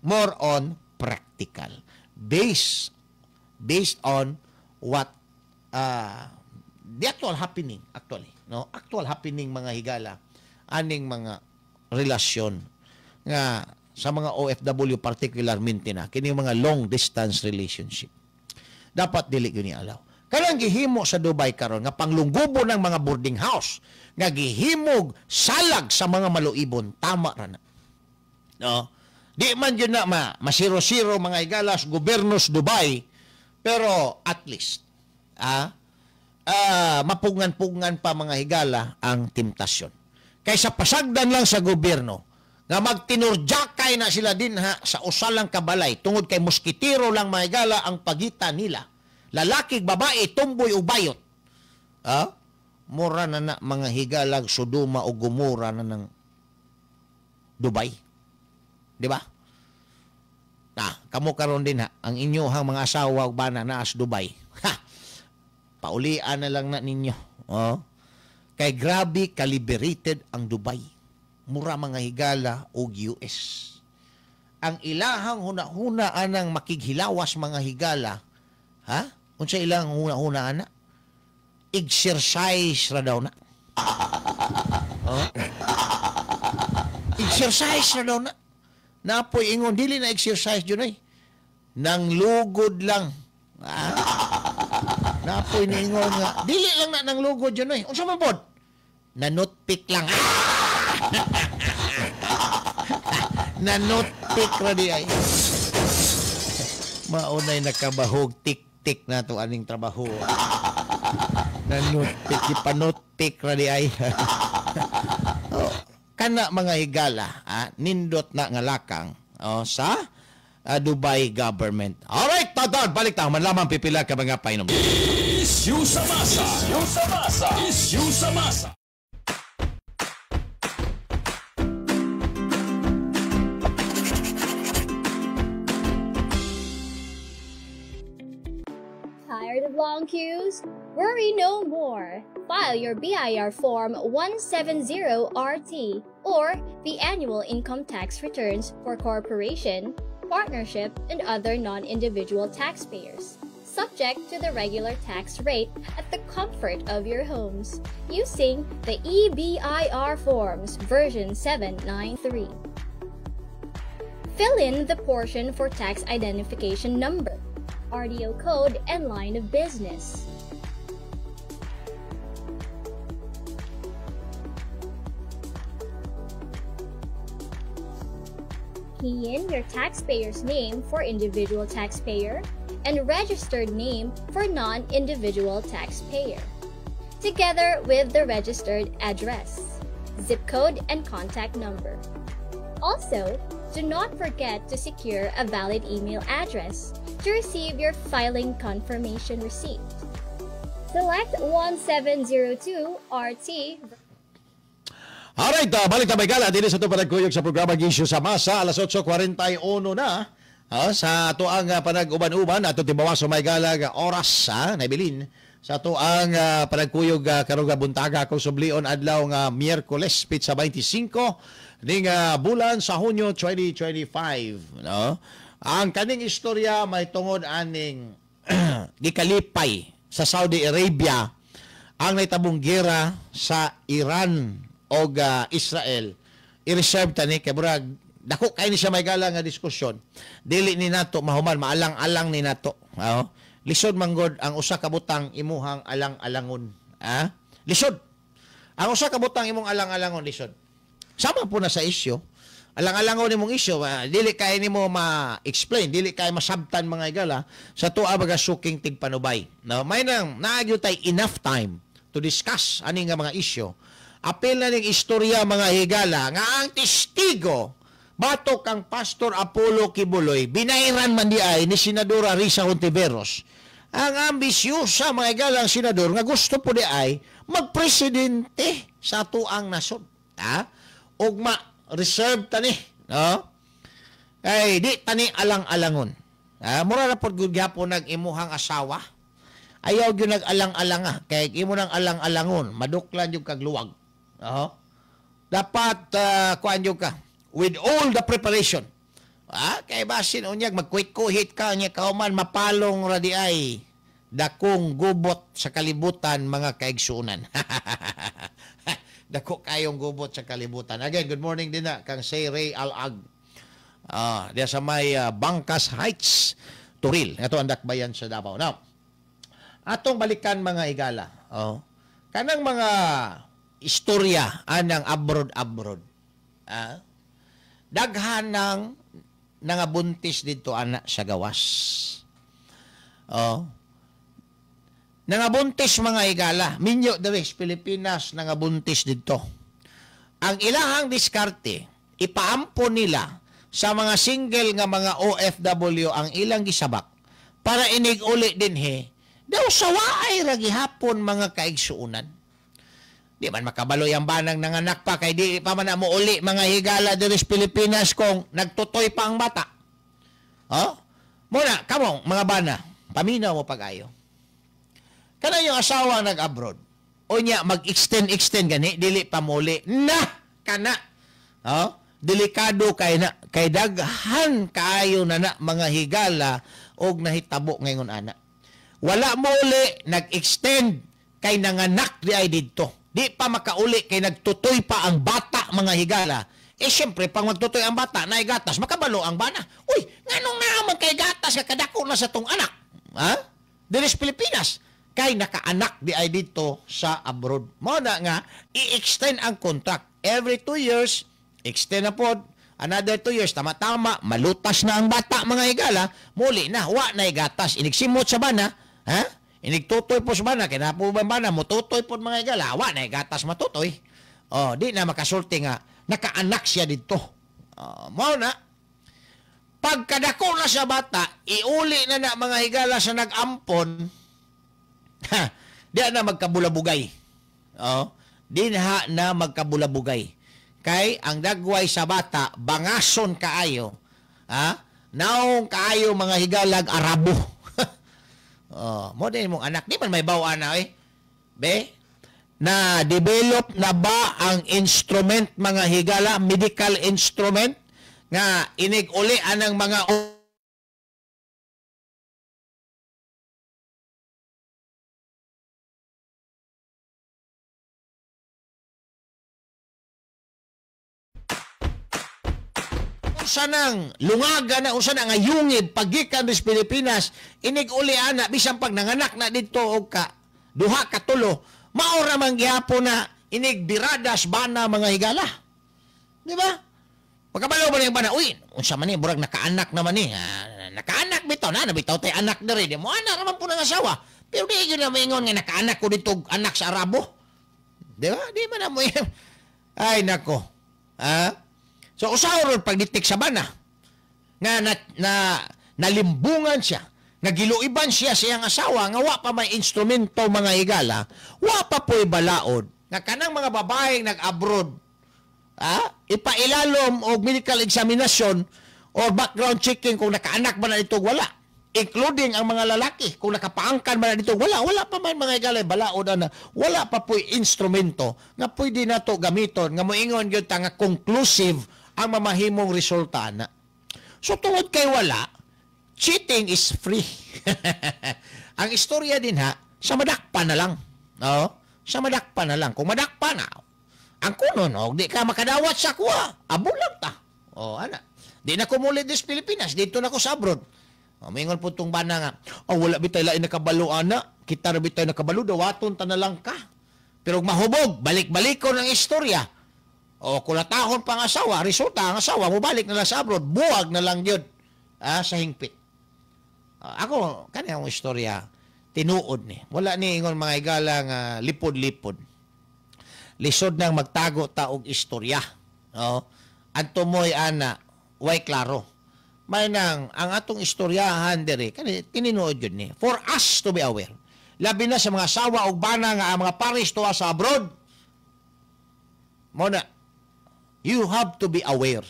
more on practical. Based on what the actual happening actually, no? Actual happening mga higala aning mga relasyon nga sa mga OFW particularmente na kini mga long distance relationship. Dapat dili gyud ni alaw. Kanang gihimo sa Dubai karon nga panglunggubo ng mga boarding house nga gihimog salag sa mga maluibon, tama ra na. No? Di man gyud na masiro-siro mga higala sa gobyerno sa Dubai, pero at least mapungan-pungan pa mga higala ang temptasyon. Kaysa pasagdan lang sa gobyerno nga magtinurjakay na sila din ha sa usa lang kabalay tungod kay moskitero lang mga higala ang pagitan nila. Lalaki, babae, tumboy o bayot. Mura na na mga higalag Sodoma o Gomora na ng Dubai. Di ba? Na, kamo karon din ha, ang inyohang mga asawa ug bana naa sa Dubai. Ha! Paulian na lang na ninyo. Oh. Kay grabe kaliberated ang Dubai. Mura mga higala og US. Ang ilahang huna-huna anang makighilawas mga higala, ha? Unsa ilang huna-huna ana? Exercise ra daw na. Oh. Exercise ra daw na. Napoy ingon dili na exercise jud ay. Nang lugod lang. Ha? Napoy niingon nga dili lang na nang lugod jud ay. Unsa man pod? Nanotpick lang. Nanotpick ra di ay. Maunay nakabahog tik-tik na to aning trabaho. Nanotpick, ipanotpick ra di ay. Oh, kana mga higala, nindot na nga lakang sa Dubai government. Alright, tatad, balik ta. Man lamang pipila ka mga painom. Issue sa masa. Issue sa masa. Issue sa masa. Tired of long queues? Worry no more. File your BIR Form 170RT or the annual income tax returns for corporation, partnership, and other non-individual taxpayers, subject to the regular tax rate at the comfort of your homes, using the eBIR Forms version 793. Fill in the portion for tax identification number, RDO code, and line of business. Key in your taxpayer's name for individual taxpayer and registered name for non-individual taxpayer, together with the registered address, zip code, and contact number. Also, do not forget to secure a valid email address to receive your filing confirmation receipt. Select 1702 RT. Alright, balik ta may gala dinhi sa ato panagkuyog sa programa Issue sa Masa, alas 8:41 na. Sa ato ang panag-uban-uban ato tibawas may gala oras nabilin sa ato ang panagkuyog karong buntaga kung sublion adlaw nga Miyerkules pitsa 25 ning bulan sa Hunyo 2025, no? Ang kaning istorya may tungod aning gikalipay sa Saudi Arabia ang naitabong gera sa Iran og Israel. I-reserve tani kay murag Dako kay ni siya may gala nga diskusyon. Dili ni nato mahuman, maalang-alang ni nato. Oh. Lisod manggod ang usa ka butang imuhang alang-alangon. Ah? Lisod. Ang usa ka butang imong alang-alangon lisod. Sama po na sa isyu. Alang-alangon imong isyu, dili kay nimo ma-explain, dili kay masabtan mga igala sa tuwa baga suking tigpanubay. No, may nang naagyo tay enough time to discuss ani nga mga isyu. Apil na ning istorya mga higala nga ang testigo batok ang Pastor Apollo Quiboloy binairan man di ay ni Senadora Risa Hontiveros. Ang ambisyosa mga higala ang senador nga gusto po di ay magpresidente sa tuang nasod. Ha? Ugma reserve tani, no? Ay di tani alang-alangon. Ha? Mura ra pod gud gyapon nag imuhang asawa. Ayaw gyud nag-alang-alanga kay imo nang alang-alangon, maduklan gyud kag luwag. No? Dapat kuan gyud ka with all the preparation. Ah, kay basin unyag magkuhit-kuhit ka nya kauman mapalong ra di ay dakong gubot sa kalibutan mga kaigsuonan. Dako kayong gubot sa kalibutan. Again, good morning din na kang Say Ray Al-Ag. Diya sa may Bangkas Heights, Turil. Ito ang dakbayan sa Davao. Now, atong balikan mga higala. Oh. Kanang mga istorya anang abroad-abroad. Ah, daghan ng nangabuntis dito ana sa gawas. Oh. Nangabuntis mga higala, minyo diri sa Pilipinas nangabuntis dito. Ang ilahang diskarte, ipaampon nila sa mga single nga mga OFW ang ilang gisabak para inig-uli dinhi. Daw sawaay ra gihapon mga kaigsuonan. Di man makabaloy ang banang nanganak pa kay di pa man mo uli mga higala diri sa Pilipinas kung nagtutoy pa ang bata. Oh? Muna, kamong mga bana, paminaw mo pag-ayo. Kana yung asawa nag-abroad. O niya, mag-extend-extend gani, dili pa muli. Na! Kana! Oh? Delikado kay na, kay daghan kaayo na na mga higala og nahitabo ngayon ana. Wala mo uli, nag-extend kay nanganak di ay didto. Di pa makauli kay nagtutoy pa ang bata mga higala. Eh siyempre, pag magtutoy ang bata, naigatas, makabalo ang bana. Uy, nganong naaman kay gatas ka kadako na sa tong anak? Ha? Diri sa Pilipinas. Kay nakaanak di ay dito sa abroad. Mao na nga, i-extend ang contract. Every 2 years, extend na pod. Another 2 years, tama-tama, malutas na ang bata mga higala, muli na, wa na gatas. Inigsimot sa bana, ha? Inigtutoy po sa bana, kinapo ba bana, mututoy po mga higala, wa na gatas matutoy. Oh, di na makasulti nga, nakaanak siya dito. Oh, mao na, pagkadako na sa bata, iuli na na mga higala sa nag-ampon, ha, di na magkabulabugay. Oh, di na magkabulabugay. Kay ang dagway sa bata bangason kaayo. Ha? Naong kaayo mga higalag Arabo. Oh, mo din mong anak di man may bawa na eh. Be, na develop na ba ang instrument mga higala, medical instrument nga inig-uli anang mga unsa nang lungaga na, unsa na nga yungib paggikan sa Pilipinas, inig-uli ana bisan pag nanganak na didto og ka duha ka tulo, mao ra man gihapon na inigbiradas bana mga higala. Di ba? Pagkabalo ba niyang bana, uy, unsa man ni, murag nakaanak naman ni. Nakaanak bitaw na, nabitaw tay anak diri. Di mo anak naman po ng asawa. Pero di yun na maingon nga nakaanak ko dito anak sa Arabo. Di ba? Di man na mo. Ay nako. Ha? So usaw ron pagditik sa bana nga na nalimbungan siya, nagiluiban siya sa iyang asawa nga wa pa may instrumento mga higala, wa pa po'y balaod nga kanang mga babaeng nag-abroad, ha? Ipailalom og medical examination or background checking kung nakaanak ba na dito wala, including ang mga lalaki kung nakapaangkan ba na dito wala, wala pa man mga higala balaod ana, wala pa po'y instrumento nga pwede nato gamiton nga moingon gyud ta nga conclusive ang mamahimong resulta ana. So tungod kay wala, cheating is free. Ang istorya din ha, sa madakpa na lang. No? Sa madakpa na lang. Kung madakpa na, ang kuno, no, di ka makadawat sa kuha, abulag ta. Oh, ana. Di na ko muli dis Pilipinas, dito na ko sa abroad. Oh, mingon po tong bana nga, oh, wala bitay lain nakabalo ana, kita ra bitay nakabalo, dawaton ta na lang ka. Pero mahubog, balik-balik ko ng istorya. O kulatahon pa ang asawa, resulta ang asawa, mubalik na lang sa abroad, buwag na lang yun sa hingpit. Ako, kani akong istorya, tinuod ni. Wala ni ingon mga higala nga lipod-lipod. Lisod nang magtago ta og istorya. No? Adto mo'y ana, way klaro. May nang ang atong istoryahan diri kani tinuod yun ni. For us to be aware. Labi na sa mga asawa og bana nga ang mga pares tuwa sa abroad. Mo na, you have to be aware.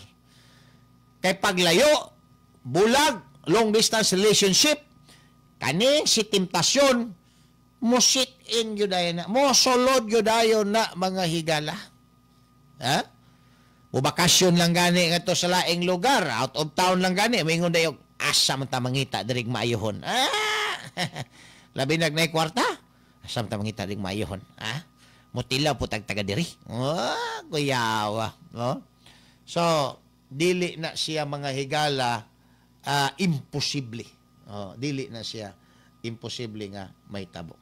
Kay paglayo, bulag, long distance relationship, kaning si temptasyon, mo sit in yun dayon na, mo sulod yun dayon na mga higala. Ha? Mo bakasyon lang gani ngadto sa laing lugar, out of town lang gani, moingon dayon, asa man ta mangita diri maayohon. Ah! Labi nag nay kwarta, asa man ta mangita diri maayohon. Ha? Mutilaw po tag taga diri. Ah, kuyawa, no? So, dili na siya mga higala imposible. Oh, dili na siya imposible nga mahitabo.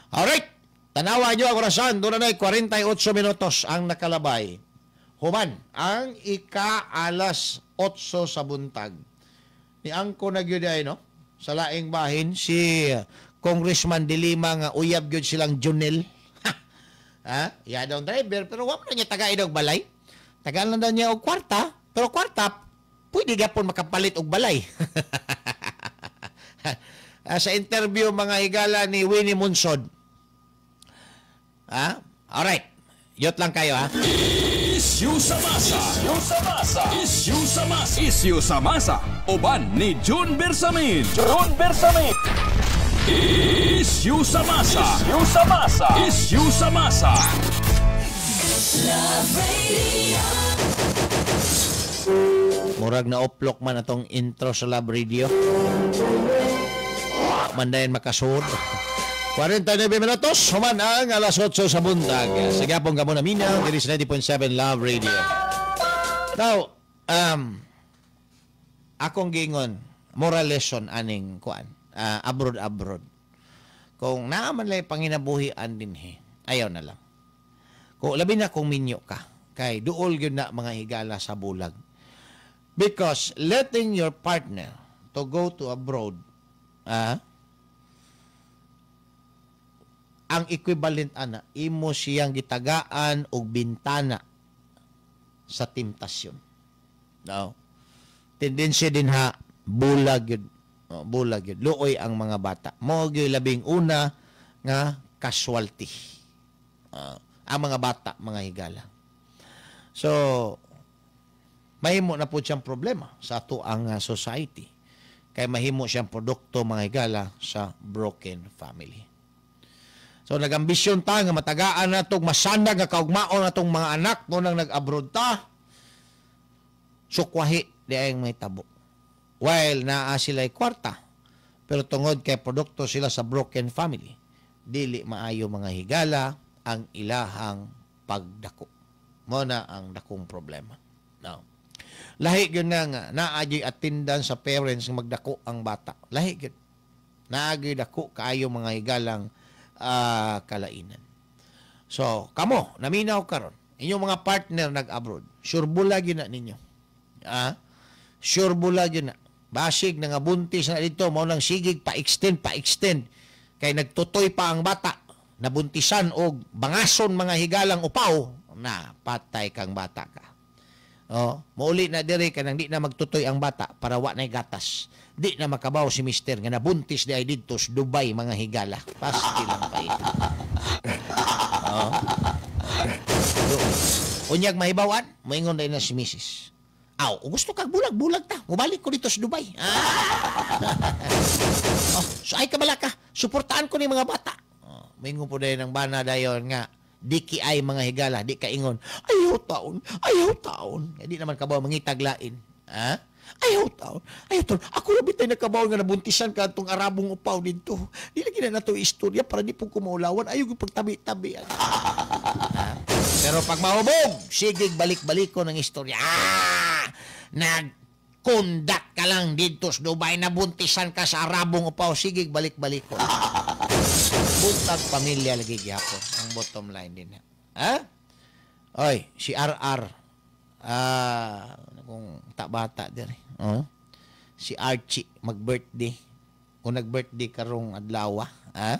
Alright. Tanawa nyo ang orasan. Doon na 48 minutos ang nakalabay. Human, ang ika-alas 8 sa buntag. Ni angko na gyud ay, no? Sa laing bahin, si Congressman de Lima nga uyab gyud silang Junel. Ha? Ya daw driver, pero wa man niya tagain og balay. Tagaan lang daw niya og kwarta, pero kwarta, pwede gyapon makapalit og balay. Sa interview mga higala ni Winnie Monsod. Ha? Alright. Yot lang kayo, ha? Issue sa masa. Issue sa masa. Issue sa masa. Issue sa masa. Uban ni June Bersamin. June Bersamin. Issue sa masa. Issue sa masa. Issue sa masa. Love Radio. Murag na uplok man atong intro sa Love Radio. Mandayan makasuod. 49 minutos, human ang alas 8 sa buntag. Sige pong gamo na mina, diri sa 90.7 Love Radio. Now, akong gingon, moral lesson aning kuan, abroad. Kung naa man lay panginabuhian dinhi, ayaw na lang. Kung labi na kung minyo ka, kay duol gyud na mga higala sa bulag. Because letting your partner to go to abroad, ang equivalent ana, imo siyang gitagaan og bintana sa temptasyon. No. Tendensiya din ha, bulag yun. Oh, bulag yun. Luoy ang mga bata. Mao gyud labing una nga casualty. Ang mga bata, mga higala. So, mahimo na po siyang problema sa ato ang society. Kay mahimo siyang produkto, mga higala, sa broken family. So, nag-ambisyon ta nga matagaan na itong masanag nga kaugmaon atong mga anak no nang nag-abroad ta. Sukwahi di ay may tabo. While naa sila'y kwarta, pero tungod kay produkto sila sa broken family, dili maayo mga higala ang ilahang pagdako. Mo na ang dakong problema. Now, lahi gyud na nga naa gyud attendance sa parents nga magdako ang bata. Lahi gyud. Naa gyud dako kaayo mga higalang kalainan. So, kamo, naminaw karon. Inyong mga partner nag-abroad, sure bulag yun na ninyo. Sure bulag yun na. Basig na nga buntis na dito, mao nang sigig pa-extend, pa-extend. Kay nagtutoy pa ang bata, nabuntisan og bangason mga higalang upaw, na patay kang bata ka. Oh, mauli na diri kanang di na magtutoy ang bata para wa nay gatas. Di na makabaw si mister nga nabuntis di ay didto sa Dubai mga higala. Pasti lang kay. Oh. Unyag mahibawan, moingon dai na si misis. Aw, gusto kag bulag-bulag ta. Mubalik ko dito sa Dubai. Ah. Oh, so ay kabala ka. Suportahan ko ni mga bata. Oh, moingon po dai ng bana dayon nga di ki ay mga higala, di kaingon. Ayaw taon, ayaw taon. Di naman kabaw mangitaglain. Ha? Ayaw taon, ayaw taon. Ako labi tayo nakabaw nga nabuntisan ka atong Arabong upaw dito. Di lagi na nato istorya para di po kumaulawan. Ayaw yung pagtabi-tabi. Ha? Pero pag mahubog, sige balik-balik ko ng istorya. Ah! Nagkundat ka lang dito sa Dubai, nabuntisan ka sa Arabong upaw, sige balik-balik ko. Buntag pamilya lagi gihapon ang bottom line din. Ha? Oy, si RR. Kung tabata diri. Oh. Si Archie mag-birthday. Kung nag-birthday karong adlaw, ha?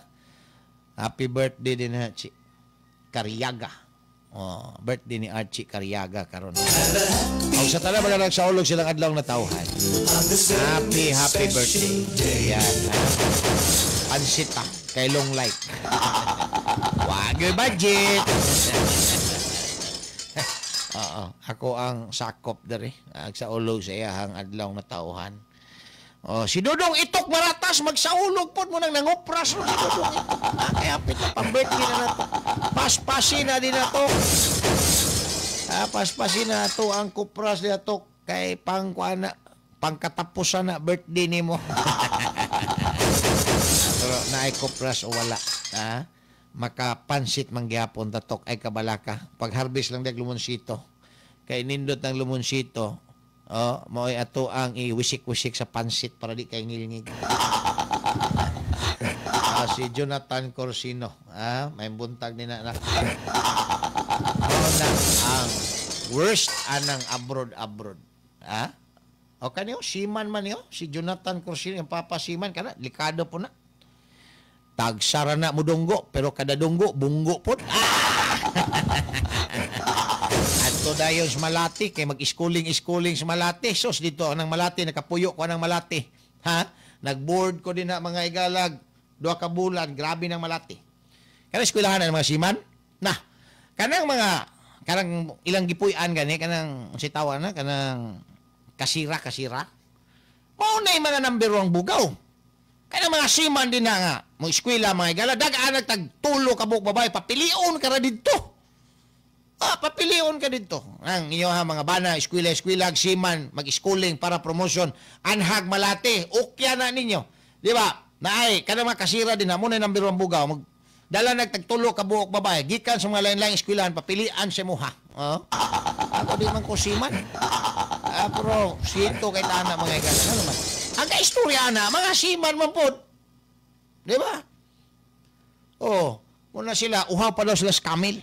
Happy birthday din ha, Chi Cariaga. Oh, birthday ni Archie Cariaga karon. Og sa tanan mga nagsaulog silang adlaw na tawhan. Happy happy birthday. Yan. Pansita kay long life. Wag yung budget. Oo, ako ang sakop diri nagsaulog sa iyahang adlaw na tawhan. Oh, si Dudong Itok Maratas magsaulog pod mo nang nangupras ro si Dudong Itok. Kaya hapit na pang-birthday na nato. Paspasi na din nato. Paspasi na to ang kupras ni ato kay pangkuana, pangkatapusan na birthday nimo. Pero naay kupras o wala, ha? Makapansit man gyapon tatok ay kabalaka. Pag-harvest lang dag lumonsito. Kay nindot ng lumonsito. Oh, mao'y ato ang iwisik-wisik sa pansit para di kay ngilngig. Si Jonathan Corsino, may buntag ni na. Mao na ang worst anang abroad-abroad. Ha? O kanyo, siman man niyo, si Jonathan Corsino, yung papa siman, kana, likado po na. Tagsara na mo dunggo, pero kada dunggo, bunggo po. Ato dayon sa Malati, kay mag-schooling-schooling sa Malati. Sos, dito ang Malati, nakapuyo ko ang Malati. Ha? Nag-board ko din na mga igalag, 2 ka bulan, grabe ng Malati. Kanang eskwelahan na mga siman? Na, kanang mga, kanang ilang gipuy-an gani, kanang sitawa na, kanang kasira. Mao na yung mga number 1 bugaw. Kanang mga siman din na nga, mga eskwela, mga igala, dagaan nagtagtulo ka buok babae, papilion ka ra didto. Papilion ka dito. Ang inyo ha, mga bana, eskwela, siman, mag-schooling para promotion, anhag Malate, ukya na ninyo. Di ba? Naay, kanang mga kasira din ha, muna yung number 1 bugaw, dala nagtagtulo ka buok babae, gikan sa mga lain-lain eskwelahan, papilian sa muha. Oh? Ako di man ko siman. Pero, sito kay tana mga igala. Ano man? Ang kaistorya na, mga siman man po. Di ba? Oh, muna sila, uhaw pa daw sila sa kamil.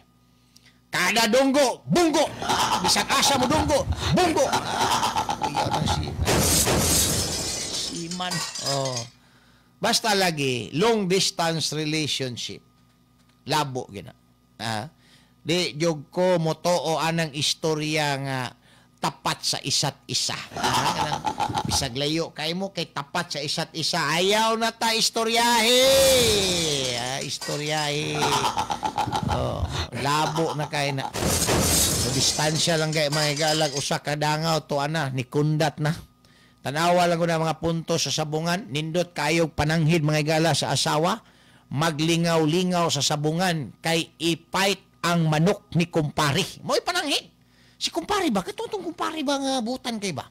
Kada dunggo, bunggo. Bisag asa mo dunggo, bunggo. Iyaw na siman. Siman. Oh. Basta lagi, long distance relationship. Labo gina. Di jog ko motoo anang istorya nga tapat sa isa't isa. Bisag layo kay mo kay tapat sa isa't isa. Ayaw na ta istoryahe. Istoryahe. Oh, labo na kay na. So, distansya lang kay mga igalag usa ka dangaw to ana ni kundat na. Tanawa lang ko na mga punto sa sabungan, nindot kayo pananghid mga igala sa asawa, maglingaw-lingaw sa sabungan kay ipait ang manok ni kumpare. Mo'y pananghid. Si kumpare ba? Katutong kumpare ba nga butan kay ba?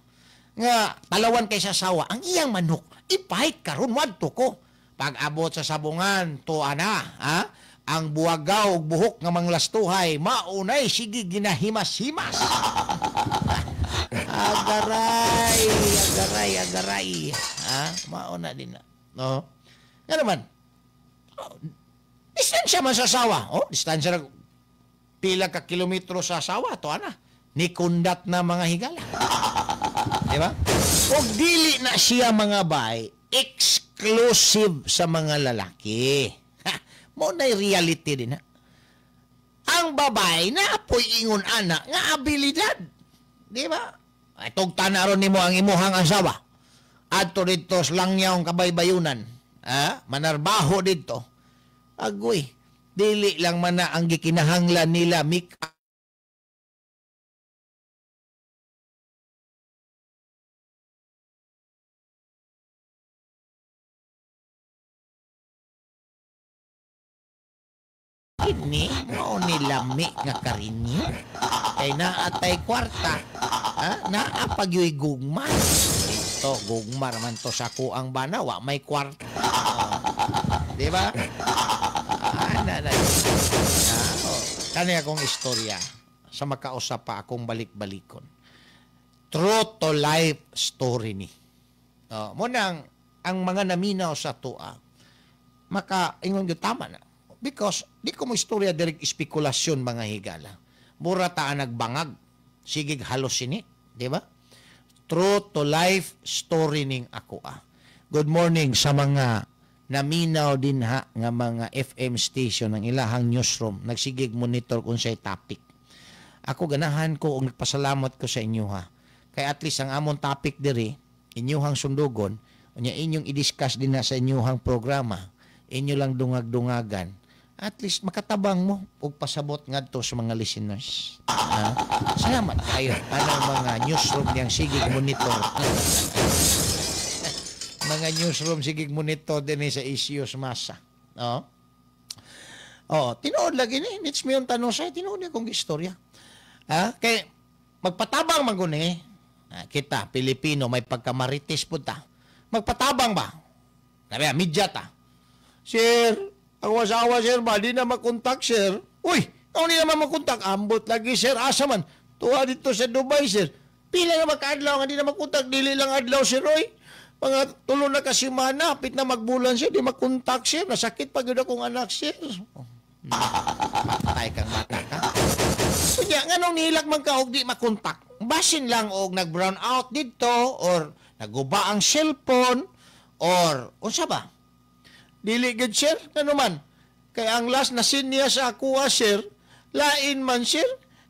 Nga talawan kay sa asawa, ang iyang manok ipait karon wadto ko. Pag abot sa sabungan to ana, ha? Ang buwagaw ug buhok nga manglastuhay maunay sige ginahimas-himas. Agaray, agaray, agaray. Ha? Mauna din na. No? Nga naman. Oh, distansya man sa asawa. Oh, distansya na pila ka kilometro sa asawa to ana. Ni kundat na mga higala. Di ba? Og dili na siya mga bay exclusive sa mga lalaki. Ha, mo na reality din ha. Ang babae na apoy ingon ana nga abilidad. Di ba? Ay, tugtan na ron nimo ang imuhang asawa. Adto dito sa langyaw kabaybayunan. Ha? Manarbaho dito. Agoy, dili lang man na ang gikinahanglan nila make kini mao ni lami nga karinyo kay naatay kwarta, ha? Naa pagyoy gugma ito, gugma raman to sa kuang bana, wa may kwarta. Di ba? Ana na. Oh. Kani akong istorya sa makausap pa akong balik-balikon. True to life story ni. Mo nang ang mga naminaw sa tua maka ingon gyud tama na. Because di ko mo istorya direk spekulasyon mga higala. Mura ta nagbangag, sigig halusinate, di ba? True to life story ning ako ah. Good morning sa mga naminaw din ha nga mga FM station ng ilahang newsroom nagsigig monitor kung say topic. Ako ganahan ko og nagpasalamat ko sa inyo ha. Kay at least ang amon topic diri inyuhang sundugon unya inyong i-discuss din na sa inyuhang programa. Inyo lang dungag-dungagan. At least makatabang mo og pasabot ngadto sa mga listeners. Ha? Salamat kayo anang mga newsroom niyang sigig monitor. Mga newsroom sigig monitor din sa issues masa. No? Oh, tinuod lagi ni. Nits mo yung tanong sa'yo, tinuod niya kong istorya. Ha? Kay magpatabang man guni. Kita, Pilipino, may pagkamarites po ta. Magpatabang ba? Sabi, media ta. Sir, ang asawa sir ba, di na makontak sir. Uy, kung di naman makontak, ambot lagi sir, asa man. Tuwa dito sa Dubai sir. Pila na magkaadlaw nga di na makontak, dili lang adlaw sir, oy. Mga tulo na kasimana, apit na magbulan sir, di makontak sir. Nasakit pa gyud akong anak sir. Oh. Patay kang bata ka. Kunya, nganong nihilak man ka og di makontak? Basin lang og nag-brown out dito or naguba ang cellphone or unsa ba? Dili gid sir, ngano man? Kay ang last na sin niya sa akuha sir, lain man sir,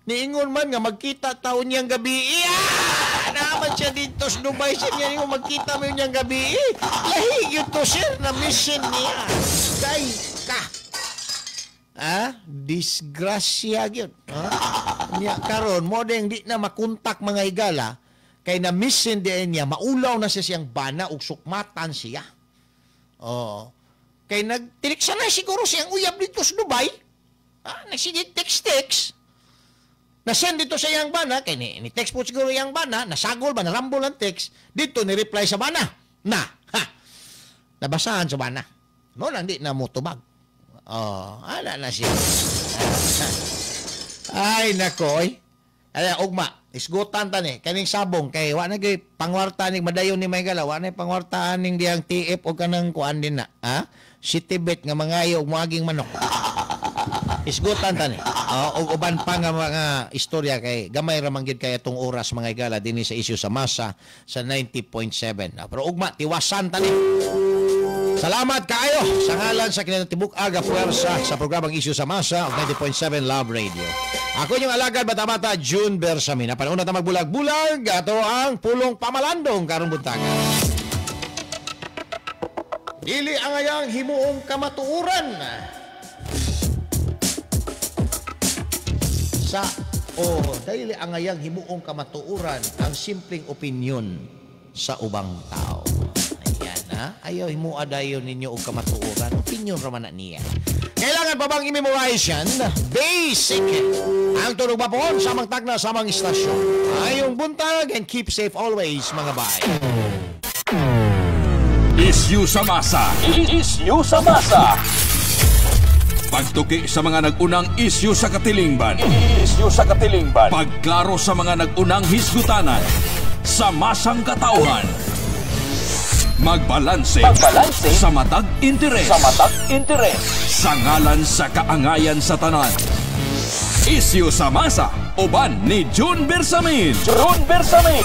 niingon man nga magkita taon niyang gabi. Ah! Naman siya dito sa Dubai sir, niya ingon magkita mo niyang gabi. Lahi gyud to sir, na mission niya. Kay ka. Ah, disgrasya gyud. Ha? Niya karon mo ding di na makontak mga higala kay na mission diin niya, maulaw na siya siyang bana ug sukmatan siya. Oo. Kay nagtiliksa na siguro siyang uyab dito sa Dubai. Ah, nagsige text-text. Nasend dito sa iyang bana, kay ni text po siguro iyang bana, nasagol ba, narambol ang text, dito ni-reply sa bana. Na, ha, nabasahan sa bana. Mo lang di na mo tubag. Oh, ala na siya. Ay, nako, oy. Ay, ugma, isgutan ta ni, kaning sabong, kay wa na gyud pangwarta ning madayon ni Maygala, wa na pangwartaan ning diyang TF o kanang kuan din na, ha? Citybet nga mangayo og moaging manok. Isgutan ta ni. Og uban pa nga mga istorya kay gamay ra man gyud kay atong oras mga higala dinhi sa isyu sa masa sa 90.7. Pero ugma tiwasan ta ni. Salamat kaayo sa ngalan sa kinatibuk aga puwersa sa programang Isyu sa Masa of 90.7 Love Radio. Ako inyong alagad bata-bata June Bersamin. Panuna ta magbulag-bulag ato ang pulong pamalandong karong buntaga. Dili ang ayang himuong kamatuoran sa o dili ang ayang himuong kamatuoran ang simpleng opinyon sa ubang tao. Ha? Ayaw himuha dayon ninyo og kamatuoran. Opinion ra man na niya. Kailangan pa bang i-memorize yan? Basic. Ang tunog bapon, samang tagna, samang istasyon. Ayong buntag and keep safe always, mga bay. Issue sa masa. Issue sa masa. Pagtuki sa mga nag-unang issue sa katilingban. Issue sa katilingban. Pagklaro sa mga nag-unang hisgutanan. Sa masang katauhan. Magbalanse. Magbalanse sa matag interes. Sa matag interes. Sa ngalan sa kaangayan sa tanan. Isyu sa masa uban ni June Bersamin. June Bersamin.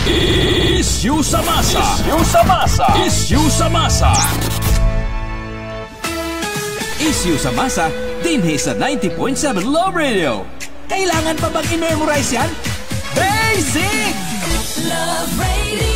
Isyu sa masa. Isyu sa masa. Isyu sa masa. Isyu sa masa dinhi sa 90.7 Love Radio. Kailangan pa bang i-memorize yan? Basic! Love Radio.